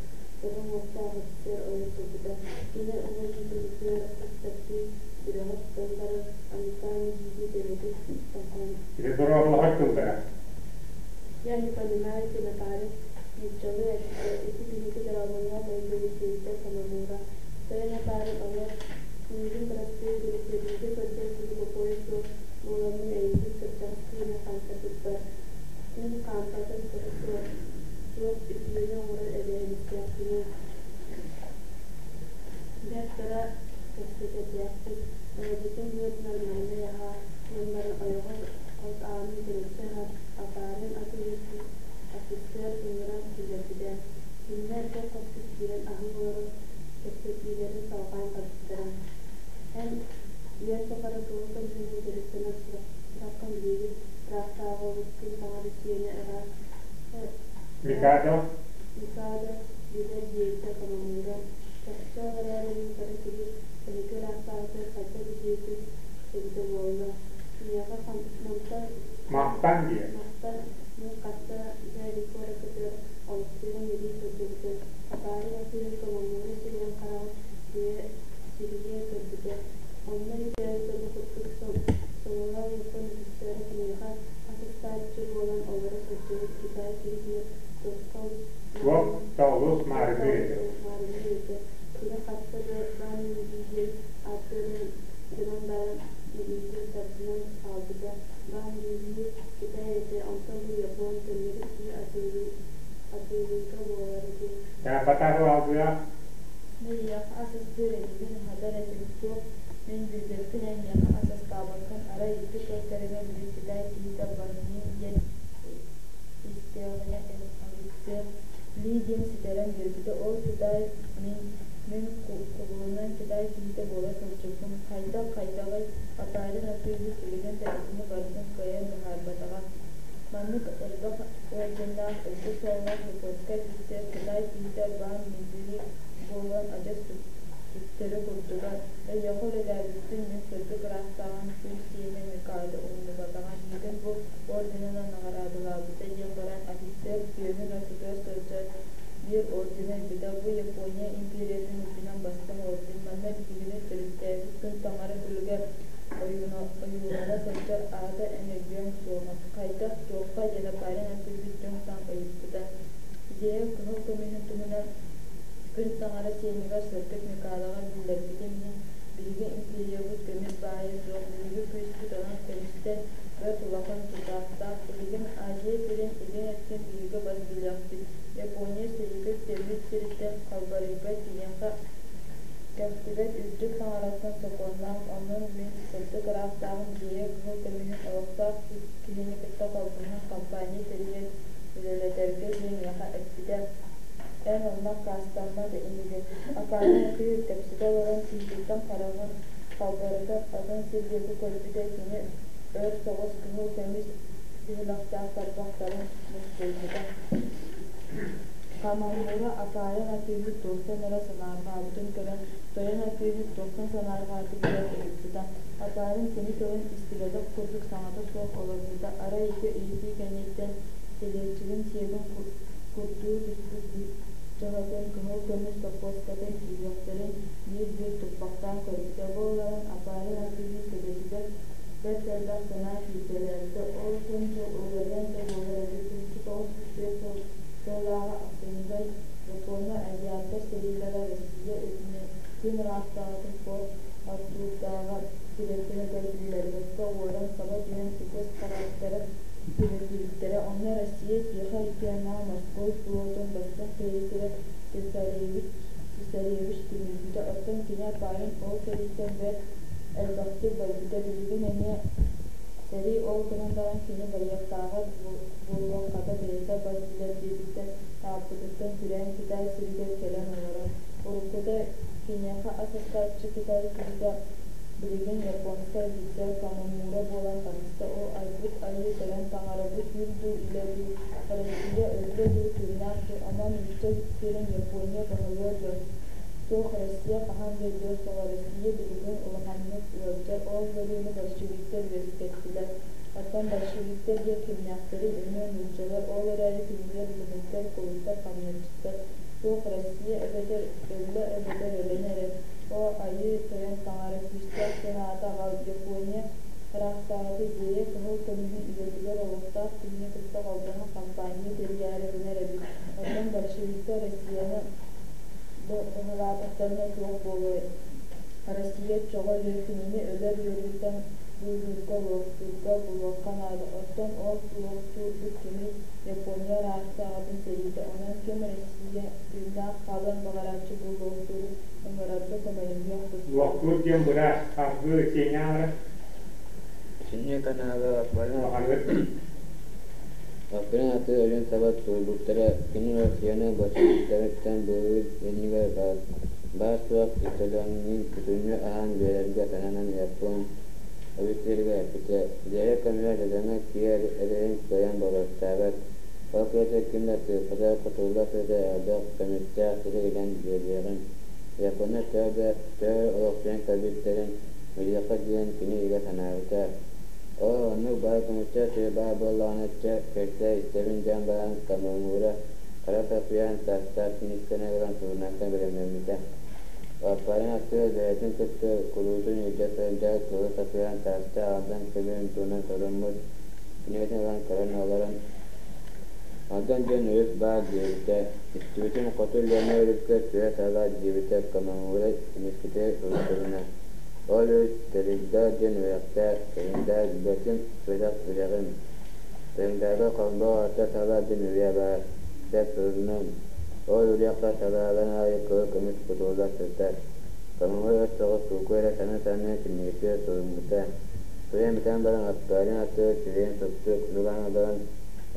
уҥуохтаах офицер ойон турбута. Кини уҥа илиитин устардыы сүрэҕи тутан баран, Амикан дии-дии төбөтүн тоҥхоҥ Ити дорооболоһор тыллара. «Я не понимаю, напарник, нууччалыы эппитэ, ити биһиги дорооболоһор майгыбыт» диэбитэ Камамура. Тойон Апарин олор, миигин бырастыы гын, сэриигэ сылдьар киһи бокуойа суох буоламмын эйигин кырдьаҕас киһини хаамтарбыппар. Кини бэрт кыра кэпсэтэрдээхпит, ыалдьытыҥ быатын нормальнай аһаа диэн баран ойоҕос хос аанын тэлэччи аһан, Аппаарын атыыһыт офицер ыҥыран киллэрбитэ. Кинилэр эргэ хоско киирэн аһыы олорон кэпсэтиилэрин салҕаан барбыттара. Эн үйэҥ тухары тугу көмүһүнэн дьарыктанар сураххын биһиги ыраахтааҕыбыт күн таҥара сиэнэ ыраах Микадо Микадо билэр диэбитэ Камамура. Чахчы ол эрээри мин кыра киһи эһиги ыраахтааҕытыгар хайдах билбитим эбитэ буолла. Киниэхэ мантан Мантан диэ. Мантан мин хаста да илин куораккытыгар олохсуйан үлэлии сылдьыбытым. Акаары атыыһыт Камамура сирэйин-хараҕын сирийэ көрбүтэ. Онно өйдөөбүтэ бу курдук сололоох япон офицера киниэхэ ас астааччы буолан олоро сылдьыбыт Китай киһитигэр туохха олус Туох да олус маарынныыр этэ. маарынныыр этэ. Кини хаста да Бан Ли диэн ааттыырын гынан баран илиитин тардынан хаалбыта. Бан Ли Китай этэ, онтон бу Япон көннөрү киһи атыылыыта буолара диэн. Батаһы алгыа Мин эйиэхэ ас астыыр этибин, аһатар этим, суох, мин билбэппин эн миэхэ ас астаабаккын, арай 2 сыл кэриҥэ били Китай киһитэ Ван Мин диэн истэҕинэ офицер Ли диэн ситэрэн биэрбитэ, ол Китай мин, мин кубулунан Китай киһитэ буола сылдьыбыппын, хайдах хайдаҕый, Аппаарын атыыһыт билигин да итини барытын кыайан быһаарбатаҕа. Маннык элбэх орденнаах, үрдүк сололоох японскай офицер Китай киһитэ Ван Минли буолуон адьас түктэри курдуга. Эйиэхэ үлэлээбиппин мин сырдык ыраахтааҕым күн сиэнэ Микадо умнубатаҕа, миигин бу орденынан наҕараадалаабыта диэн баран офицер түөһүн ортотугар сылдьар биир ордены ыйбыта. Бу Япония империятын үрдүнэн бастыҥ орден, манна биһигини төрүттээбит күн таҥара күлүгэ ойуулана сылдьар аата эн өйдүөҥ суоҕа. Хайдах, туохха диэн Аппаарын атыыһыт түҥ-таҥ ыйыппыта. Зея кыһыл көмүһүн туһунан күн таҥара сиэнигэр сырдык Микадаҕа биллэрбитим иһин биһиги империябыт көмүс баайа суох, биһиги күүспүт онон көмүстэн бэрт улахан тутаахтаах. Билигин Азия сирин илин өттүн биһиги бас билиэхпит. Япония сэриигэ үктэммит сириттэн халбарыйбат киниэхэ кэхтибэт үрдүк таҥараттан сокуоннаах, онон мин сырдык ыраахтааҕым Зея кыһыл көмүһүн олохтоох киһини кытта холбоһон компания тэрийэн үлэлэтэргэ диэн миэхэ эппитэ. Эн онно аккаастаммат инигин. Акаарын атыыһыт кэпсэтэ олорон киһититтэн хараҕын халбарытан атын сир диэки көрбүтэ, кини өр соҕус кыһыл көмүс биһилэхтээх тарбахтарын мускуйбута. Камамура Апаайан атыыһыт туохтан эрэ санаарҕаабытын көрөн, тойон атыыһыт туохтан санаарҕаатыҥ диэн ыйыппыта. Апаарын кини тылын истибэтэх курдук саҥата суох олорбута. Арай ити ыйытыы кэнниттэн сэлиэччигин сиэбин курдуу түспүт чаһытын, кыһыл көмүс соппуоскатын, сүһүөхтэрин биир-биир туппахтаан көрбүтэ. Бу олорон Апаарын атыыһыт төбөтүгэр бэрт элбэх санаа кииртэлээбитэ. Ол күн-дьыл уларыйан да буолар эбит. 1904 сыллааҕы ахсынньыга Япония азиаттар сэриилэрэ Россия үрдүнэн күн ыраахтааҕытын Порт Артурдааҕы кириэппэһигэр биллэрбэккэ уоран саба түһэн үгүс хараастары түһэртиирбиттэрэ. Онно Россия Тихэй океаннааҕы морской флотун бастыҥ крейсерэ Цесаревич тимирбитэ. Оттон кини Аппаарын ол сэрииттэн бэрт элбэхтик байбыта. Билигин эмиэ сэрии, ол гынан баран кини байыахтааҕар буолуох хата бэйэтэ бас билэр диэбиттэн тааппытыттан күрээн Китай сиригэр кэлэн олорор. Уруккута киниэхэ ас астааччы Китай киһитэ билигин японскай офицер Камамура буолан таҕыста. Ол айбыт айыы тойон таҥара бу түүл дуу, илэ дуу, Россия өллө дуу, тыыннаах дуу, ама нуучча сирин Япония баһылыа дуо? Суох, Россия хаһан да өлүө суоҕа, Россия билигин улаханнык ыалдьар, ол ыарыыны большевиктар үөскэттилэр. Оттон большевиктар диэн кимнээхтэрий, эмиэ нууччалар, ол эрээри кинилэр үлэһиттэр, кулуттар, хамначчыттар. Суох, Россия эбэтэр өллө, эбэтэр өлөн эрэр. Оо, айыы тойон таҥара, күүстээх санаата аҕал, Япония ыраахтааҕыта Зея кыһыл көмүһүн үйэтигэр олохтоох киһини кытта холбоһон компания тэрийээри гынар эбит. Оттон большевиктар Россияны баһылаатахтарына туох буолуой? Россия оччоҕо өлүө, кинини өлөр ыарыыттан быыһыырга, луохтуурга булуохха наада. Оттон ол луохтуурбут кимий? Япония ыраахтааҕытын сэриитэ. Онон ким Россия тыыннаах хаалыан баҕарааччы бу луохтууру ыҥырарга көмөлөһүөх тустаах. Луохтуур диэн быраас салгыы Сеня Итинник канаала Аҕалыт Аппарын аты өлөн саба суруйбуттара, кини Россияны большевиктартан быыһыыр иннигэр баар-суох кистэлэҥин бүтүннүү аһан биэрэргэ сананан Япон офицерыгар эппитэ: «Дьиэгэ көмүөл дьадаҥы киһи эрэйин кыайан боруостаабат, ол кэриэтэ ким да тыыппатах, кутулла сылдьар элбэх көмүстээх сири ыйан биэриэҕим. Японнар төһө да төһө олохсуйан кэлбиттэрин билиэххэ диэн кини ыга санаабыта. Оо, оннук баай көмүстээх сир баар буоллаҕына чэ, кэпсээ истэбин диэн баран Камамура хара саппыйаан таастаах киниискэни ылан сурунаакка бэлэмнэммитэ. Аппарын аттыгар бэйэтин кытта куруутун илдьэ сылдьар кыһыл саппыйаан таастаах Алдан көмүһүн туһунан суруммут кинигэтин ылан көрөн олорон Алдан диэн өрүс баар диэбитэ, истибитим хоту Лена өрүскэ түһэ салаа диэбитэ Камамура киниискэтигэр суруйбутунан. Ол өрүс Тэрилдээ диэн үрэхтээх, Тэрилдээ билбэтим, сүрэх үрэҕим. Тэрилдээгэ Холбоо орто салаа диэн үрүйэ баар, сөп суруннум. Ол үрүйэххэ салааларын аайы кыһыл көмүс кутулла сытар. Камамура өр соҕус тугу эрэ саныы-саныы кинигэтигэр суруммута. Суруйан бүтэн баран Аппаарын аттыгар сирэйин супту кутулаан олорон,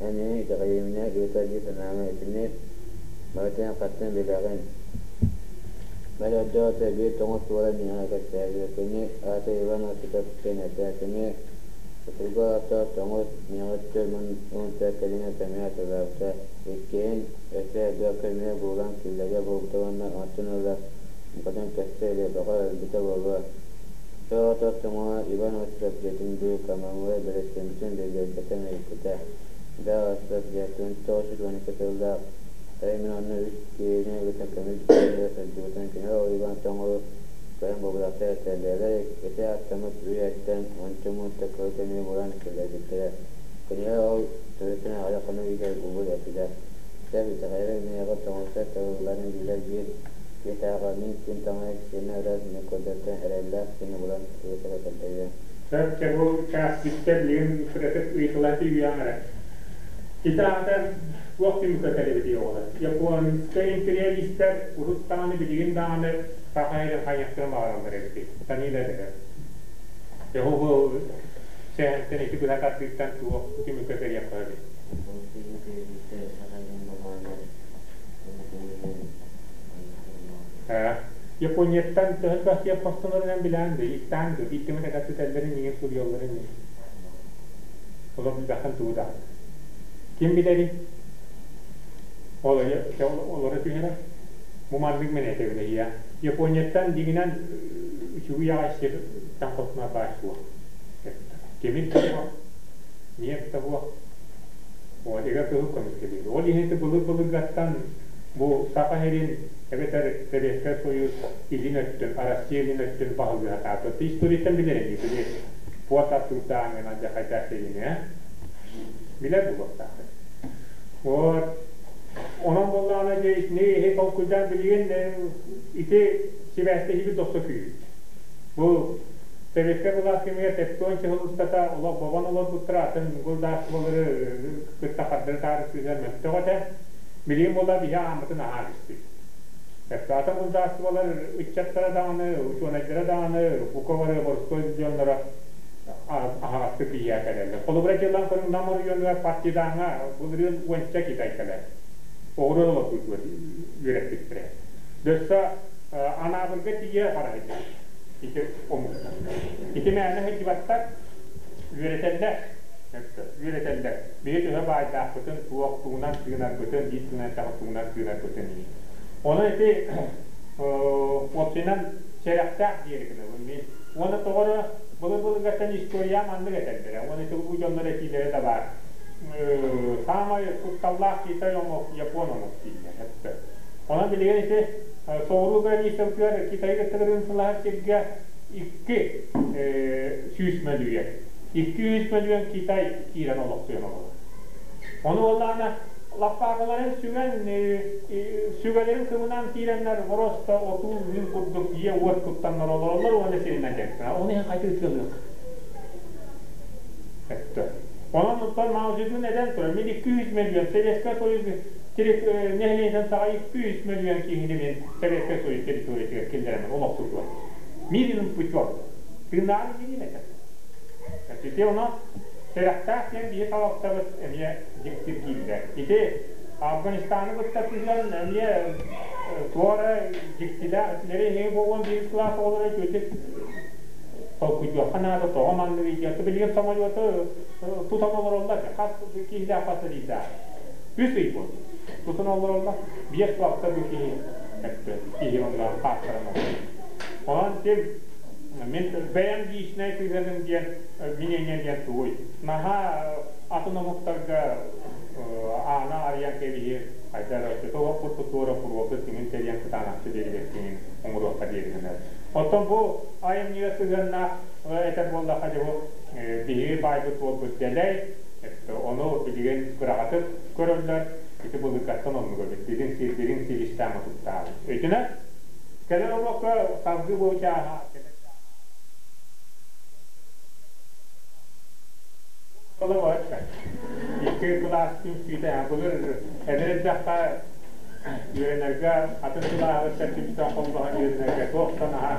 эн миигин итэҕэйиминэ ыытар дии санаама, итини барытын хантан билэҕин? Бэл өрдөөҕүтэ биир тоҥус уола миэхэ кэпсээбитэ, кини аата Иван Осипов диэн этэ, кини Сутурга ааттаах тоҥус миэхэ 40 кэриҥэ көмүһү атыылаабыта, иккиһин өссө элбэх көмүһү булан киллэриэ буолбута уонна онтон ыла букатын көстө илик, баҕар өлбүтэ буолуо. Соҕотох тоҥуһа Иван Осипов дьиэтин дуу, Камамура бэрэсидьиэнтин биллэрбэтэн ыйыппыта. Да Осипов дьиэтин 912 сыллаах Арай мин онно үс киһини кытта көмүс дьиэтигэр сылдьыбытым, кини ол Иван тоҥору көрөн буолбатахтар этэ, бэйэлэр ити ааттаммыт үйэттэн уонча муунта кыһыл көмүһү булан киллэрбиттэрэ. Кинилэр ол төрүттэн аҕыйах хонук иһигэр булбут этилэр. Сөп итэҕэйэрим миэхэ тоҥустар тылларын билэр биир киһитэҕэ мин күн таҥара сиэнэ ыраас мин көрдөттөн эрэллээх киһини булан ыытара көрдөйүө. Сөп, чэ бу чаас бүттэ, билигин кыратык ыйыталаһыы үйэҕэ эрэ. Ити аата туох түмүккэ кэлэбитий оҕолор? Японскай империалистар урут даҕаны билигин даҕаны саха сирин хайыахтарын баҕараллар эбитий? Саныылар этэ. Дьэ бу сэһэнтэн ити быһа тардыыттан туох түмүккэ кэлиэххэ сөбүй? Японскай империалистар саха сирин баҕаланнар Японияттан төһө элбэх сир хостонорунан билээн да, иттаан да, биирдэ эмэ кэпсэтэллэрин иҥин суруйалларын иһин. Олор билбэххин тугу даҕаны. Ким билэрий? Ол олоро түһэрэ. Бу маннык мин этэбин эһиэ. Японияттан дьиҥинэн үчүгэй аҕай сиртэн хостонор баар суох. Тимир да суох, ньиэп да суох. Вот, ыга кыһыл көмүскэлиир. Ол иһин ити былыр-былыргаттан бу Саха сирин эбэтэр Советскай Союз илин өттүн, Россия илин өттүн баһылыа сатаабыт. Историяттан билэр ини, били Порт Артурдааҥҥын алдьархайдаах сэриини, билэр буолуохтааххын. Вот. Онон буоллаҕына дьэ итини иһи толкуйдаан билигин ити сибээстэһиибит дохсо күүһүт. Бу Советскай былаас кэмигэр сэттэ сыл устата олох бобон олорбуттара, атын государстволары кытта хардары-таары сыһыан мөлтөх этэ. Билигин буолла биһи ааммытын аһаан испит. Атын государстволар ыччаттара даҕаны, учуонайдара даҕаны, бука бары боростуой дьонноро аһаҕастык ийээ кэлэллэр. Холобура дьыллан көрүҥ Нам оройуонугар партизаҥҥа былырыын уонча китай кэлэр. Оҕуруот олордуутугар үөрэппиттэрэ. Дөссө Анаабырга тиийэ бара сылдьар. Ити омуктар. Ити мээнэ сылдьыбаттар, үөрэтэллэр. Үөрэтэллэр. Биһи төһө баайдаахпытын, туох тугунан тыынарбытын, биир тыынан тугунан тыынарбытын. Ону ити уопсайынан сэрэхтээх диэри гынабын мин. Уонна тоҕо эрэ былыр-былыргаттан история маннык этэллэрэ. Уонна ити улуу дьоннор этиилэрэ да баар. Саамай кутталлаах Китай омук, Япон омук дииллэр. Онон билигин ити соҕуруу границабытыгар Китайы кытта ырыынсылаһар сиргэ 200 мөлүйүөн. 200 мөлүйүөн Китай киирэн олохсуйан олорор. Ону буоллаҕына лаппаакыларын сүгэн, сүгэлэрин кыбынан киирэннэр просто отуу үүн курдук дьиэ-уот туттаннар олороллор уонна сиринэн дьарыктанар. Оны иһин хайдах ытыалыах? Өттө. Онон оттон Мао Цзэдун этэн турар, мин 200 миллион Советскай Союз нэһилиэнньэтин саҕа 200 миллион киһини мин Советскай Союз территориятыгар киллэрэммин олохсутуом. Мирным путем. Тыынааҕы миин этэр. Ити онон сэрэхтээх диэн биһи салалтабыт эмиэ дьиктиргииллэр. Ити Афганистаны кытта сыһыан эмиэ туора дьиктилээх итилэри эһиги буолуон биир кылаас оҕолоро үчүгэйдик толкуйдуохха наада тоҕо маннык идеята билигин самолету тутан олороллор хас киһилээх пассажирдаах үс ый буолла тутан олороллор биэс балта бу киһи киһи онно хааттаран олорор онон тим мин бэйэм личнэй сыһыаным диэн мнение диэн тугуй наһаа атын омуктарга аана арыйан кэбиһи хайда эрэ оччото олохпут туора куруоку тиҥин тэрийэн кытаанахчы биэрибэккиҥин оҥоруохха диэри гынар. Оттон бу айымньыга сыһыаннаах этэр буоллахха дьэ бу биһиги баайбыт буолбут дэлэй, ону билигин кыраҕатык көрөллөр, ити былыргаттан оннук эбит, дириҥ сир, дириҥ силистээх мутуктаах. Өйтүнэ кэлэр уруокка салгыы бу чааһа кэлэр Икки кылаас түмсүүтэ былыр эдэр эрдэххэ үөрэнэргэ атын кылааһыттан түмсэн холбоһон үөрэнэргэ туох да наһаа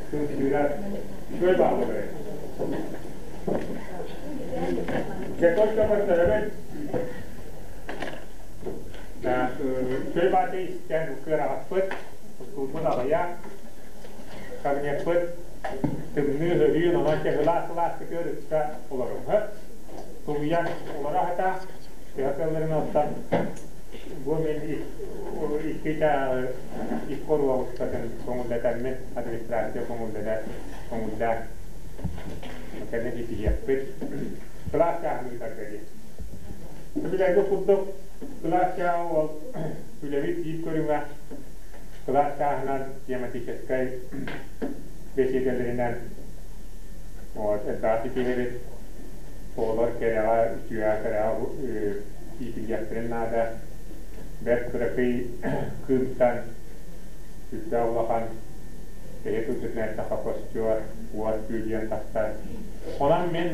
кыымсыырар үчүгэй бааллар. Дьэ только көрдөрөбүн. Үчүгэй бааты истэн кыараҕаспыт, устуурбут аҕыйах, кабинеппыт тымныы хөрүүн, онон чыһылаас-сылаастык ыкса олоруҥ. Тулуйан олоро сатаа, төһө кыалларын оттон бу мин икки чааһы икки оруо устатын көҥүллэтэммин администрация көҥүллэтэ көҥүллээн кэннэ ситиһиэхпит. Кылаас чааһын ыытарга диэн. Билэргэ курдук кылаас чааһа ол үлэбит биир көрүҥэ кылаас чааһынан тематическай бэсиэдэлэринэн вот, элбэҕи ситиһэбит. Оҕолор кэрэҕэ, үтүөҕэ, кэрэҕэ иитиллиэхтэрин наада. Бэрт кыракый кыымтан сүрдээх улахан эһи тылдьытынан эттэххэ костер, уот күөдүйэн тахсар. Онон мин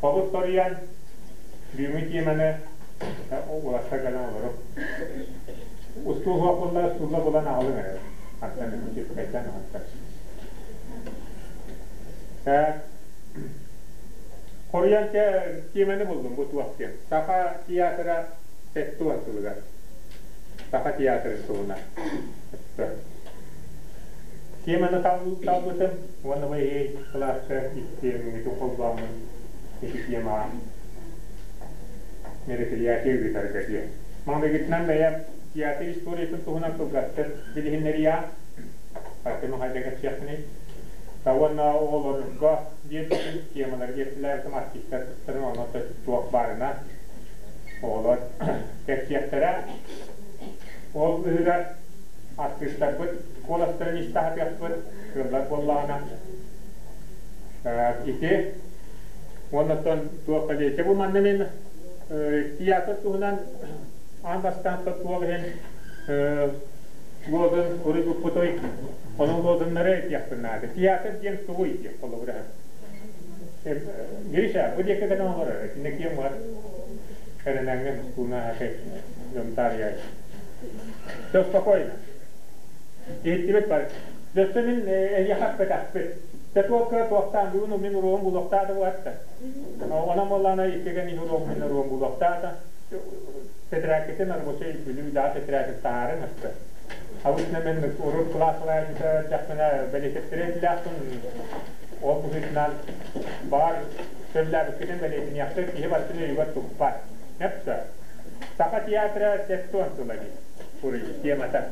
хобус соруйан бүгүҥҥү тиэмэни уларса кэлэн олорум. Устуу суох буолла, устуулла булан аҕалыҥ эрэ. Антан Иркутскайтан аҕаттар. Хоруйан тиэмэни буллум бу туох диэн. Саха театра 70 сылыгар. Саха театрын туһунан. Тиэмэни талбытым уонна бу эһиги кылааска иккиэммитин холбооммун ити темаҕа мероприятие ыытарга диэн. Маҥнайгытынан бэйэм театр историятын туһунан кылгастык билиһиннэриэҕим. Артем хайда кэпсиэхпиний? Уонна оҕолорго биэрбитим темалары биэртилээбитим артистар тустарын онно туох баарына оҕолор кэпсиэхтэрэ. Ол быыһыгар артыыстарбыт куоластарын истэ сатыахпыт, кыаллар буоллаҕына. Ити уонна туох диэчи бу манна мин театр туһунан аан бастаан туох иһин лозун уруйбуппутуй, онон лозуннары этиэхпин наада. Театр диэн тугуй диэх холобура. Гриша, бу диэки гынан олорор, итиннэ киэҥ бар. Эрэнэҥҥин устууна дьонтаарыйай. Все спокойно. Иһиттибит бары. Өссө мин эйиэхэ эппэтэхпит. Тетуокка туохтаан бүгүн мин уруогум булуохтаата буолатта. Онон буоллаана иккигэн иһи уруогум мин уруогум булуохтаата. Тетрадькытын рабочай Бүлүү да тетрадь таһаарыҥ өссө. Обычно мен урут кылаас эрдэхпинэ бэлиэтэттэрэ этилээхпин. Ол быһыытынан баар сөбүлээбиккитин бэлиэтиниэхтэр киһи барытын өйүгэр туппат. Эпсэ. Саха театра сектон тыла дии. Уруй темата.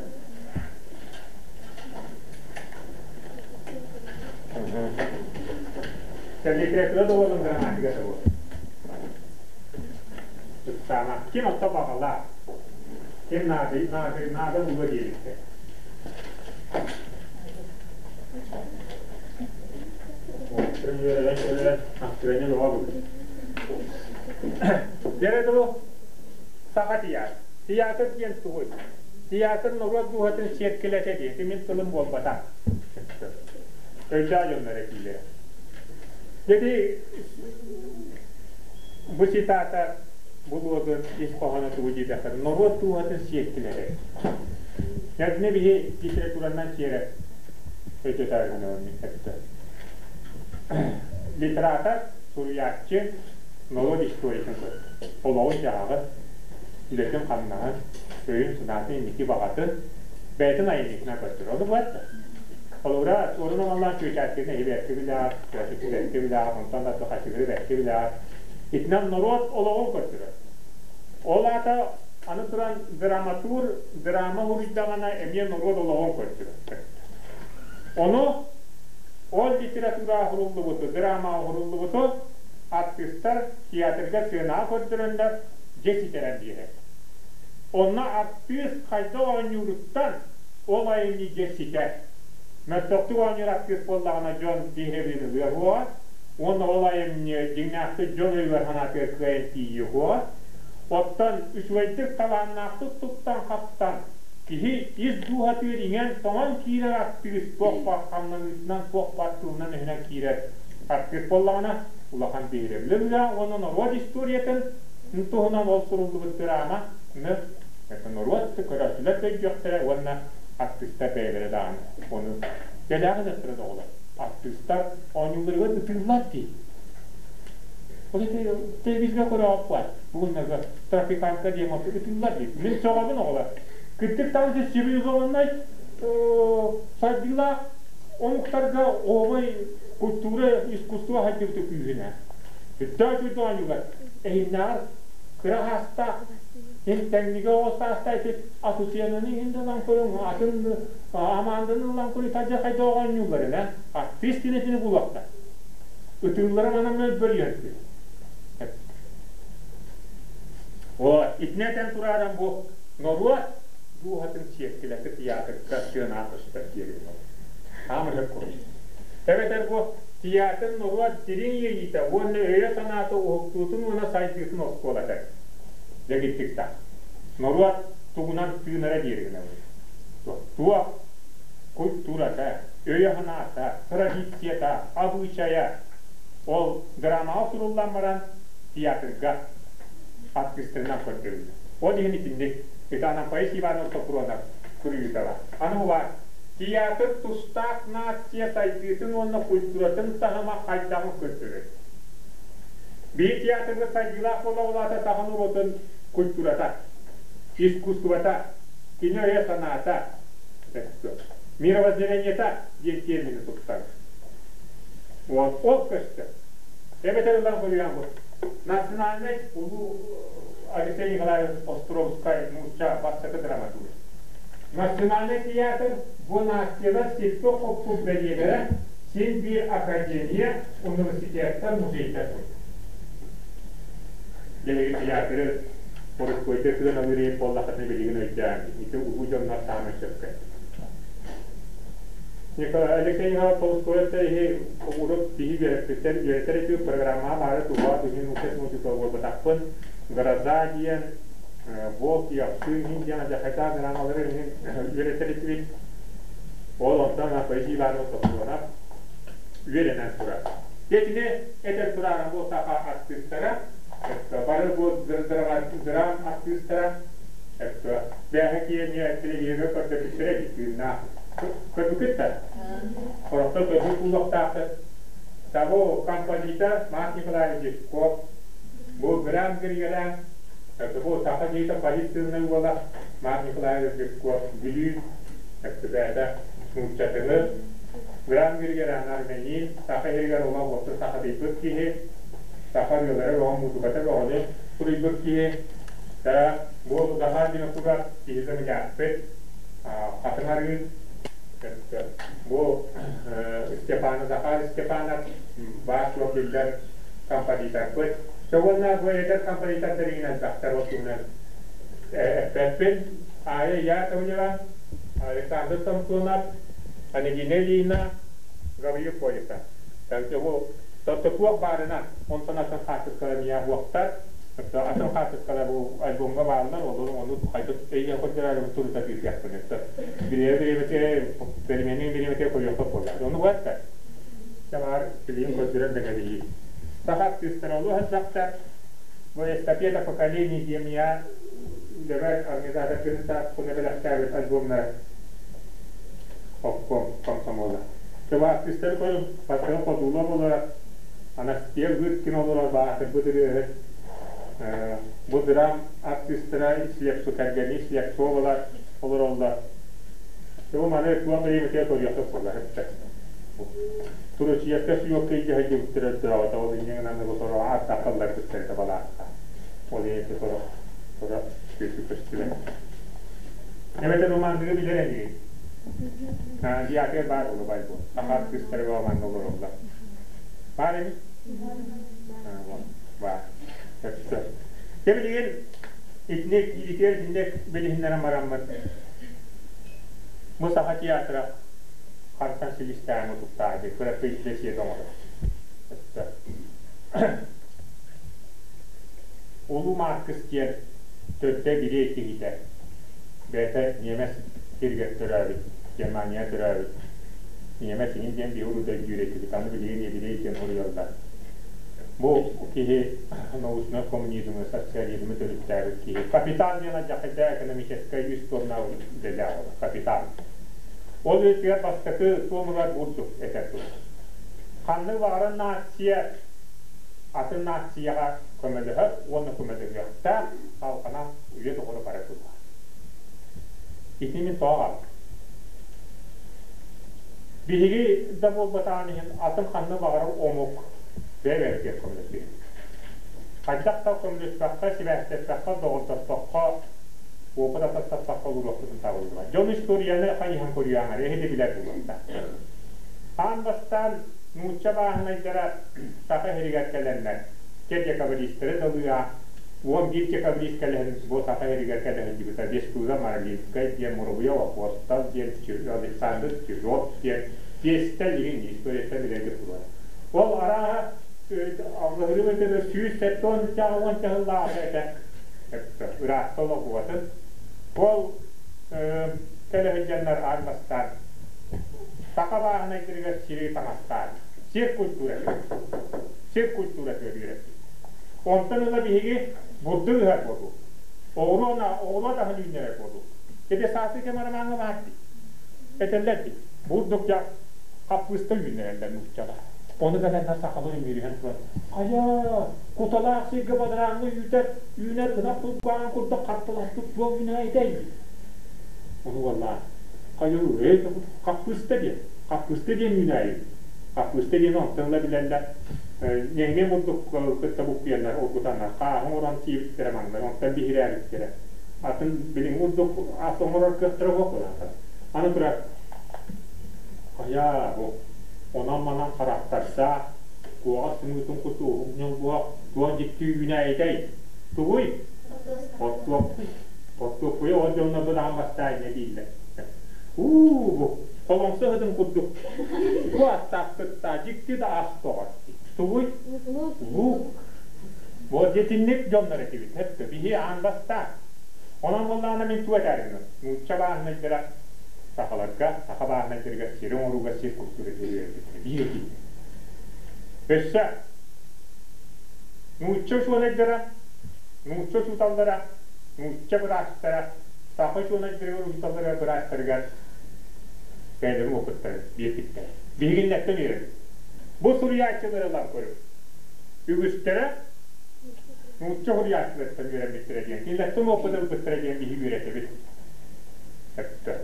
Литература да буолун грамматика да буолун. Ыксаама. Ким отто баҕалаах? Ким наада, наада, наада булуо диэбиттэр. Үөрэнэн кэлэн настроение бөҕө буолбут. Дьэ дылы саха театр. Театр диэн тугуй? Театр норуот дууһатын сиэркилэтэ диэн мин тылым буолбатах. Өйдөөх дьоннор этиилэрэ. Дьэ Бу цитата бу лозунг ис хоһооно тугу диэтэххэ, норуот дууһатын сиэркилэрэ. Ядны биһи литературанан сиэрэ өйдөтөөрү эттэ. Литератор, суруйааччы норуот историятын көрдө. Олоҕун-дьаһаҕын, үлэтин-хамнаһын, өйүн-санаатын инники баҕатын бэйэтин айымньытынан көрдөрөр. Ону бу Холобура, суорун омоллоон чүөчээскитин эһи бэркэ билэҕит, чүөчээскитин бэркэ билэҕит, онтон да хачыгыры бэркэ билэҕит. Итинэн норуот олоҕун көрдөрөр. Ол аата аны туран драматур драма суруйдаҕына эмиэ норуот олоҕун көрдөрөр. Ону ол литератураҕа суруллубуту, драмаҕа суруллубуту артыыстар театрга сыанаҕа көрдөрөннөр дьэ ситэрэн биэрэр. Онно артыыс хайдах оонньууруттан ол айымньы дьэ ситэр. Мөлтөхтүк оонньуур артыыс буоллаҕына дьон биһирэбилин ылыа суоҕа уонна ол айымньы дьиҥнээхтик дьон өйүгэр санаатыгар кыайан тиийиэ суоҕа. Оттон үчүгэйдик талааннаахтык туттан-хаптан киһи ис дууһатыгар иҥэн-тоҥон киирэр артыыс туох баар хамнаныытынан, туох баар тылынан-өһүнэн киирэр артыыс буоллаҕына улахан биһирэбили ылыа уонна норуот историятын туһунан ол суруллубут дыраама это норуот көрөөччүлэр да өйдүөхтэрэ уонна артыыстар бэйэлэрэ даҕаны ону дэлээх ылыахтара да оҕолор артыыстар оонньууларыгар ытыыллар дии ол это телевизорга көрөҕүт бугуннарга тропиканка диэн ытыыллар дии мин сөҕөбүн оҕолор кырдьык даҕаны цивилизованнай сайдыылаах омуктарга оһобой культура искусство хайдыбыта күүһүнэ үрдээх үчүгэй оонньуулар эһиннээҕэр кыра хаастаах ин тэҥнигэ оҕо саастаах ити асусиананы иһин да ылан көрүҥ атын амаанданы ылан көрүҥ тадьа хайда оонньууллар ина артист кинэтини булуохтар ытыыллара манан мөлбөрүйэн О, итини этэн турааран бу норуот дууһатын сиэркилэтэ театрга сыанаҕа көстөр диэри хаамыр курдук. Эбэтэр бу театр норуот дириҥ иэйиитэ уонна өйө-санаата уһуктуутун уонна сайдыытын оскуолата. Дэгиттик Норуот тугунан тыынара диэри гынабыт. Туох культурата, өйө-санаата, традицията, абыычайа ол драмаҕа суруллан баран театрга артыыстарынан көрдөрүллэр. Ол иһин итинник Итана Паисий Иванов Сопронов суруйуутала. Аны баар театр тустаах нация сайдыытын уонна культуратын таһыма хайдаҕын көрдөрөр. Биир театрга сайдыылаах буола улаата саха норуотун культурата, искусствота, кини өйө-санаата, мировоззрениета диэн термини туттар. Вот, ол көстөр. Эбэтэр ылан көрүөн бу. Национальнай улуу Алексей Николаевич Островскай нуучча бастакы драматург. Национальнай театр бу нациялар сиппит-хоппут бэлиэлэрэ син биир академия, университеттар, музейдар курдук. Биһиги театры боростуойда сыаналыыр иһит буоллаххытына билигин өйдөөн, ити улуу дьоннор саамай сөпкө. Алексей Николаевич Толстой иһи урут биһи үөрэппиттэр үөрэтэр этүү программаҕа баары туһуа биһи нуучча музыка буолбатахпын гроза диэн волк и овцы иһин диэн адьахайдаах драмалары иһин үөрэтэр этибит ол онтон Поэзия Иванова Сопронов үөрэнэн турар. Итини этэр турааран бу саха артыыстара бары бу драм артыыстара бээһэ киэҥэ телевизорга көрдөбүттэрэ тыыннаах көрбүкүт да Орохто көрбүт булуохтаахтар. Табу композитор Марк Николаевич Жирков, бу Гран Григорян, бу саха киһитэ полициянай уола Марк Николаевич Жирков Бүлүү өктүбээтэ нууччатыҥы Гран Григорян армянин, саха иһигэр олох уопсу сахатыйбыт киһи, саха ырыалара бөҕө, музыката бөҕөнү суруйбут киһи. Бу Захар Винокуров киһи замечаспыт, хатыҥ арыы Бу Степан Захар Степанов баар-суох биллэр композиторбыт. Уонна бу эдэр композитордар иһин элбэхтэр ол туһунан эппэппин. Ая Яковлева, Александр Самсонов, Анегина Ильина, Гаврил Колесов. Бу туох баарынан онтон атын хаартыскалар ийэ уохтар атын хаартыскалар бу альбомҥа бааллар олору ону хайдах өйүө көрдөрөөрү турута тыытыахпын бириэмэ бириэмэтэ бириэмэтэ көрүөххэ буолар ону барта чаҕаар билигин көрдөрөр да кэбиһии саха артыыстара олус элбэхтэр. Бу эстафета поколений диэн я үлэбэр организатор кыһыта бэлэхтээбит альбомнара обком комсомола. Тыва артыыстары көрүм, бастакы хотуулар олорор, Анастасия Лыткина олорор баатырбыт ырыаһыт. Бу драм артыыстара Слепцу кэргэни Слепцовалар олороллор. Бу маны туох бириэмэтигэр көрүөххэ буолар эбитэ. Туручуйаска сүөккэ илдьэ сылдьыбыттар өрдөөҕүтэ, ол инньэ гынан сороҕо ардахха ылларбыттар этэ балаакка. Ол иһин сорох сорох күөсү көстүбэт. Эбэтэр романдыгы билэр эниги. Диатер баар буолу бай бу. Саха артыыстары манна олороллор. Баар эми? Баар. Сөп. Дьэ билигин итинник кииритигэр итинник билиһиннэрэн бараммыт бу Саха театра хантан силистээн утуктаады кыракый бэсиэдэ оҥорор. Улуу Маркс диэн төрдө гириэй киһитэ, бэйэтэ ньиэмэс сиригэр төрөөбүт, Германия төрөөбүт. Ньиэмэс иҥин диэн биһи урут өйдүүр этибит, аны билигин еврей диэн суруйаллар. Бу киһи научнай коммунизмы, социализмы төрүттээбит киһи. Капитал диэн алдьархайдаах экономическай үс тонна үлэлээх ол капитал. Ол үлэтигэр бастакы туомугар бурдук этэр туһа. Ханнык баҕарар нация атын нацияҕа көмөлөһөр уонна көмөлөһүөхтээх салҕанан үйэ тухары бара турар. Ити мин тоҕо аҕалбытым. Биһиги да буолбатаҕын иһин атын ханна баҕарар омук бэйэ-бэйэбитигэр көмөлөсүһэбит. Хайдах да көмөлөспөххө, сибээстэспэххэ, доҕордоспоххо, опыт атастаспакка олоруохпутун табыллыбат. Дьон историяны хайыһан көрүөҥ эрэ, эһиги билэр буолуохтаах. Аан бастаан нуучча бааһынайдара Саха сиригэр кэлэннэр, те декабристары талыа, 11 декабрист кэлэһин бу Саха сиригэр кэлэ сылдьыбыта Бестужев Марлинскай диэн, Муравьев Апостол диэн, Александр Чижов диэн, Пиэстэ игин историяттан билэргит буолар. Ол арааһа аллаһырыы өтөрө 170 сыллааҕы этэ. Ыраахта олоҕуотун. Ол кэлэ сылдьаннар аан бастаан саха бааһынайдарыгар сири таҥастаан сир культуратыгар сир культуратыгар үөрэппит. Онтон ыла биһиги бурдук ыһар буолуох. Оҕуруо оҕуруот аһын үүннэрэр буолуох. Ити сааскы кэм арамааҥҥа баар дии. Этэллэр дии. Бурдук дьа хаппыыста үүннэрэллэр нууччалар. Ону кэлэннэр сахалар үмүрүһэн туран, хайа, куталаах сиргэ бадарааҥҥа үүтэр, үүнэр ынах тулбаҕын курдук хартыласпыт туох үүнээйитэй? Ону уоллаах, хайа, эй, хаппыыста диэн, хаппыыста диэн үүнээйи. Хаппыыста диэн онтон ыла билэллэр. Нэһилиэк курдук кытта буккуйаннар, оргутаннар, хааһын оҥорон сиэбиттэрэ маҥнай, онтон биһирээбиттэрэ. Атын билиҥҥи курдук ас оҥорор кыахтара суох буолаатар. Аны турар, хайа, бу онон-манан харахтардаах, куоҕас сымыытын курдук уһун ньолбуһах туох дьикти үүнээйитэй? Тугуй? Хортуоппуй. Хортуоппуйу ол дьоннорго даҕан бастаан инньэ дииллэр. Уу, бу холоҥсо ыһытын курдук бу астаах кытта дьикти да ас тоҕор. Тугуй? Луук. Вот итинник дьоннор этибит. Өттө биһи аан бастаан. Онон буоллаҕына мин тугу этээрим нуучча бааһынайдара сахаларга, саха бааһынайдарыгар сири оҥорууга сир культура үөрэтиттэрэ биир этиилэр. Өссө нуучча учуонайдара, нуучча учууталлара, нуучча быраастара саха учуонайдарыгар, учууталларыгар, быраастарыгар бэйэлэрин уопуттарын биэрбиттэрэ. Биһигиннэртэн үөрэбит. Бу суруйааччылары ылан көрүҥ. Үгүстэрэ нуучча суруйааччыларыттан үөрэммиттэрэ диэн, кинилэртэн уопут ылбыттара диэн биһиги үөрэтэбит. Сөптөөх.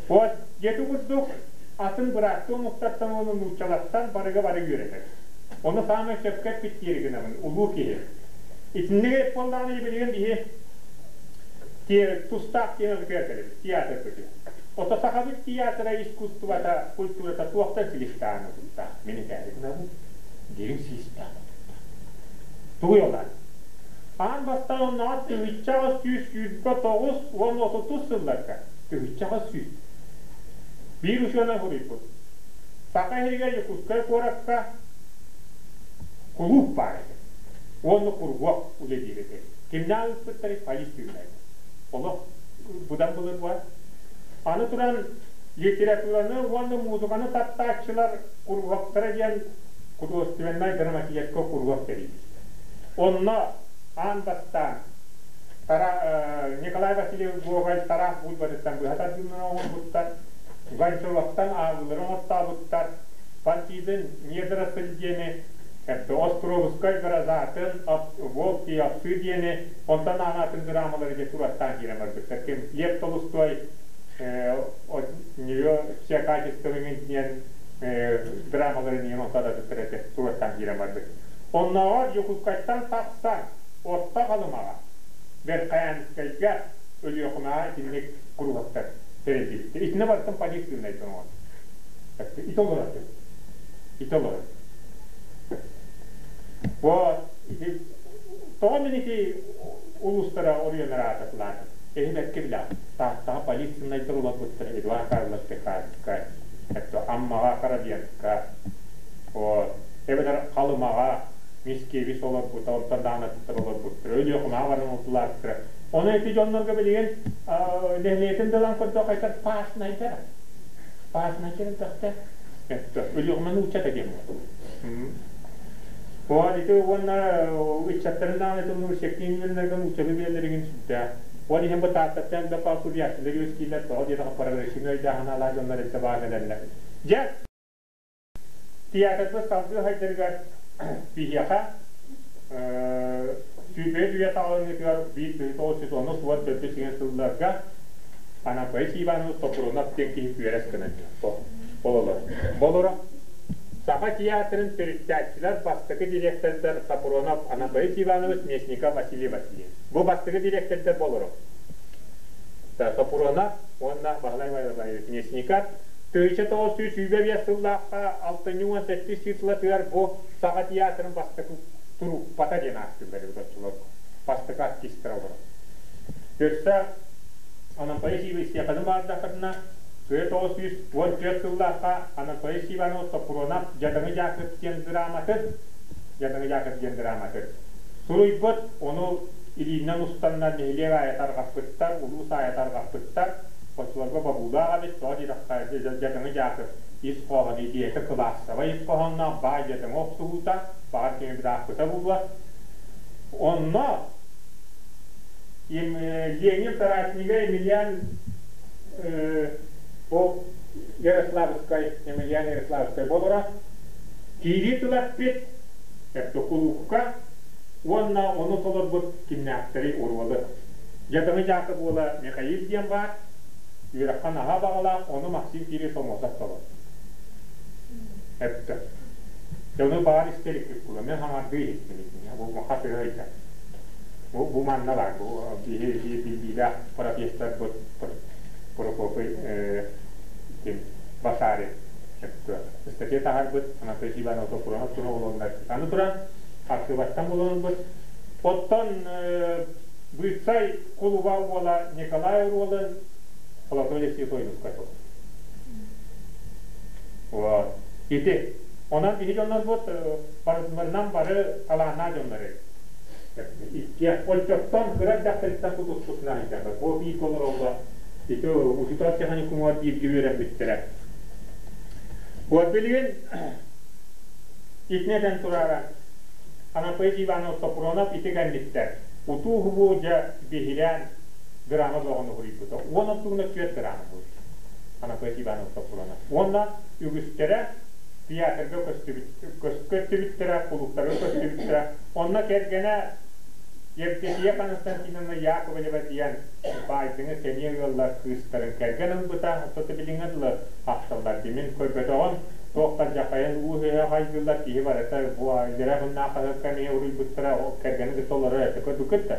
Вот дьиэти курдук атын бырааттыы омуктартан уонна нууччалартан барыга бары үөрэтэр. Ону саамай сөпкө эппит диэри гынабын, улуу киһи. Итинник буоллаҕына билигин биһи тустаах темабытыгар кэлэбит, театрбытыгар. Ото сахабыт театра искусствота, культурата туохтан силистээн ылбыттаах? Мин этээри гынабын, дириҥ силистээх ылбыттаах. Тугуй ол аата? Аан бастаан оннооҕор 1829 уонна 30 сылларга 1800 биир учуонай суруйбут. Саха иһигэр Якутскай куоракка кулууп баар этэ. Уонна куруһуок үлэлиир этэ. Кимнээх ыыппыттарый? Полиция Олох быдан былыр баар. Аны туран литератураны уонна музыканы таптааччылар куруһуоктара диэн художественнай драматическай куруһуок тэрийбиттэр. Онно аан бастаан Николай Васильевич Гоголь Тараас Бульбатыттан быһа тардыыларын оҥорбуттар, Гончаровтан ааҕыылары оҥортообуттар, Пантизин Недоросль диэни, Островскай Грозатын, Волки Овцы диэни, онтон анаатын драмалары дьэ тураттаан киирэн барбыттар. Ким Лев Толстой от нее все качества диэн драмаларын иһин онтон атыттар тураттаан киирэн барбыт. Оннооҕор Дьокуускайтан тахсан Орто Халымаҕа, Верхоянскайга, Өлүөхүмэҕэ итинник куруһуоктар тэриллибиттэр. Итиннэ барытын полицийнайдан оҥорбут. Ити олорор. Ити олорор. Вот, ити тоҕо мин ити улуустара оройуоннара аататылаатым. Эһи бэркэ билэҕит. Тааттаҕа полицийнайдар олорбуттар Эдуард Карлов Пехарскай, Аммаҕа Коробенко, вот, эбэтэр Халымаҕа Мискевич олорбута, онтон даҕаны атыттар олорбуттара, Өлүөхүмэҕэ баран олордулаабыттара. Ону ити дьоннорго билигин нэһилиэтин дылан көрдөххө айтар паашнайдар. Паашнайдар элбэхтэр. Өлүөхүмэ нууччата диэн буолар. Вот ити уонна ыччаттарын даҕаны ити үөрэнэргэ нууччалыы билэллэригин сүрдээх. Ол иһин бу Тааттаттан элбэх суруйааччылар үөскииллэр, тоҕо диэтэххэ прогрессивнай өйдөөх-санаалаах дьоннор элбэ баар кэлэллэр. Дьэ, Театрбыт салгыы сайдарыгар биһиэхэ сүүрбэһис үйэ саҕаланыытыгар 1914 сиҥэ сылларга Анатолий Иванович Сопрунов диэн киһи күөрэс гынан бололор. Болоро Саха театрын төрүттээччилэр бастакы директордар Сапронов Анатолий Иванович, Местников Василий Васильевич. Бу бастакы директордар болоро. Сопронов уонна Баһылай Васильевич Местников 1925 сыллаахха алтынньы 17 числотыгар бу Саха театрын бастакы труппата диэн ааттыыллар эбит оччолорго. Бастакы артистара олорор. Өссө Анатолий Иванович баардахтарына 1914 сыллаахха Анатолий Иванов Сопрунов Дьадаҥы Дьаакып диэн драматын Дьадаҥы Дьаакып диэн драматын суруйбут, ону илиинэн устаннар нэһилиэк аайы тарҕаппыттар, улуус аайы тарҕаппыттар. Оччолорго бобуулаах эбит, тоҕо диэтэххэ, дьадаҥы Дьаакып ис хоһооно идеята кылаассабай ис хоһоонноох баай дьадаҥы охсуһуута, баҕар кими быраахпыта буолуо. Онно Ленин соратнига Емельян бу Ярославскай, Емельян Ярославскай буолара киирии тыл эппит кулуукка уонна ону толорбут кимнээхтэрий оруолу. Дьадаҥы Дьаакып уола Михаил диэн баар, үөрэххэ наһаа баҕалаах, ону Максим Кирилл Сомосов толорбут. Эптэ. Дьону баар истэрикпит була, мен хаҥардыы иһиттим итини, бу хас ыһыйда. Бу манна бар, бу биһи билбиилээх профессорбут Прокопий ким Башарин ыстатыйа таһаарбыт Анатолий Иванов Сопрунов тура олоннар. Аны туран, архыыбаттан буланылбыт. Оттон Быыцай кулуба уола Николай Уруолун Анатолий Святойдуска Вот. Ити. Онон биһи дьоннорбут барытыларынан бары талааннаах дьоннор иккиэ оччоттон кыра эрдэхтэриттэн тутуспутунан илдьэллэр. Бу биир олороллор. Ити учуутал техникумугар бииргэ үөрэммиттэрэ. Вот билигин итини этэн турара Анатолий Иванов Сопронов ити кэнниттэн утуу-хубуу дьэ биһирээн драма бөҕөнү уһуруйбута. Уон оттугуна түөрт драма буолбут. Анатолий Иванов Сопронов. Уонна үгүстэрэ театрга көстүбүттэрэ, кулууптарга көстүбүттэрэ. Онно кэргэнэ Евдокия Константиновна Яковлева диэн баайдыҥы сэниэ ыаллар кыыстарын кэргэн ылбыта. Оттото билиҥҥэ дылы ахталлар дии. Мин көрбөтөҕүм, туохтан дьахайын уу үһүө хайдыыллар киһи барыта бу илэрэ муннаах хаһыакка эмиэ уруйбуттара кэргэни кытта олорор этэ көрбүккүт да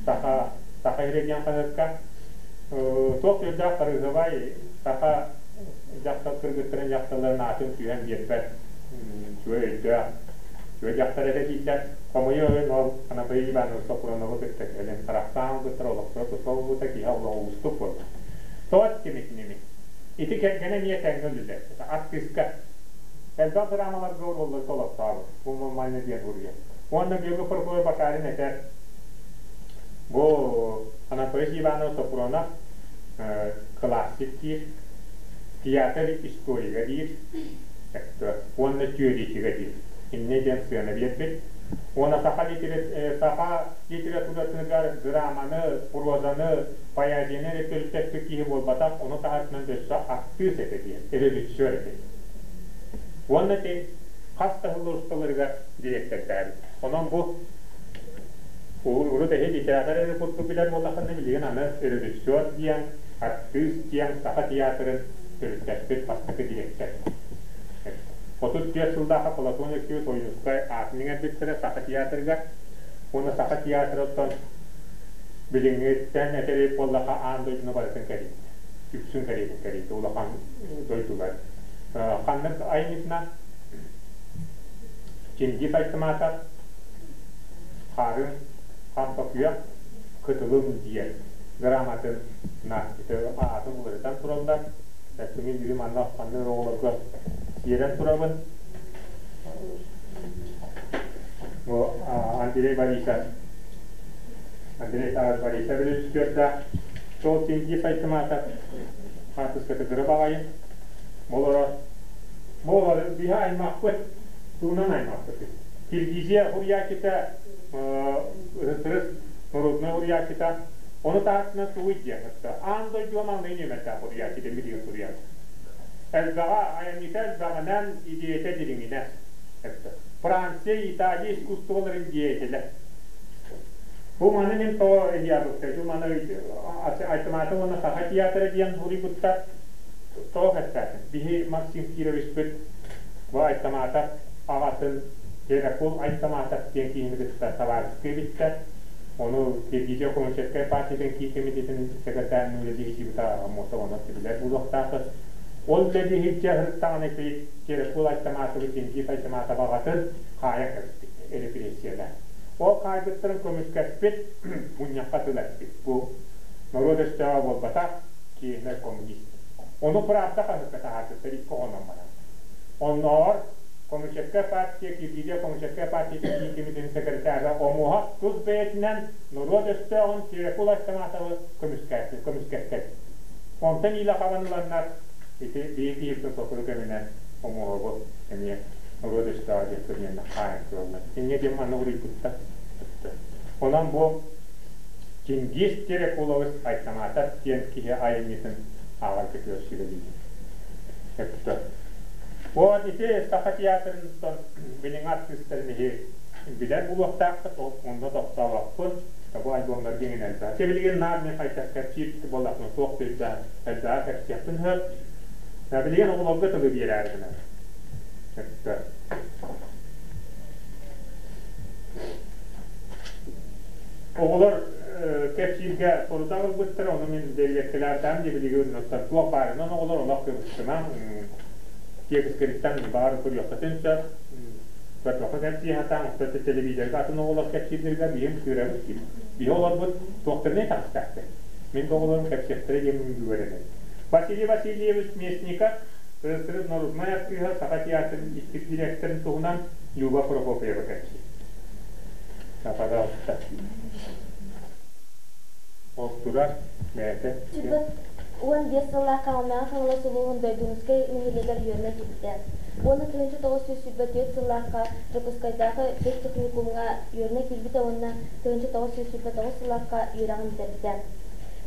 саха саха иһирэ диэн хаһыакка туох сүрдээх харыһабай саха дьахтар кыргыттарын дьахталларын аатын түһэн биэрбэт үчүгэй өйдөөх үчүгэй дьахтар этэ дииллэр хомойуох иһин ол Анатолий Иванович Сопроновы кытта кэлин харахтаан ылбыттар олохторо туспа буолбута киһи олоҕо уустук буолла тоҕо тимитиними ити кэргэнэ эмиэ тэҥҥэ үлэлэспитэ артыыска элбэх драмаларга оруоллары толортообут бу манна диэн уруйар уонна Георгий Прокопьев Башарин этэр бу Анатолий Иванов Сопронов классик диир театр историга диир уонна теоретига диир инньэ диэн сыана биэрбит. Уонна саха саха литературатыгар драманы, прозаны, поэзияны эрэ төрүттэспит киһи буолбатах, ону таһынан өссө артыыс этэ диэн, режиссер этэ. Уонна ти хас да сыл усталарыгар дириэктэрдээбит. Онон бу урут эһи литератор эрэ курдук билэр буоллаххына, билигин аны режиссер диэн, артыыс диэн Саха театрын төрүттэспит бастакы дириэктэр. 34 сыллаахха Платон Алексеевич Ойуунускай аатын иҥэрбиттэрэ Саха театрыгар. Уонна Саха театрыттан билиҥҥиттэн этэрий буоллахха аан дойдуну барытын кэрийдэ. Үксүн кэриэтин кэрийдэ улахан дойдулар. Ханнык айымньытынан Чингиз Айтматов Хаарыҥ Хампа күөх кытылым диэн драматын аатын уларытан тураллар. Эттиҥи биһи манна ханнык оҕолорго киирэн турабын. Бу Андрей Борисов Андрей Савич Борисов режиссердаах Сол Чингиз Айтматов хаартыската кыра баҕайы. Олоро бу олор биһи аймахпыт туунан аймахпыт. Киргизия уруйааччыта СССР народнай уруйааччыта ону таһынан тугуй диэн аан дойдуга маҥнай нүөмэрдээх уруйааччы диэн билигин суруйар. Элбэҕэ айымньыта элбэҕинэн, идеята дириҥинэн. Франция, Италия искусстволарын деятелэ. Бу маны мин тоҕо ыйаабыттар, бу маны Айтымаата уонна Саха театра диэн уруйбуттар. Тоҕо кэпсээтим? Биһи Максим Кировичпыт бу Айтамаатап аҕатын Теракул Айтамаатап диэн киһини кытта табаарыстыы эбиттэр. Ону Киргизия Коммунистическай партиятын киин комитетин секретарынан үлэлии сылдьыбыта Аммосов онон билэр буолуохтааххыт. Ол үлэлии сылдьа сырыттаҕына ити Теракул Айтамаатовы Чингиз Айтамаатап аҕатын хаайан кэбиспит репрессиялаан. Ол хаайбыттарын көмүскэспит, мунньахха тыл эппит. Бу норуот өстөөҕө буолбатах, киинэ коммунист. Ону правда хаһыакка таһаарбыттар икки оҕонон баран. Оннооҕор Коммунистическая партия, Киргизия Коммунистическая партиятын киин комитетин секретара Омуоһап тус бэйэтинэн норуот өстөөҕүн Терекул Айтаматовы көмүскэттэр. Онтон иилэ хабан ыланнар ити биир киһибитин сотору кэминэн Омуоһабы эмиэ норуот өстөөҕө диэн көрүнэн хаайан тураллар. Инньэ диэн манна уруйбуттар. Онон бу Чингиз Терекулович Айтаматов диэн киһи айымньытын ааҕаргытыгар сүбэлиибин. Өттө. Вот ити Саха театрыттан билиҥҥи артыыстарын иһи билэр буолуохтааххыт, онно тохтообоппун. Бу альбомнарга иҥин элбэх. Ити билигин наар мин хайдах кэпсиир буоллахпына туох да элбэҕи кэпсиэхпин сөп. Билигин оҕолорго тылы биэрээри гынар. Өттө. Оҕолор кэпсииргэ сорудах ылбыттара, ону мин бэрэбиэркэлээбитим дии билигин оттон туох баарынан оҕолор олох кыбыстымаҥ, тиэкискэриттэн баар көрүөххүтүн сөп, көрбөххө кэпсии сатааҥ, оттон телевизорга атын оҕолор кэпсииллэригэр биһим сыырабыт дии. Биһи олорбут туохтарынан таҕыстаахтар. Мин да оҕолорум кэпсиэхтэрэ диэн бүгүөрэнэбин. Василий Васильевич Местников, СССР народнай артыыһа, Саха театрын иккис директорын туһунан Люба Прокопьева кэпсиир. Пожалуйста. Ол турар бэйэтэ. 15 сыллаахха Алмааҕа Хаҥалас улууһун Дойдуунускай нэһилиэгэр үөрэнэ киирбитэ. 1924 сыллаахха Дьокуускайдааҕы педтехникумҥа үөрэнэ киирбитэ уонна 1929 сыллаахха үөрэҕин бүтэрбитэ.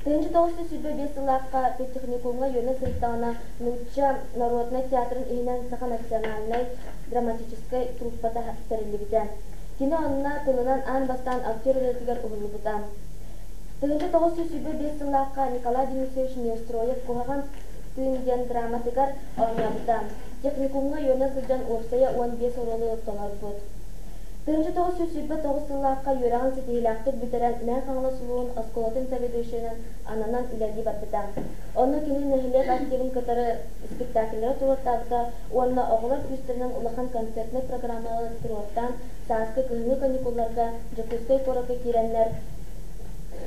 1925 сыллаахха педтехникумҥа үөрэнэ сырыттаҕына Нуучча народнай театрын иһинэн Саха национальнай драматическай труппата тэриллибитэ. Кини онно тылынан аан бастаан актер үлэтигэр уһуллубута. 1925 сыллаахха Николай Денисович Неустроев «Куһаҕан тыын» диэн драматыгар оонньообута. Техникумҥа үөрэнэ сылдьан уопсайа 15 оруолу толорбут. 1929 сыллаахха үөрэҕин ситиһиилээхтик бүтэрэн Мэҥэ Хаҥалас улууһун оскуолатын заведующайынан ананан үлэлии барбыта. Онно кини нэһилиэк активын кытары спектакльлары туруортаабыта уонна оҕолор күүстэринэн улахан концертнай программалары туруортаан, сааскы кыһыҥҥы каникулларга Дьокуускай куоракка киирэннэр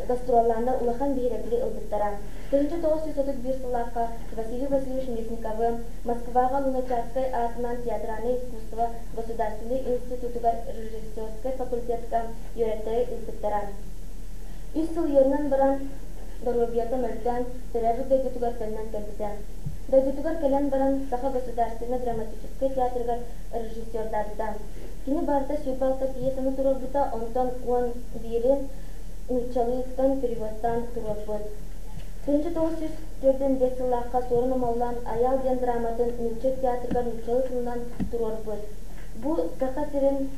гастроллааннар улахан биһирэбили ылбыттара. 1931 сыллаахха Василий Васильевич Местниковы Москваҕа Луначарскай аатынан театральное искусство государственнай институтугар режиссерскай факультетка үөрэттэрэ ыыппыттара. Үс сыл үөрэнэн баран доруобуйата мөлтөөн, төрөөбүт дойдутугар төннөн кэлбитэ. Дойдутугар кэлэн баран Саха государственнай драматическай театрыгар режиссердаабыта. Кини барыта 26 пьесаны туруорбута, онтон 11-ин нууччалыыттан переводтаан туруорбут. 1945 сыллаахха Суорун Омоллоон «Айаал» диэн драматын нуучча театрыгар нууччалыы тылынан туруорбут. Бу Саха сирин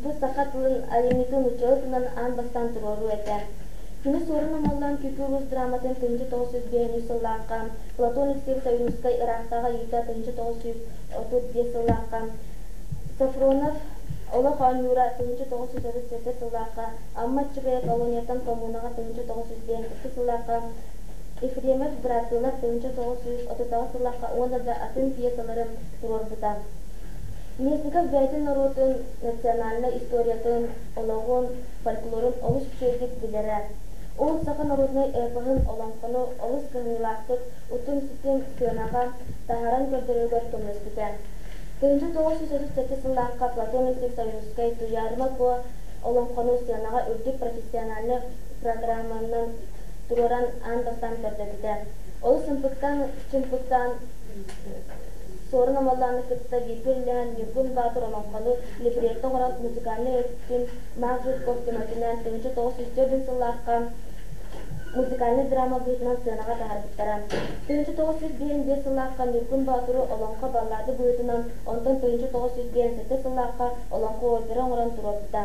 бу саха тылын айымньытын нууччалыы тылынан аан бастаан туруоруу этэ. Кини Суорун Омоллоон Күкү Уус драматын 1905 сыллаахха, Платон Алексеевич Ойуунускай Ыраахтааҕы айыыта 1935 сыллаахха, Софронов Олох оонньуура 1937 сыллаахха, Амма Аччыгыйа колонияттан коммунаҕа 1952 сыллаахха, Ефремов бырааттыылар 1938 сыллаахха уонна да атын пьесалары туруорбута. Местников бэйэтин норуотун национальнай историятын, олоҕун, фольклорун олус үчүгэйдик билэрэ. Ол саха народнай эпоһын олоҥхону олус кыһамньылаахтык утум-ситим сыанаҕа таһааран көрдөрөрүгэр көмөлөспүтэ. 1937 сыллаахха Платон Алексеевич Ойуунускай Туйаарыма Куо олоҥхону сыанаҕа үрдүк профессиональнай программанан туруоран аан бастаан көрдөрбүтэ. Олус ымпыктаан-чымпыктаан Суорун Омоллоону кытта бииргэ үлэлэһэн Ньургун Баатыр олоҥхону либретто оҥорон музыкальнай өттүн Марк Жирков көмөтүнэн 1904 сыллаахха музыкальнай драма быһыытынан сыанаҕа таһаарбыттара. 1955 сыллаахха Ньургун Боотуру олоҥхо баллада быһыытынан, онтон 1957 сыллаахха олоҥхо опера оҥорон туруорбута.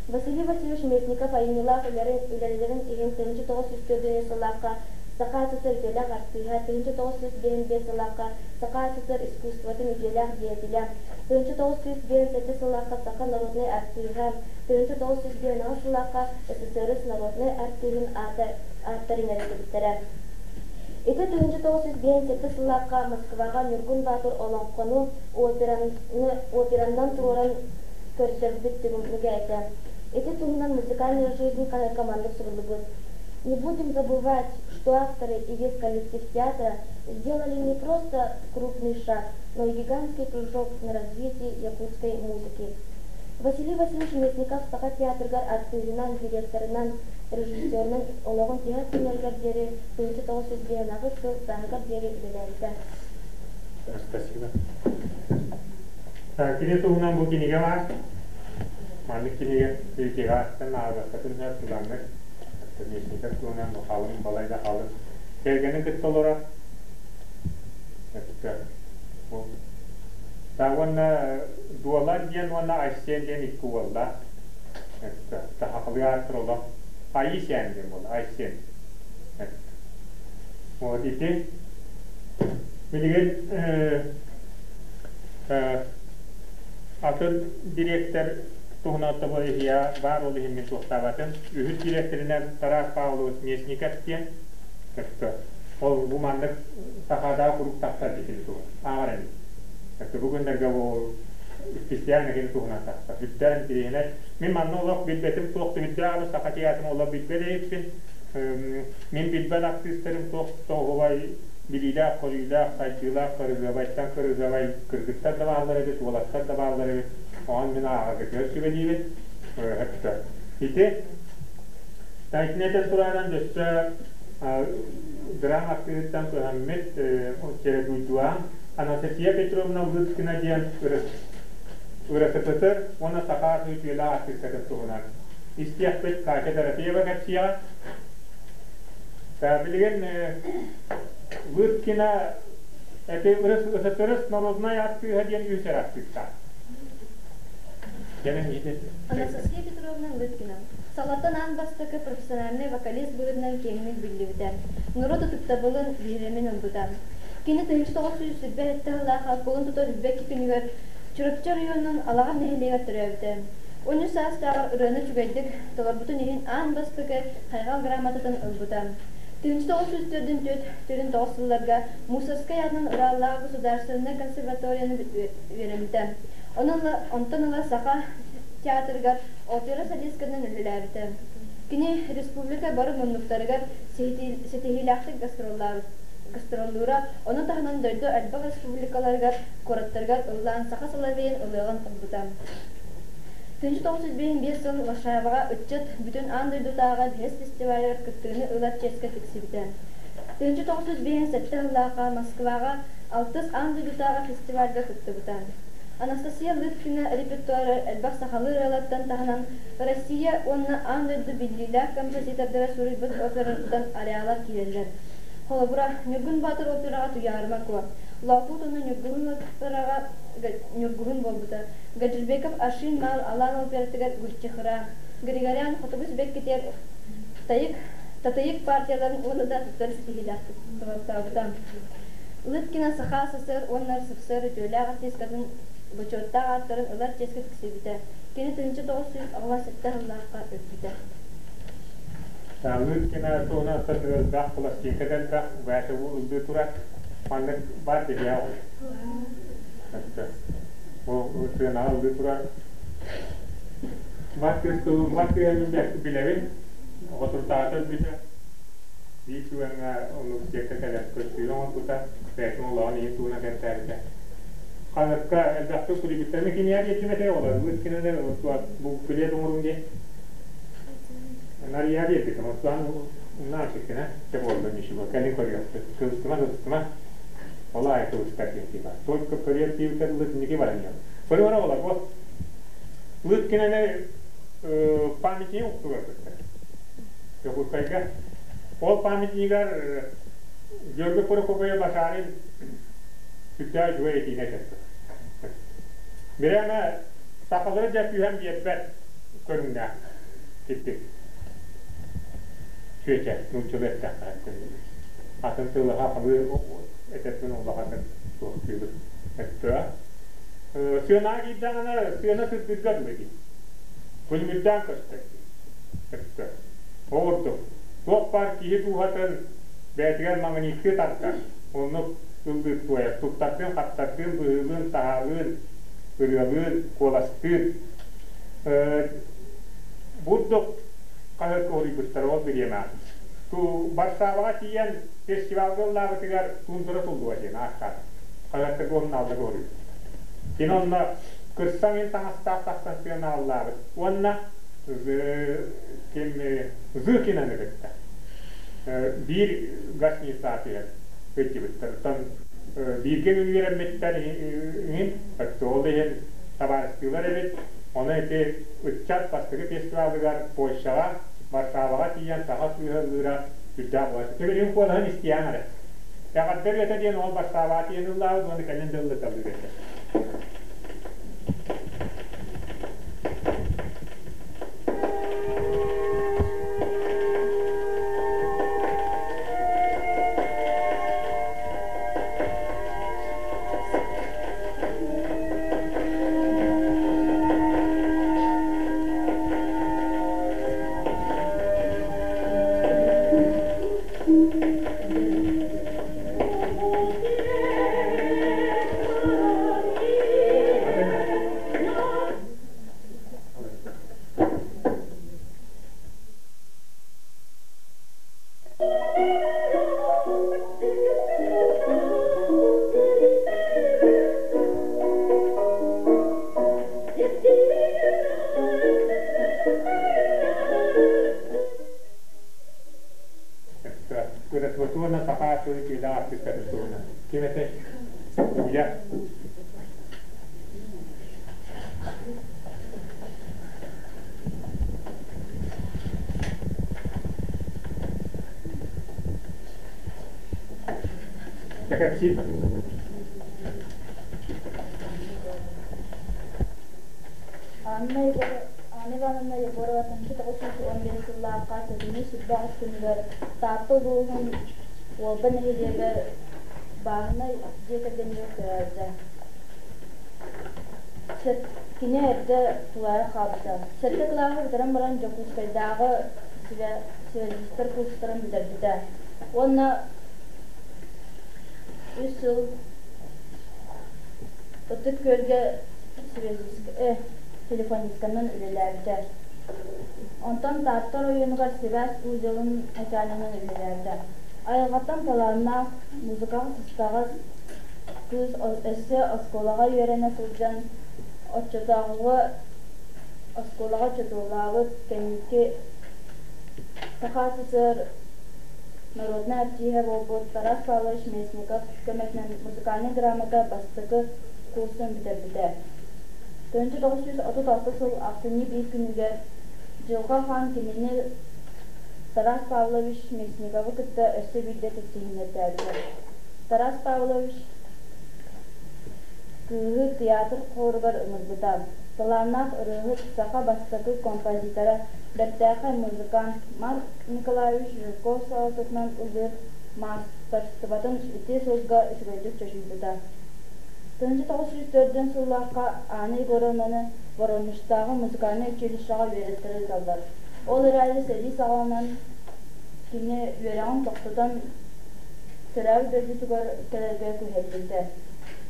Василий Васильевич Местников айымньылаах үлэлэрин иһин 1904 сыллаахха Саха СССР үтүөлээх артыыһа, 1955 сыллаахха Саха СССР искусствотын үтүөлээх деятелэ, 1957 сыллаахха Саха народнай артыыһа, 1958 сыллаахха СССР народнай артыыһын аата ааттар иҥэриллибиттэрэ. Ити 1957 сыллаахха Москваҕа Ньургун Баатыр олоҥхону операны операннан туруоран көрдөрбүт түмүгэ этэ. Ити туһунан «Музыкальная жизнь» хаһыакка маннык суруллубут. Не будем забывать, что авторы и весь коллектив театра сделали не просто крупный шаг, но и гигантский прыжок на развитии якутской музыки. Василий Васильевич Местников Саха театрыгар артыыһынан, директорынан, режиссерунан олоҕун тиһэх күннэригэр диэри 1998 сыл сааһыгар диэри үлэлээбитэ. Спасибо. Кини туһунан бу кинигэ баар. Маннык кинигэ Икигэ аттан ааҕыаххытын сөп туганнык. Местников туһунан бу халыҥ балай да халыҥ. Кэргэнин кытта олорор. Уонна Дуолан диэн уонна Айсен диэн икки уоллаах. Сахалыы ааттар олох Айысен диэн буолла, Айсен. Вот ити билигин атын директор туһунан тобо иһия баар ол иһин мин туохтаабатым. Үһүс директоринэн Тарас Павлович Местников диэн ол бу маннык сахадаах куруук тахсар дикини туһун ааҕар эбит. Бу күннэргэ ол исписийээн кини туһунан тахсар. Үрдээн интириэһинэй. Мин манна олох билбэтим суох түһүрдээх саха театрын олох билбэт эбиппин. Мин билбэт артыыстарым туох тоһубай билиилээх, көрүүлээх, сайдыылаах, кырыһыабайтан кырыһыабай кыргыттар да бааллар эбит, уолаттар да бааллар эбит. Оон мин ааҕаргытыгар сүбэлиибин. Ити Тайтинетен тураанан өссө драма артыыһыттан көһөммүт Чередуйдуан Анастасия Петровна Лыткина диэн РСФСР уонна Саха үтүөлээх артыыстарын туһунан истиэхпит Катя Дорофеева кэпсиэҕэ. Билигин Лыткина эти РСФСР народнай артыыһа диэн үс эрэ артыыстаах. Анастасия Петровна Лыткина Салаттан аан бастакы профессиональнай вокалист быһыытынан киэҥник биллибитэ, норуот ытыктабылын, биһирэмин ылбыта. Кини 1927 сыллаахха кулун тутар 22 күнүгэр Чурапчы оройуонун Алаҕар нэһилиэгэр төрөөбүтэ. 13 саастааҕар ырыаны үчүгэйдик толорбутун иһин аан бастакы хайҕал грамотатын ылбыта. 1944 сылларга Мусорскай аатынан Ураллаах государственнай консерваторияны үөрэммитэ. Онтон ыла Саха театрыгар опера солистканан үлэлээбитэ. Кини республика бары муннуктарыгар ситиһиилээхтик гастроллуура, ону таһынан дойду элбэх республикаларыгар, куораттарыгар ыллаан саха соловейын ылыаҕын ылбыта. 1905 сыл Варшаваҕа ыччат бүтүн аан дойдутааҕы биэс фестивалыгар кыттыыны ылар чиэскэ тиксибитэ. 1957 сыллаахха Москваҕа алтыс аан дойдутааҕы фестивальга кыттыбыта. Анастасия Лыткина репертуарыгар элбэх сахалыы ырыалартан таһынан Россия уонна аан дойду биллиилээх композитордара суруйбут операларыттан ареалар киирэллэр. Холобура, Ньургун Баатыр операҕа Туйаарыма Куо, Лоокуут уонна Ньургуһун операҕа Ньургуһун буолбута, Гаджибеков Аршин Маал Алаан оператыгар Гульчехра, Григорян Хотугу сибэккитигэр Тайык, Татыйык партияларын уонна да атыттар ситиһиилээхтик толортообута. Лыткина Саха СССР уонна РСФСР үтүөлээх артисткатын бочуоттаах ааттарын ылар чиэскэ тиксибитэ. Кини 1987 сыллаахха өлбүтэ. Лыткина туһунан элбэх пластинка элбэх, убаата ылдыы турар. Маннык бар дебиа ол. Бу сыанаҕа ылдыы турар. Мат кыстылы мат билэбин. Оҕотурдаата өлбүтэ. Биир түгэҥҥэ университекка кэлэн көрсүһүү оҥорбута, бэйэтин олоҕун иһин туһунан кэпсээбитэ. Хаһыакка элбэхтик суруйбуттар. Мин кинигэ диэччим этэ оҕолор. Быыс кинини буклет оҥоруҥ диэн. Нарыйа биэрбитим. Оттон умнаан сиккинэ, чэ буолла ничего. Кэлин көрүөхпүт. Кыбыстыма, кыбыстыма. Ол аайы кыбыстар диэн тиба. Только көрүөх диэбитэ дылы инники баран иһэр. Көрүөр оҕолор, бу Лыт кинини памятник уктугар кытта. Дьокуускайга. Ол памятнигар Георгий Прокопьев Башарин сүрдээх үчүгэй этиини этэр. Бирээмэ сахалары дьэ түһэн биэрбэт көрүҥнээх киттик. Чүөчэ, нууччалыы эттэххэ атын тылы хахалыы этэрбин улаханнык туохтуубут. Өттөө. Сыанаҕа киирдэҕинэ сыана сырдыырга дылы дии. Күлүмүрдээн көстөр дии. Өттө. Ол курдук, туох баар киһи дууһатын бэйэтигэр маҥыньыктыы тардар, оннук ыллыыр туойар, туттардыын-хаптардыын, быһыылыын-таһаалыын, ырыалыын, куоластыын. Бурдук хаһыакка уруйбуттара ол бириэмэҕэ. Ту Варшаваҕа тиийэн фестивалга ыллаабытыгар Тундра туллуга диэн ааттаабыт. Хаһыаттарга уһунаалларга уруйбут. Кини онно кырсаҥ ин таҥастаах тахсан сыанааллаабыт уонна ким Зыкинаны кытта биир гостиницаҕа түһэн сылдьыбыттар. Оттон бииргэ үөрэммиттэр иһин, ол иһин табаарыстыылар эбит. Ону ити ыччат бастакы фестивалыгар Польшаҕа, Варшаваҕа тиийэн саха кыыһа ыллыыра сүрдээх буолар. Тимирин куолаһын истиэҕиҥ эрэ. Эҕэрдэ ырыата диэн ол Варшаваҕа тиийэн ыллаабыт уонна кэлин да ыллаталыыр этэ. Ырытыбытыына саха тылы киилээх артыыстарын туһунан. Ким этэй? Уля. Кэпсиир. Анна Анна Ивановна Егорова 1915 сыллаахха сэтинньи сүрбэ аҕыс күнүгэр Таатта улууһун Уолба нэһилиэгэр бааһынай дьиэ кэргэнигэр төрөөбүтэ. Кини эрдэ тулаайах хаалбыта. Сэттэ кылааһы бүтэрэн баран Дьокуускайдааҕы связистар курстарын бүтэрбитэ уонна үс сыл Ытык Күөлгэ телефонистканан үлэлээбитэ. Онтон Таатта оройуонугар сибээс узелын начальнигынан үлэлээбитэ. Айылҕаттан талааннаах, музыкаҕа сыстаҕас кыыс өссө оскуолаҕа үөрэнэ сылдьан оччотооҕуга оскуолаҕа чотуолаабыт кэнники Саха СССР народнай артииһа буолбут Тарас Павлович Местников көмөтүнэн музыкальнай грамота бастакы курсун бүтэрбитэ. 1936 сыл ахсынньы биир күнүгэр Дьылҕа Хаан кинини Тарас Павлович Местниковы кытта өссө биирдэ тиксиһиннэртээбитэ. Тарас Павлович кыыһы театр хоругар ыҥырбыта. Талааннаах ырыаһыт, саха бастакы композитора, бэртээхэй музыкант Марк Николаевич Жирков салалтатынан ыллыыр маастарыстыбатын ити сылга үчүгэйдик чочуйбута. 1904 сыллаахха Анна Егоровнаны Воронежтааҕы музыкальнай училищеҕа үөрэттэрэ ыыталлар. Ол эрээри сэрии саҕаланан кини үөрэҕин тохтотон төрөөбүт дойдутугар кэлэргэ күһэллибитэ.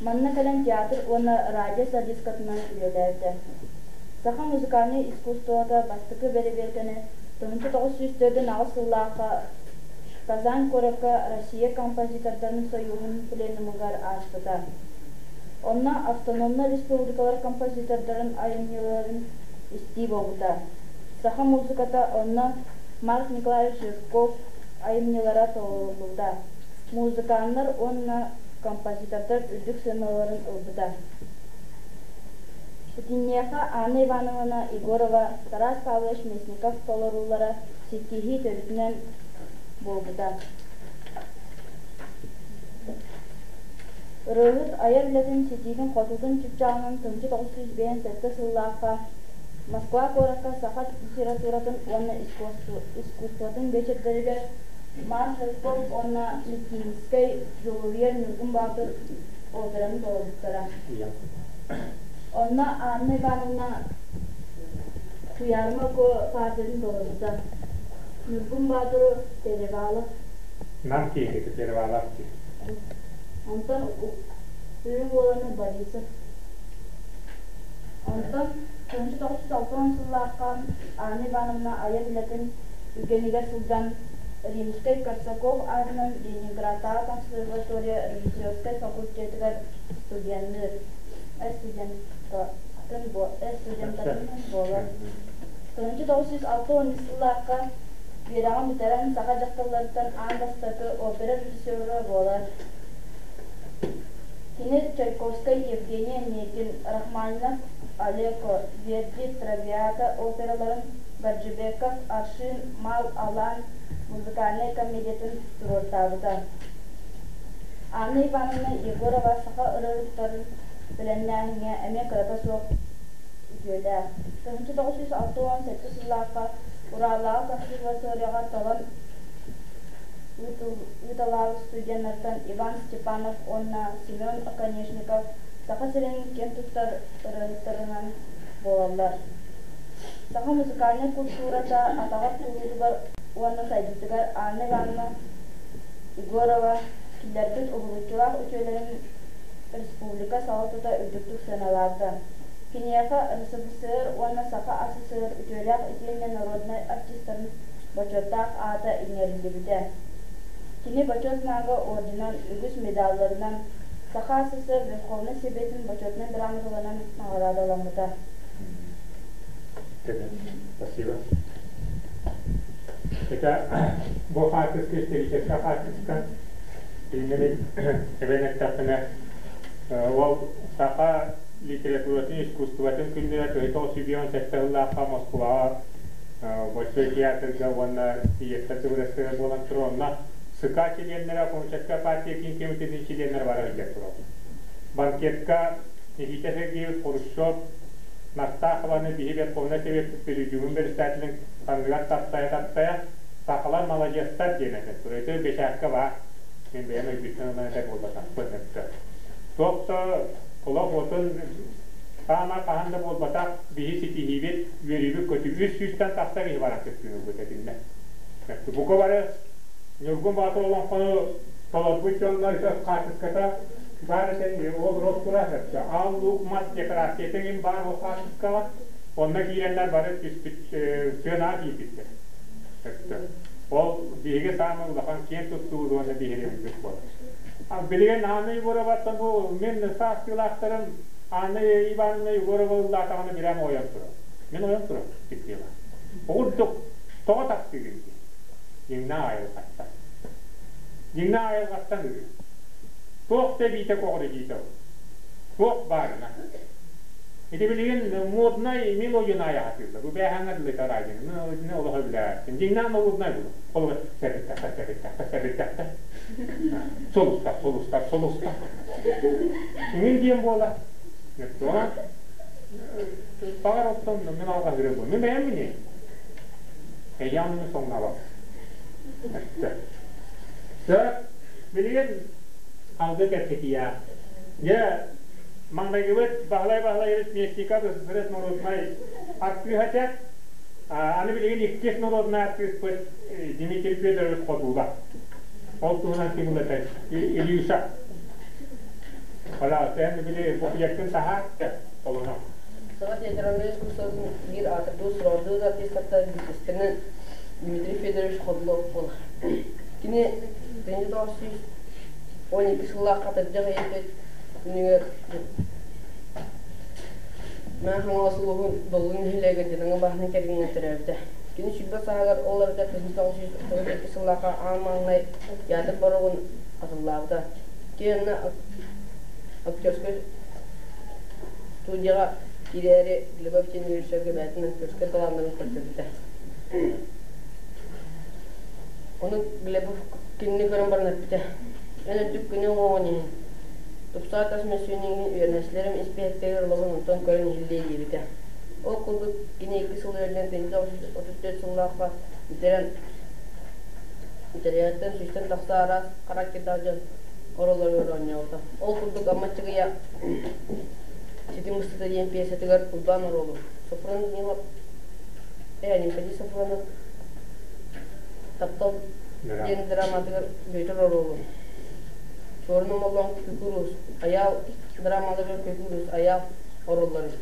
Манна кэлэн театр уонна радио солисткатынан үлэлээбитэ. Саха музыкальнай искусствота бастакы бэрэбиэркэни 1948 сыллаахха Казань куоракка Россия композитордарын сойууһун пленумугар ааспыта. Онно автономнай республикалар композитордарын айымньыларын истии буолбута. Саха музыката онно Марк Николаевич Жирков айымньылара толоруллубута. Музыканнар уонна композитордар үрдүк сыаналарын ылбыта. Итинниэхэ Анна Ивановна Егорова, Тарас Павлович Местников толоруулара ситиһии төрүтүнэн буолбута. Ырыаһыт айар үлэтин ситиитин-хотуутун чыпчаалынан 1957 сыллаахха Москва куоракка саха литературатын уонна искусствотын биэчэрдэригэр Марк Жирков уонна Литинскэй Дьулуруйар Ньургун Боотур операны толорбуттара. Онно Анна Ивановна Туйаарыма Куо партиятын толорбута. Ньургун Боотуру Перевалов Нам киһи Перевалов киһи. Онтон Үрүҥ Уоланы Борисов. Онтон 1960 сыллаахха Анна Ивановна айар үлэтин үгэнигэр сылдьан Римскэй-Корсаков аатынан Ленинградтааҕы консерватория режиссерскай факультетыгар студенныыр, студентатын буолар. 1963 сыллаахха үөрэҕин бүтэрэн саха дьахталларыттан аан бастакы опера режиссера буолар. Кини Чайковскай Евгений Онегин, Рахманинов Алеко, Верди Травиата операларын, Гаджибеков Аршин Мал Алан музыкальнай комедиятын туруортаабыта. Анна Ивановна Егорова саха ырыаһыттарын бэлэмнээһиҥҥэ эмиэ кырата суох үтүөлээх. 1967 сыллаахха Ураллааҕы консерваторияҕа талан ыыталаабыт студеннартан Иван Степанов уонна Семен Оконешников Саха сирин киэн туттар ырыаһыттарынан буолаллар. Саха музыкальнай культурата атаҕар туруутугар уонна сайдыытыгар Анна Ивановна Егорова киллэрбит уһулуччулаах үтүөлэрин республика салалтата үрдүктүк сыаналаабыта. Киниэхэ РСФСР уонна Саха АССР үтүөлээх итиэннэ народнай артистарын бочуоттаах аата иҥэриллибитэ. Кини Бочуот Знага орденынан, үгүс медалларынан, Саха АССР Верховнай Сэбиэтин Бочуотунай грамоталарынан наҕараадаламмыта. Спасибо. Это бу хаартыска историческай хаартыска. Билиннэ эбэн эттэхпинэ, ол саха литературатын, искусствотын күннэрэ 1997 сыллаахха Москваҕа Большой театрга уонна Иеттар дыбарыастара буолан турар. Онно СК чилиэннэрэ, Коммунистическая партия киин комитетин чилиэннэрэ бара илдьэ тураллар. Банкетка Никита Сергеевич Хрущев Настаахованы биһи Верховнай Совет Президиумун председателин санныгар таптайа-таптайа сахалар маладьыастар диэн этэн турар. Ити бэчээккэ баар. Мин бэйэм өйбүттэн ылан этэр буолбатахпын өттө. Туох да олох отун саамай хаһан да буолбатах биһи ситиһиибит, үөрүүбүт көтүү 300-тэн тахса киһи баран кыттыыны этиннэ. Бука бары Ньургун Боотур олоҥхону толорбут дьоннор хаартыската баар этэ, ол Ростура Аал Луук мас декорацията иҥин баар ол хаартыскаҕа. Онно киирэннэр бары түспүт сыанаҕа киирбиттэр. Ол биһиги саамай улахан киэн туттуубут уонна биһирэбилбит буолар. Билигин Анна Егороваттан бу мин саастыылаахтарым Анна Ивановна Егорова ыллаатаҕына бирэм ойон турар. Мин ойон турар киттиэҕэ. Курдук тоҕо таптыыгын дии. Дьиҥнээх айылҕаттан. Дьиҥнээх айылҕаттан ырыа. Туох да эбиитэ көҕүрэтиитэ ол. Туох баарына. Ити билигин моднай мелодияны айаатыыллар. Бу бээһэҥҥэ дылы тараайдыҥ. Итини олох өбүлээттин. Дьиҥнээх норуодунай буолу. Холобур, сэбирдэхтэр, сэбирдэхтэр, сэбирдэхтэр. Сулустар, сулустар, сулустар. Иҥин диэн буола. Онон баҕар оттон мин алҕаһыырым бу. Мин бэйэм мини. Эйэҕин соҥнаабат. Сөп. Билигин алгы кэпсэтиэ. Дьэ, маҥнайгыбыт Баһылай Баһылайабыт Местников СССР норуодунай артыыһа этэ. Аны билигин иккис норуодунай артыыспыт Дмитрий Федорович Хотуула. Ол туһунан ким ылатай? Илюша. Пожалуйста, эн били буклеттын таһаар, холоно. Саха театральнай искусствотын биир аатырдуу сураҕырдыбыт артыыстартан биирдэстэринэн Дмитрий Федорович Ходлов буолар. Кини 1912 сыллаах Хатырдьах ийэтэ күнүгэр Мэҥэ Хаҥалас улууһун Доллу нэһилиэгэр Дьадаҥы бааһынай кэргэҥҥэ төрөөбүтэ. Кини 20 сааһыгар ол эбэтэр 1932 сыллаахха аан маҥнай театр боруогун атыллаабыта. Кини актерскай студияҕа киирээри Глебов диэн режиссерга бэйэтин актерскай талааннарын көрдөрбүтэ. Ону Глебов кинини көрөн баран эппитэ: «Эн үрдүк күнү уҥуоҕун иһин, тупсаҕай тас мөссүөнүҥ иһин үөрэнээччилэрим испииһэктэригэр олоҕун онтон көрөн иһиллиэ» диэбитэ. Ол курдук кини 2 сыл үөрэнэн 1934 сыллаахха бүтэрэн бүтэриэҕиттэн сүүстэн тахса араас характердаах дьон оруолларыгар оонньообута. Ол курдук Амма Аччыгыйа «Ситим быстыта» диэн пьесатыгар Уйбаан оруолу, Софрон Данилов Николай Софронов «Таптал» диэн драматыгар Бүөтүр оруолу, Суорун Омоллоон Күкүр Уус, Айаал драмаларыгар Күкүр Уус, Айаал оруолларын,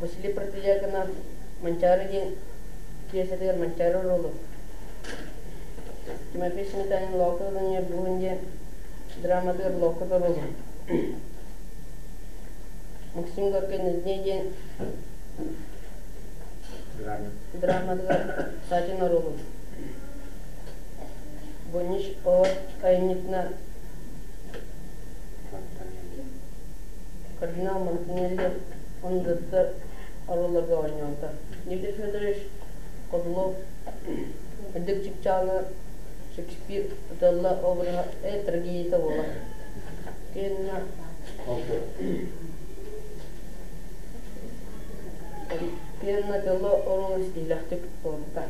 Василий Протодьяконов «Манчаары» диэн пьесатыгар Манчаары оруолу, Тимофей Сметанин «Лоокута Даниил Буһун» диэн драматыгар Лоокута оруолу, Максим Горькай «На дне» диэн драматыгар Сатин оруолу, Бонич О айымньытына Кардинал Монтанелли ондыттар оруолларга оонньообута. Дмитрий Федорович Козлов үрдүк чыпчаалы Шекспир Отелло обраһа трагедията буолар. Кэннэ Кэннэ Отелло оруолун ситиһиилээхтик толорбута.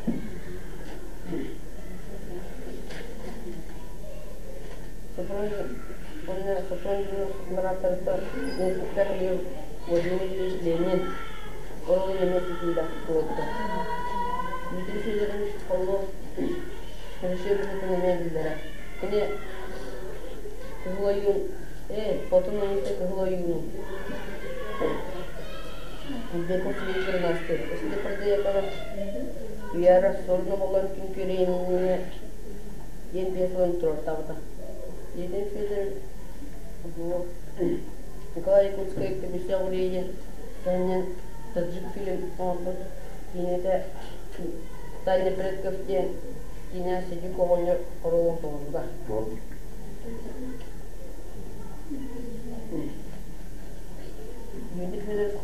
Софрон уонна Софрон бырааттарыттан Леонид Владимир Ильич Ленин оруолун эмиэ ситиһиилээхтик толорбута. Дмитрий Федорович Орлов режиссер быһыытынан эмиэ биллэрэ. Кини Кыһыл ойуун Хотун ойуута Кыһыл ойууну Беков телевизорын Василий Протодьяконов Туйаара Суорун Омоллоон күн күөрэйинэ диэн пьесаларын туруортаабыта. Дмитрий Федорович Николай Якутскай Көмүстээх үрүйэ диэн сэһэнинэн таджик фильм оҥорбут киинэтэ Тайна предков диэн киинэ Сидик оҕонньор оруолун толорбута. Дмитрий Федорович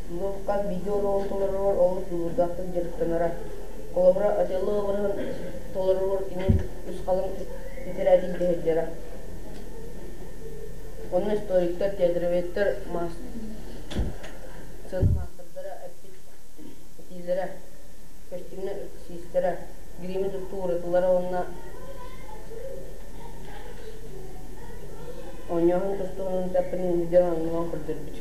Ловкас видео оруолун толороругар олус дьулуурдаахтык дьарыктанара. Холобура, Отелло обраһын толороругар кини үс халыҥ тэтэрээти илдьэ сылдьара. Онно историктар, театроведтар, сцена маастардара эппит этиилэрэ, көстүүнү систэрэ, грими туттуу уратылара уонна оонньооһун тустууһунан тэппин дьон оннунан көрдөрбүт.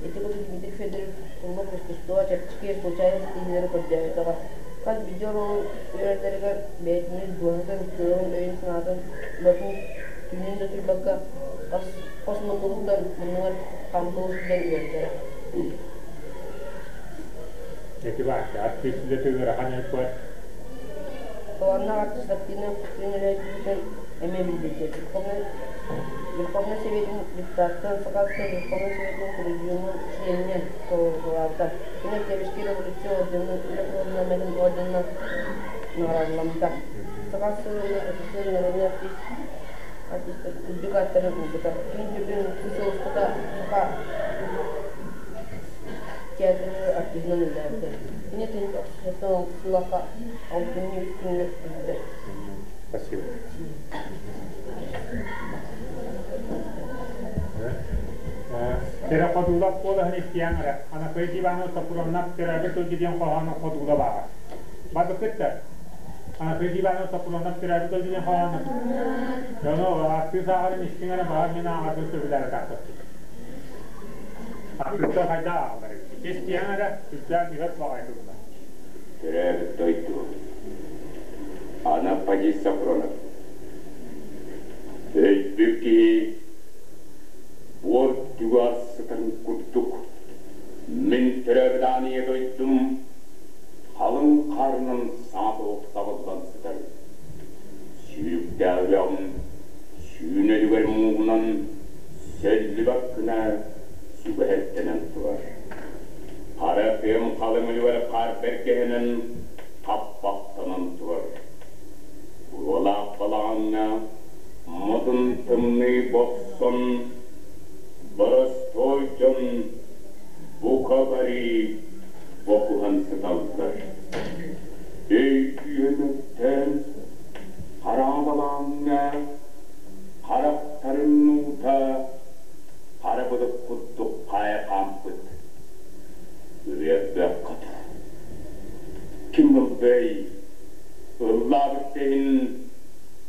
Ити курдук Дмитрий Федорович Туллук искусство чэпчэки случайно ситиһиилэри көрдөөбөтөҕө. Хас биирдии оруолун үөрэтэригэр бэйэтин дууһатын, кыаҕын, өйүн-санаатын барытын түүнүн да утуйбакка хос муннугуттан муннугар хаамталыы сылдьан үөрэтэрэ. Эти баар, артыыс үлэтэ ыарахан элбэх. Талааннаах артыыс Артина Путин эмиэ билбитэ. Верховнай Советын депутаттан Саха сирин Верховнай Советын Президиумун чилиэнинэн солбулаабыта. Кини Октябрьскай революция орденын Үлэ кыһыл орденынан наҕараадаламмыта. Саха сирин СССР народнай артист артистар үрдүк ааттарын ылбыта. Кини 42 сыл устата Саха театрыгар артиһынан үлэлээбитэ. Кини 1996 сыллаахха алтынньы үс күнүгэр өлбүтэ. Спасибо. Тере ходуулап буолаһын истиэҥ эрэ. Анатолий Иванов Соппуруоннап төрөөбүт дойду диэн хоһоонун ходуула баара. Барбыккыт да? Анатолий Иванов Соппуруоннап төрөөбүт дойду диэн хоһоонун. Дьону артыыс ааҕарын истиҥ эрэ баҕар мин ааҕарбын сөбүлээбэтэххит. Артыыстар хайдах ааҕаллар эбит. Истиэҥ эрэ, сүрдээх үһөт баҕайы тыллар. Төрөөбүт дойду. Анаппадий Сапронов. Өлбүт киһи буор түгэр сытарын курдук мин төрөөбүт аан ийэ дойдум халыҥ хаарынан саҥа сабыллан сытар. Сүүрүктээх үрэҕим сүүнэлигэр мууһунан сөллүбэт гына сүгэһэрдэнэн турар. Хара тыам халыҥ үлүгэр хаар бэргэһэнэн хаппахтанан турар. Буруолаах балаҕаҥҥа модун тымныы боссон, боростуой дьон бука бары бокуһан сыталлар. Өй үөнүттэн хараҥа балаҕаҥҥа харахтарын уута хара былыт курдук хаайа хаампыт. Ырыа Ким ылбыай, ыллаабыт да иһин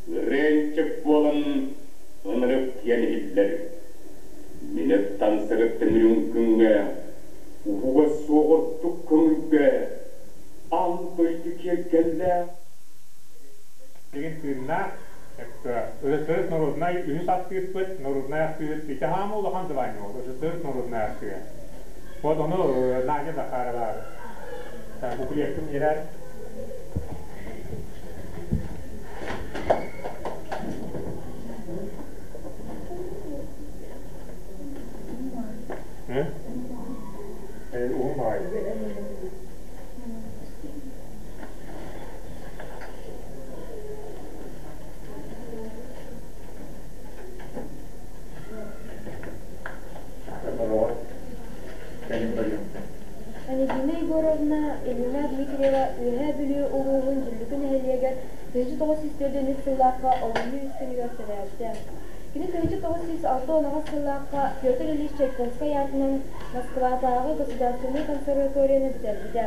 ырыанчык буолан ынырык диэн иһиллэр. Мин ыттан сырыттым үрүҥ күҥҥэ, уһуга суох ордук көҥүлгэ, аан дойду киэргэллээх. Билигин тыыннаах СССР народнай үһүс артыыспыт, народнай артыыс ити хаама улахан звание ол СССР народнай артыыһа. Вот ону Надя Захарова буклеттун биэрэр. Уһун баҕайы. Анегина Егоровна Ильина Дмитриева Үөһээ Бүлүү улууһун Дьүллүкү нэһилиэгэр 1904 сыллаахха олунньу үс күнүгэр төрөөбүтэ. Кини 1968 сыллаахха Петр Ильич Чайковскай аатынан Москватааҕы государственнай консерваторияны бүтэрбитэ.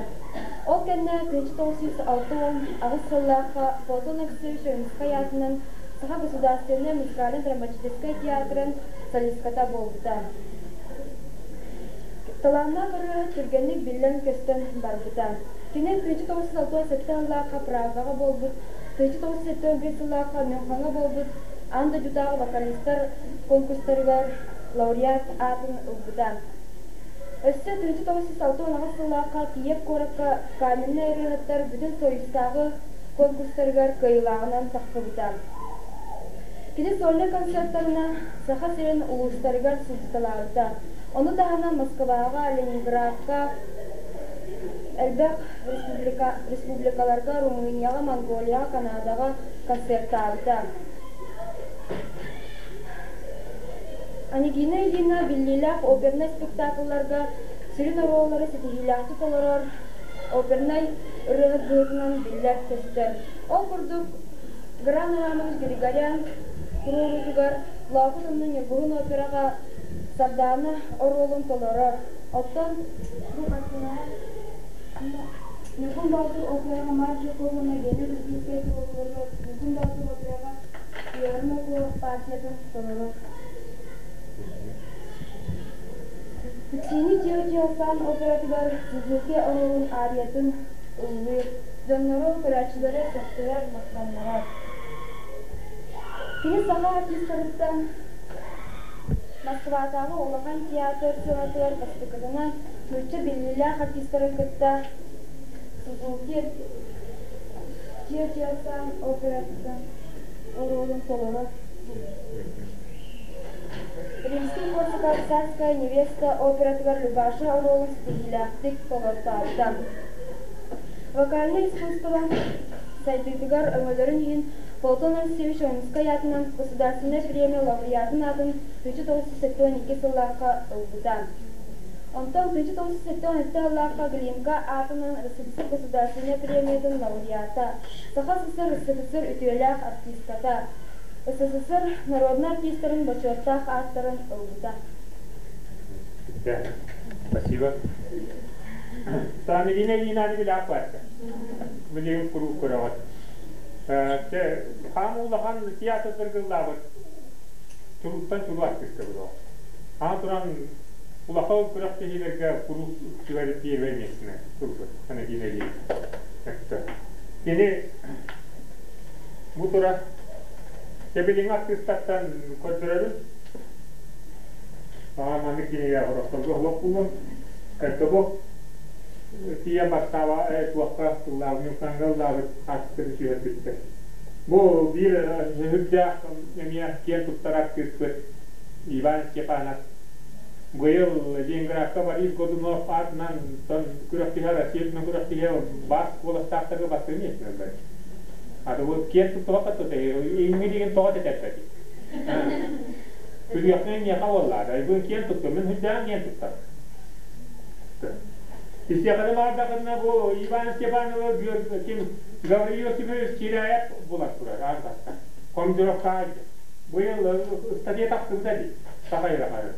Ол кэннэ 1968 сыллаахха Платон Алексеевич Ойуунускай аатынан Саха государственнай музыкально-драматическай театрын солистката буолбута. Талааннаах ырыаһыт түргэнник биллэн-көстөн барбыта. Кини 1967 сыллаахха Прагаҕа буолбут, 1971 сыллаахха Мюнхеҥҥа буолбут аан дойдутааҕы вокалистар конкурстарыгар лауреат аатын ылбыта. Өссө 1968 сыллаахха Киев куоракка камернай ырыаһыттар Бүтүн Союзтааҕы конкурстарыгар кыайыылааҕынан тахсыбыта. Кини сольнай концертарына Саха сирин улуустарыгар сылдьыталаабыта. Ону таһынан Москваҕа, Ленинградка, элбэх республика, республикаларга, Румынияҕа, Монголияҕа, Канадаҕа концертаабыта. Анегина Ильина биллиилээх опернай спектаклларга сүрүн оруоллары ситиһиилээхтик олорор опернай ырыаһыт быһыытынан биллэр-көстөр. Ол курдук, Гран Романович Григорян туруоруутугар Лоокут онно Ньургуһун операҕа Сардаана оруолун толорор. Оттон бу хартыынаҕа Ньургун Боотур операҕа Марк Жирков уонна Гена Рудницкая туруорууларыгар Ньургун Боотур операҕа Туйаарыма Куо партиятын толорор. Пуччини Чио-Чио-сан оператыгар Сузуки оруолун ариятын ыллыыр, дьоннору, көрөөччүлэри сөхтөрөр, махтаннарар. Кини саха артыыстарыттан Москватааҕы Улахан театр сыанатыгар бастакытынан нуучча биллиилээх артыыстарын кытта Сузуки Чио-Чио-сан оператын оруолун толорор. Римский-Корсаков «Царская невеста» оператыгар Любаша оруолун ситиһиилээхтик толортообута. Вокальнай искусство сайдыытыгар өҥөлөрүн иһин Платон Алексеевич Ойуунускай аатынан Государственнай премия лауреатын аатын 1972 сыллаахха ылбыта. Онтон 1977 сыллаахха Глинка аатынан РСФСР Государственнай премиятын лауреата, Саха СССР РСФСР үтүөлээх артистката, СССР народнай артистарын бочуоттаах ааттарын ылбыта. Спасибо. Таамилина Ильинаны билээх баатта. Билигин куруук көрөҕүт. Хаам улахан театрдаргыллаабыт чулууттан чулуу артыыска булуо. Аан туран улахан күрэхтэһиилэргэ куруук үксүгэр первое местини ылбыт Анадина Ильина. Кини бу тура Тэбилиҥ артыыстартан көрдөрөбүн. Аҕам маннык кинигэ Ростовга суох буолуон. Это бу тиийэн бастаaba туохха ыллаабыт, Ньуккаҥҥа ыллаабыт хаартысканы түһэрбиттэр. Бу биир сүрдээх эмиэ киэн туттар артыыспыт Иван Степанов. Быйыл Ленинградка Борис Годунов аатынан күрэхтэһэ Россия үрдүнэн күрэхтэһэ бас куоластаахтарга бастыҥ миэстэни ылла. Аты бу киэн туттубакка иҥҥи дигин тоҕо тэтэрбэти. Күлүөхпүн миэхэ буоллаата. Айбын киэн туттум. Мин хүндээн киэн туттар. Истиэхэни баардахына бу Иван Степанова ким Гаврил Иосифович Чиряев булар турар аан бастаан. Командировкаҕа Быйыл ыстатыйа тахсыбыта дии. Сахайра хары.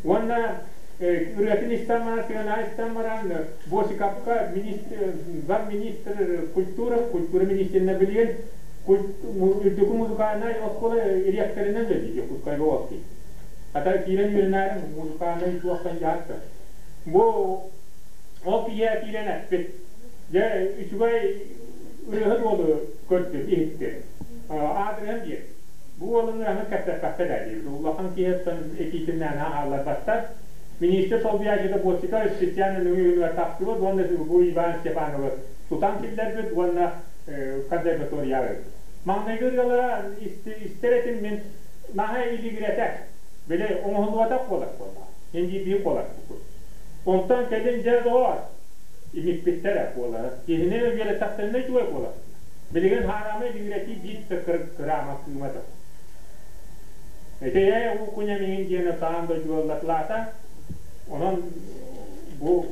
Уонна ырыатын истэн баран, сыана истэн баран, Босиковка министр, замминистр культура, культура министринэ билигин үрдүкү музыкальнай оскуола дириэктэринэн үлэлиир Якутскайга ол киһи. Хата киирэн үөрэнээрин музыкальнай туохтан дьаһатта. Бу ол киһи киирэн эппит. Дьэ, үчүгэй ырыаһыт уолу көрдүм, иһиттим. Аадырыһын биэр. Бу уолун ыраһын кэпсэппэххэ да диэбит. Улахан киһи этиитиннээн хаалларбаттар. Министр солбуйааччыта Босиков специально нөҥүө тахсыбыт уонна бу Иван Степановы тутан киллэрбит уонна консерваторияҕа ыыппыт. Маҥнайгы ырыалара истэр этим мин наһаа илигирэтэ, били оҥоһуллубатах буолар буолла. Индии буолар курдук. Онтон кэлин дьэ доҕоор, имиппиттэрэ буолара. Киһини үөрэттэхтэринэ үчүгэй буолар. Билигин хаарамай илигирэтии биир да кыраама кыыма да. Ити ээ уу куня миҥин диэн таан дойдугаллатлаата. Онон бу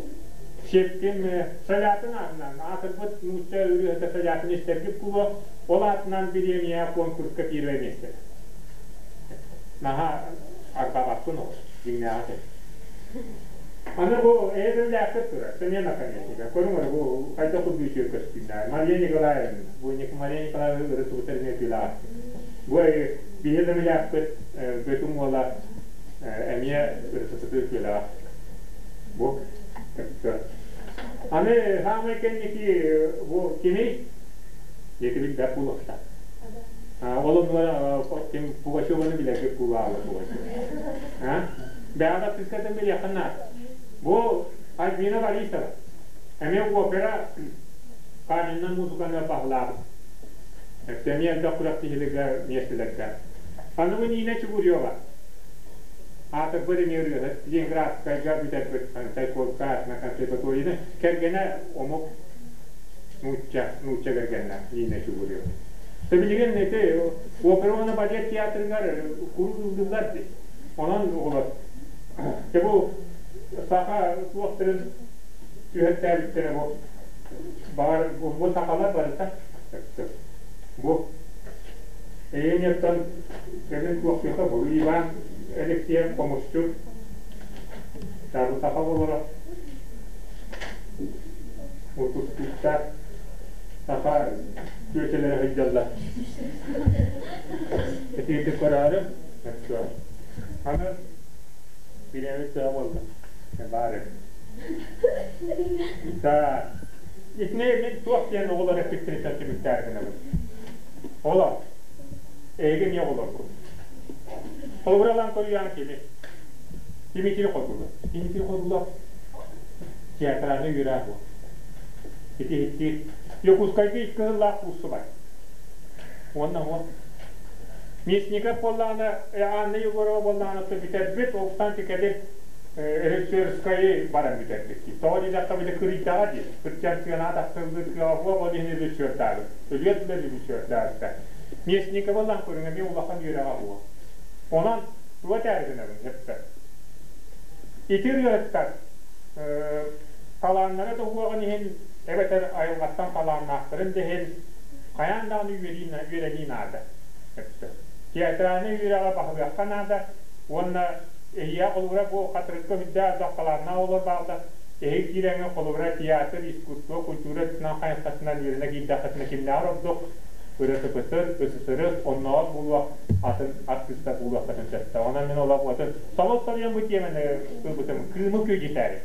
Сепкин Солятин аатынан аатырбыт нуучча ырыаһыта Солятин истэргит буолуо, ол аатынан бириэмийэ конкурска первое место. Наһаа арбаабаппын ол, дьиҥнээҕэ этэ. Аны бу эйэ турар, смена конечно. Көрүҥ эрэ бу хайдах курдук үчүгэй көстүүннээх. Мария Николаевна, бу Мария Николаевна ырытыбыттар эмиэ тыылаах. Бу биһи да Бөтүҥ уола эмиэ ырытыбыты тыылаах. Бу Аны хаамай кэнники бу кимий? Диэтибит бэрт буолуохтаах. Ол оннугар ким Пугачеваны билэргит буолаалы Пугачева. Бэҕэ тыскатын билиэххин наада. Бу Альбина Борисова эмиэ опера каменнай музыканы баһылаабыт. Эмиэ элбэх күрэхтэһиилэргэ миэстэлэрдээх. Аны бу Нина Чугурева аатырбыт эмиэ ырыаһыт Ленинградскайга бүтэрбит Чайковскай аатынан консерваторияны кэргэнэ омук нуучча нуучча кэргэннэ Нина Чугурева. Билигин ити опера уонна балет театрыгар куруук ыллыыллар дии. Онон оҕолор дьэ бу саха туохтарын түһэртээбиттэрэ бу баар бу сахалар барыта бу эйиэниэттэн кэлин туохтуха бу Иван Алексеев хомусчут бу саха оҕолоро утуктууттар саха күөчэлэрэ сылдьаллар итиитик көрөөрү аны билэбит төһө буолла баар эбит итини мин туох диэн оҕолор эппиттэриттэн түмүктээр гынабын оҕолор эһиги эмиэ оҕолоргут холобур көрүйээн кими Дмитрий Хотулов Дмитрий Хотулов театральный үөрэх буол ити иһиттиир Якутскайга икки сыллаах курсу бар уонна уон Мясников буоллаҕына Анна Егорова буоллаҕына бүтэрбит олтан тикэли режиссерскайы баран бүтэрбит дии. Тоҕо диэтэххэ били кырыйдаҕа дии. Кырдьан сыанаҕа тахсыллыы кыаҕа суох, ол иһин режиссердаабыт. Өлүөр дылы режиссердаабыта. Местникова ылан көрүҥ эмиэ улахан үөрэҕэ буо. Онон туга этээри гынабын сөппө. Ити ырыаһыттар талааннара да уһуоҕун иһин эбэтэр айылҕаттан талааннаахтарын да иһин хайаан даҕаны үөрэнии наада. Сөптө. Театральнай үөрэҕи баһылыахха наада уонна эһиэхэ холобура бу Хатырыкка үрдээх элбэх талааннаах оҕолор бааллар. Эһиги киирэҥҥэ холобура театр, искусство, культура өттүнэн хайысхатынан үөрэнэ киирдэххитинэ кимнээҕэр ордук РСФСР, СССР оннооҕор буолуох атын артыыстар буолуоххытын сөптөөх. Онон мин олох отун собос-соруйан бу тиэмэни ылбытым кыымы күөдьүтээри.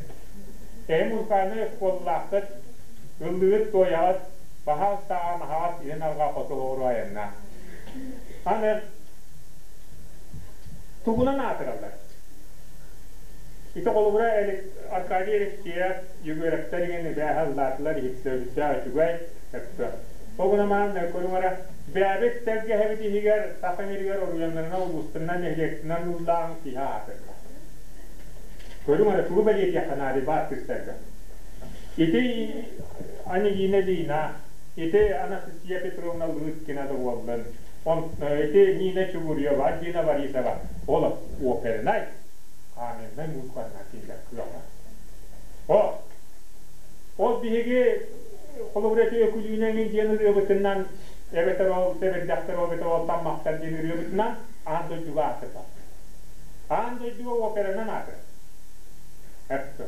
Эһи музыкальнай оскуолалааххыт, ыллыгыт-туойаҕыт, баһаалыстааҕа маһаҕас илин арҕаа хоту оҕуруо айаннаах. Аны тугунан аатыраллар? Ити холобура Аркадий Алексеев Егоровтар иҥэн ыбээһэ ыллаатылар иһиттэрбиттээх үчүгэй өптө. Ол гынан баран көрүҥ эрэ, бэйэбит тэлгэһэбит иһигэр Саха сиригэр оройуоннарынан, улуустарынан, нэһилиэктэринэн ыллааҕын киһи аатырда. Көрүҥ эрэ, тугу бэлиэтиэххэ наадый баар кыыстарга. Ити Анегина Ильина, ити Анастасия Петровна Лыткина да буоллун, ити Нина Чугурьева, Альбина Борисова, ол опернай, камернай музыканнар кинилэр кыаллар. О, ол биһиги холобура ити Өкүлүүнэ диэн ырыабытынан эбэтэр ол сэбирдэхтэр ол эбэтэр ол таммахтар диэн ырыабытынан аан дойдуга аатырбат. Аан дойдуга операнан аатырар. Эптэ.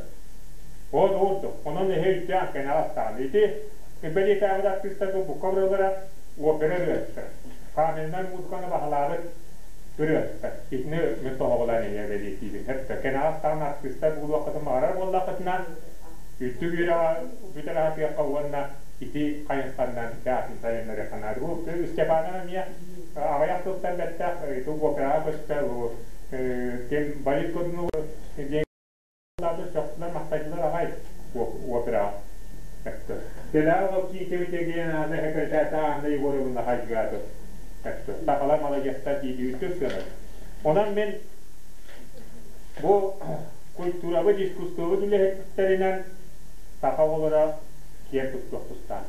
Ол ордук. Онон эһи өйдөөн кэнэҕэс даҕаны. Ити бэлиэтээбит артыыстарга букка ырыалара опера ырыаһыттара. Камернай музыканы баһылаабыт ырыаһыттар. Итини мин тоһоҕолоон эһиэ бэлиэтиибин. Эптэ. Кэнэҕэс даҕаны артыыстар буолуоххутун баҕарар буоллаххытына, үрдүк үөрэҕи бүтэрэ сатыахха уонна ити хайысханнан театрын сайыннарыахха наада. Бу Степанов эмиэ аҕыйах сылтан бэттэх ити операҕа көстө ким Борис Годунов диэн сөхтүлэр махтайдылар аҕай операҕа. Телаа ол киитибитигин аны секретарь Анна Егоровна хайгыаты. Сахалар маладьыастар диидүүттүр сыанар. Онон мин бу культурабыт, искусствобыт үлэһиттэринэн саха оҕолоро киэн туттуох тустаах.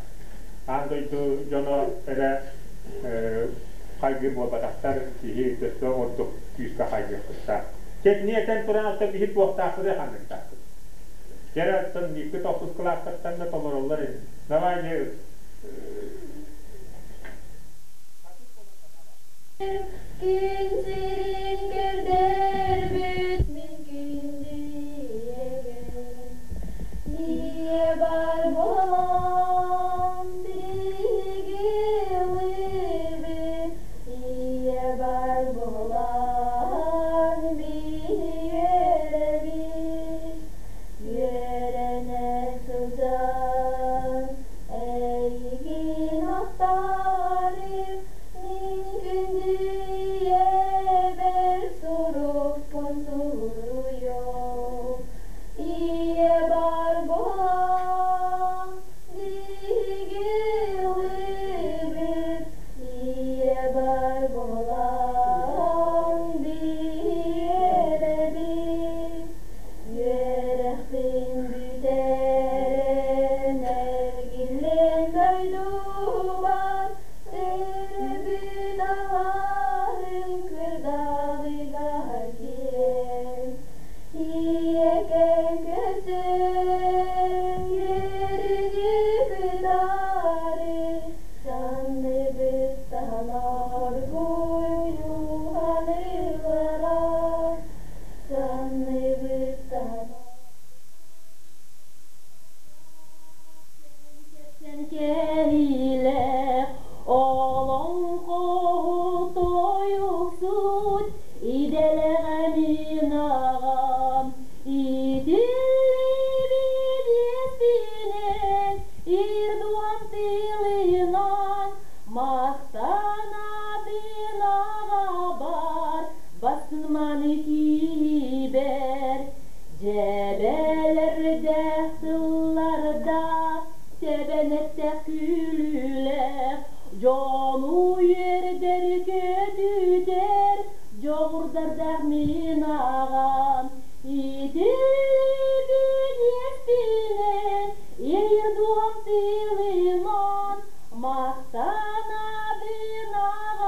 Аан дойду дьоно эрэ хайгыыр буолбатахтар, киһи өссө ордук күүскэ хайгыах тустаах. Чэ, итини этэн туран, оттон биһи туохтаахпытый ханныктаахпыт? Дьэ, оттон икки тохсус кылаастартан да толороллор ини. Давай, дьэ, Күн сирин көрдөрбүт мин күндү ийэбэр, Ийэ бар буолан биһиги ыллыыбыт, Ийэ бар буолан биһи үөрэбит, Үөрэнэ сылдьан эйигин ахтарым, Мин күндү ийэбэр сурукпун суруйуом, Ийэ бар буолан биһиги ыллыыбыт, Ийэ бар буолан биэрэбит. Үөрэхпин бүтэрэн эргиллэн дойдубар Төрөөбүт алааһым кырдалыгар киирэн, Ийэкэм көрсөн үөрүүнү кытары Санныбыттан оргууй уһаныылара, Санныбыттан Кэпсэнкэһиилээх олоҥхоһут тойуксут идэлээх мин аҕам итиллибит иэспинэн ирдуһан тылынан махтанабын аҕабар бастынманы киибэр Дьэбэлэрдээх тыллардаах, тэбэнэттээх күлүүлээх, дьону үөрдэр көтүтэр, дьоҕурдардаах мин аҕам. Итиллибит иэспинэн, иэйэр дууһам тылынан, махтанабын аҕабар.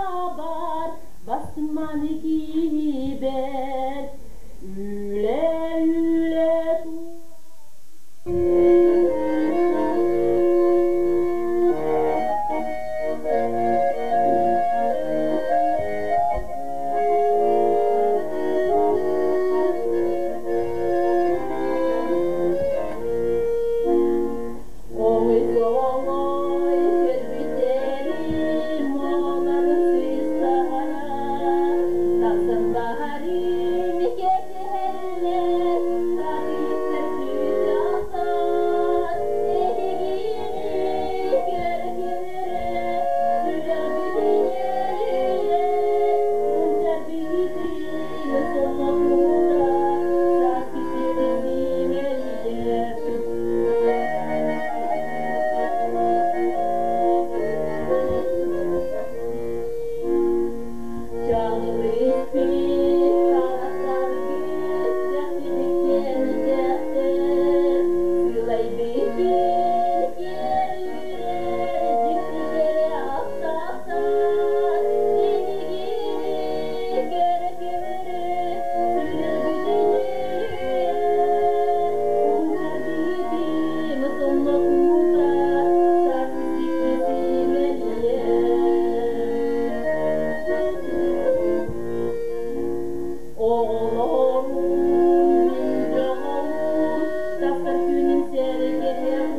Билбэт үлэ үлэ Оҥой-соҥой көрбүттэрим моҕолорун сыыстаһара тахсан баһарым кэтэһэллэр сатыыттар чыычаахтар эһигини көрө-көрө сүрэхпитин үөрүйэр мунчарбытын сонно тута сааскы сирин симэлийэр. Чаҕылыспыт харахтаргыт дьахтыдыктен сөхтөр, сылайбытын киэр үүрэр дьикти кэрэ аптаахтар. Эһигини көрө-көрө сүрэхпитин үөрүйэр, мунчарбытым сонно тута сааскы сикти симэлийэр. Оҕолорум, мин дьоҕум, тахсар күнүм сэргэҕим,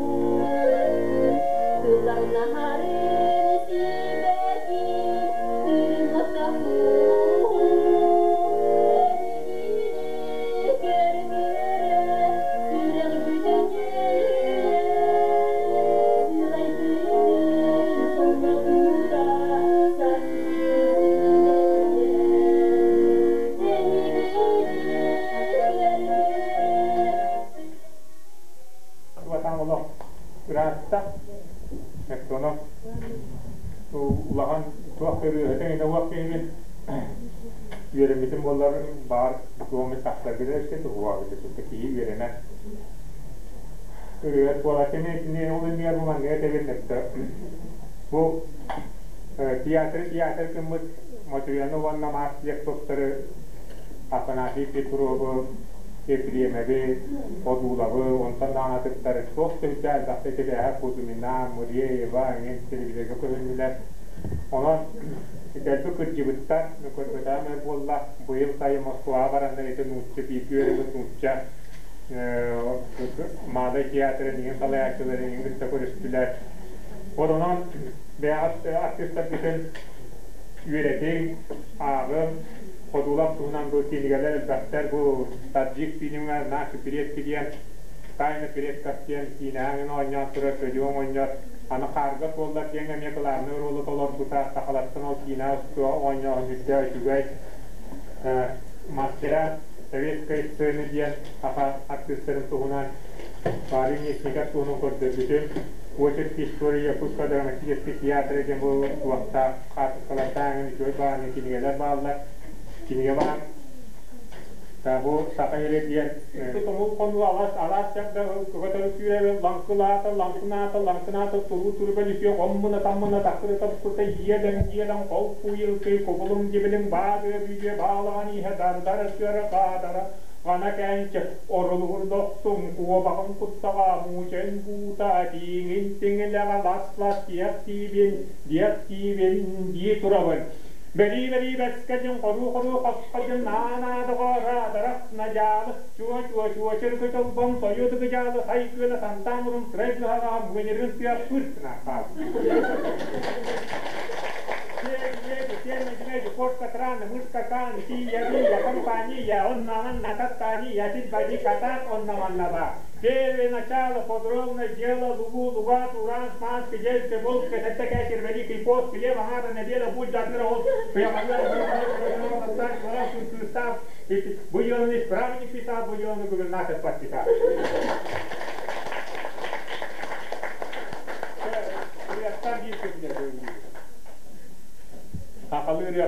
тылларнаһарын сибэким, тыын Эһигини көрө-көрө сүрэхпитин үөрүйэр, сылайбытын сонно тута сааскы сикти симэлийэр. Эһигини көрө-көрө Ватан олох ыраатта. Ону улахан туох ырыаһыта ина уох киһибин үөрэммитим буоллар баар туомы тахсаргыда өссө туһуа бит киһи үөрэнэр. Ырыа буолатын итини ол иннигэр бу манныга тэбин бу театр театр кыммыт Мотрёна уонна Марс Яковтары, Афанасий Петрову, Ефремеви, Одуулабы, онтон даҕатыттар туох төһүтэ элбэхтэ тибээһэ Кузьмина, Муреева эҥин телевизорга көһүннүлэр. Онон итэлби кырдьыбыттар, көрбөтөҕүм өр буолла. Быйыл сайын Москваҕа бараннар ити нуучча бииргэ үөрэммит нуучча Малай театрын иҥин салайааччыларын иҥин кытта көрүстүлэр. Онон бэйэҕит артыыстаргытын үөрэтиҥ, ааҕыҥ, Ходулов туһунан бу кинигэлэр элбэхтэр. Бу таджик фильмҥа «Наши предки» диэн, «Тайна предков» диэн киинэҕэ оонньоон турар Сөдүөҥ оҕонньор аны «Хаарга суоллар» диэн эмиэ кылаабынай оруолу толорбута. Сахалартан ол киинэ оонньооһун үрдэ үчүгэй. Мастера советской сцены диэн саха артыыстарын туһунан Парень Местников туһунан көрдөрбүтүм. Очерк истории Якутского драматического театра диэн бу туохтаах хаартыскалартаан үчүгэй баҕаны кинигэлэр бааллар. Кинигэ баар. Бу саха иһирэ диэн тумул хонуу алаас алаас чагда көтөрү сүүрэбин лаҥкылаата лаҥкынаата лаҥкынаата туруу турга лүсүө хоммуна таммына таккырыта буккута иэлэҥ иэлэҥ хол куйылкый кубулуҥ дибилиҥ баадыа бүйдүө баалаҕан иһэ дардара сыара хаадара Ана кээнчэ орулугур дохсун куобаҕын куттаҕа муучэн буута тииҥин тиҥилэҕэ лас-лас диэх тиибин диэх тиибин дии турабын. Бэрии-бэрии бэскэ дьин хоруу-хоруу хоско дьин наанаа-доҕоор-аадарах надьаалы чуо-чуо-чуо чыргы-чолбон сойу-дыгы-дьаалы сай күөлэ сантаан урун сырай быһаҕаҕа муҥуньырын тыа пырт гына хаалбыт. Первое начало подробное дело лугу луга туран сманский дельце волк это великий пост хлеб ага неделя будь закрыла Буденный исправник писал, буденный губернатор подписал. Сахалыы ырыа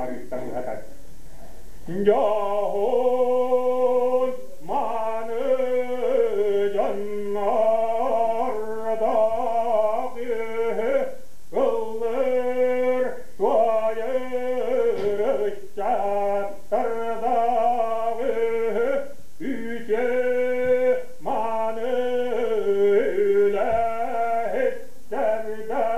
арыыстан ыһатар. Дьоһун маны дьоннордоох ыллыр туойар ыччаттардаах Да.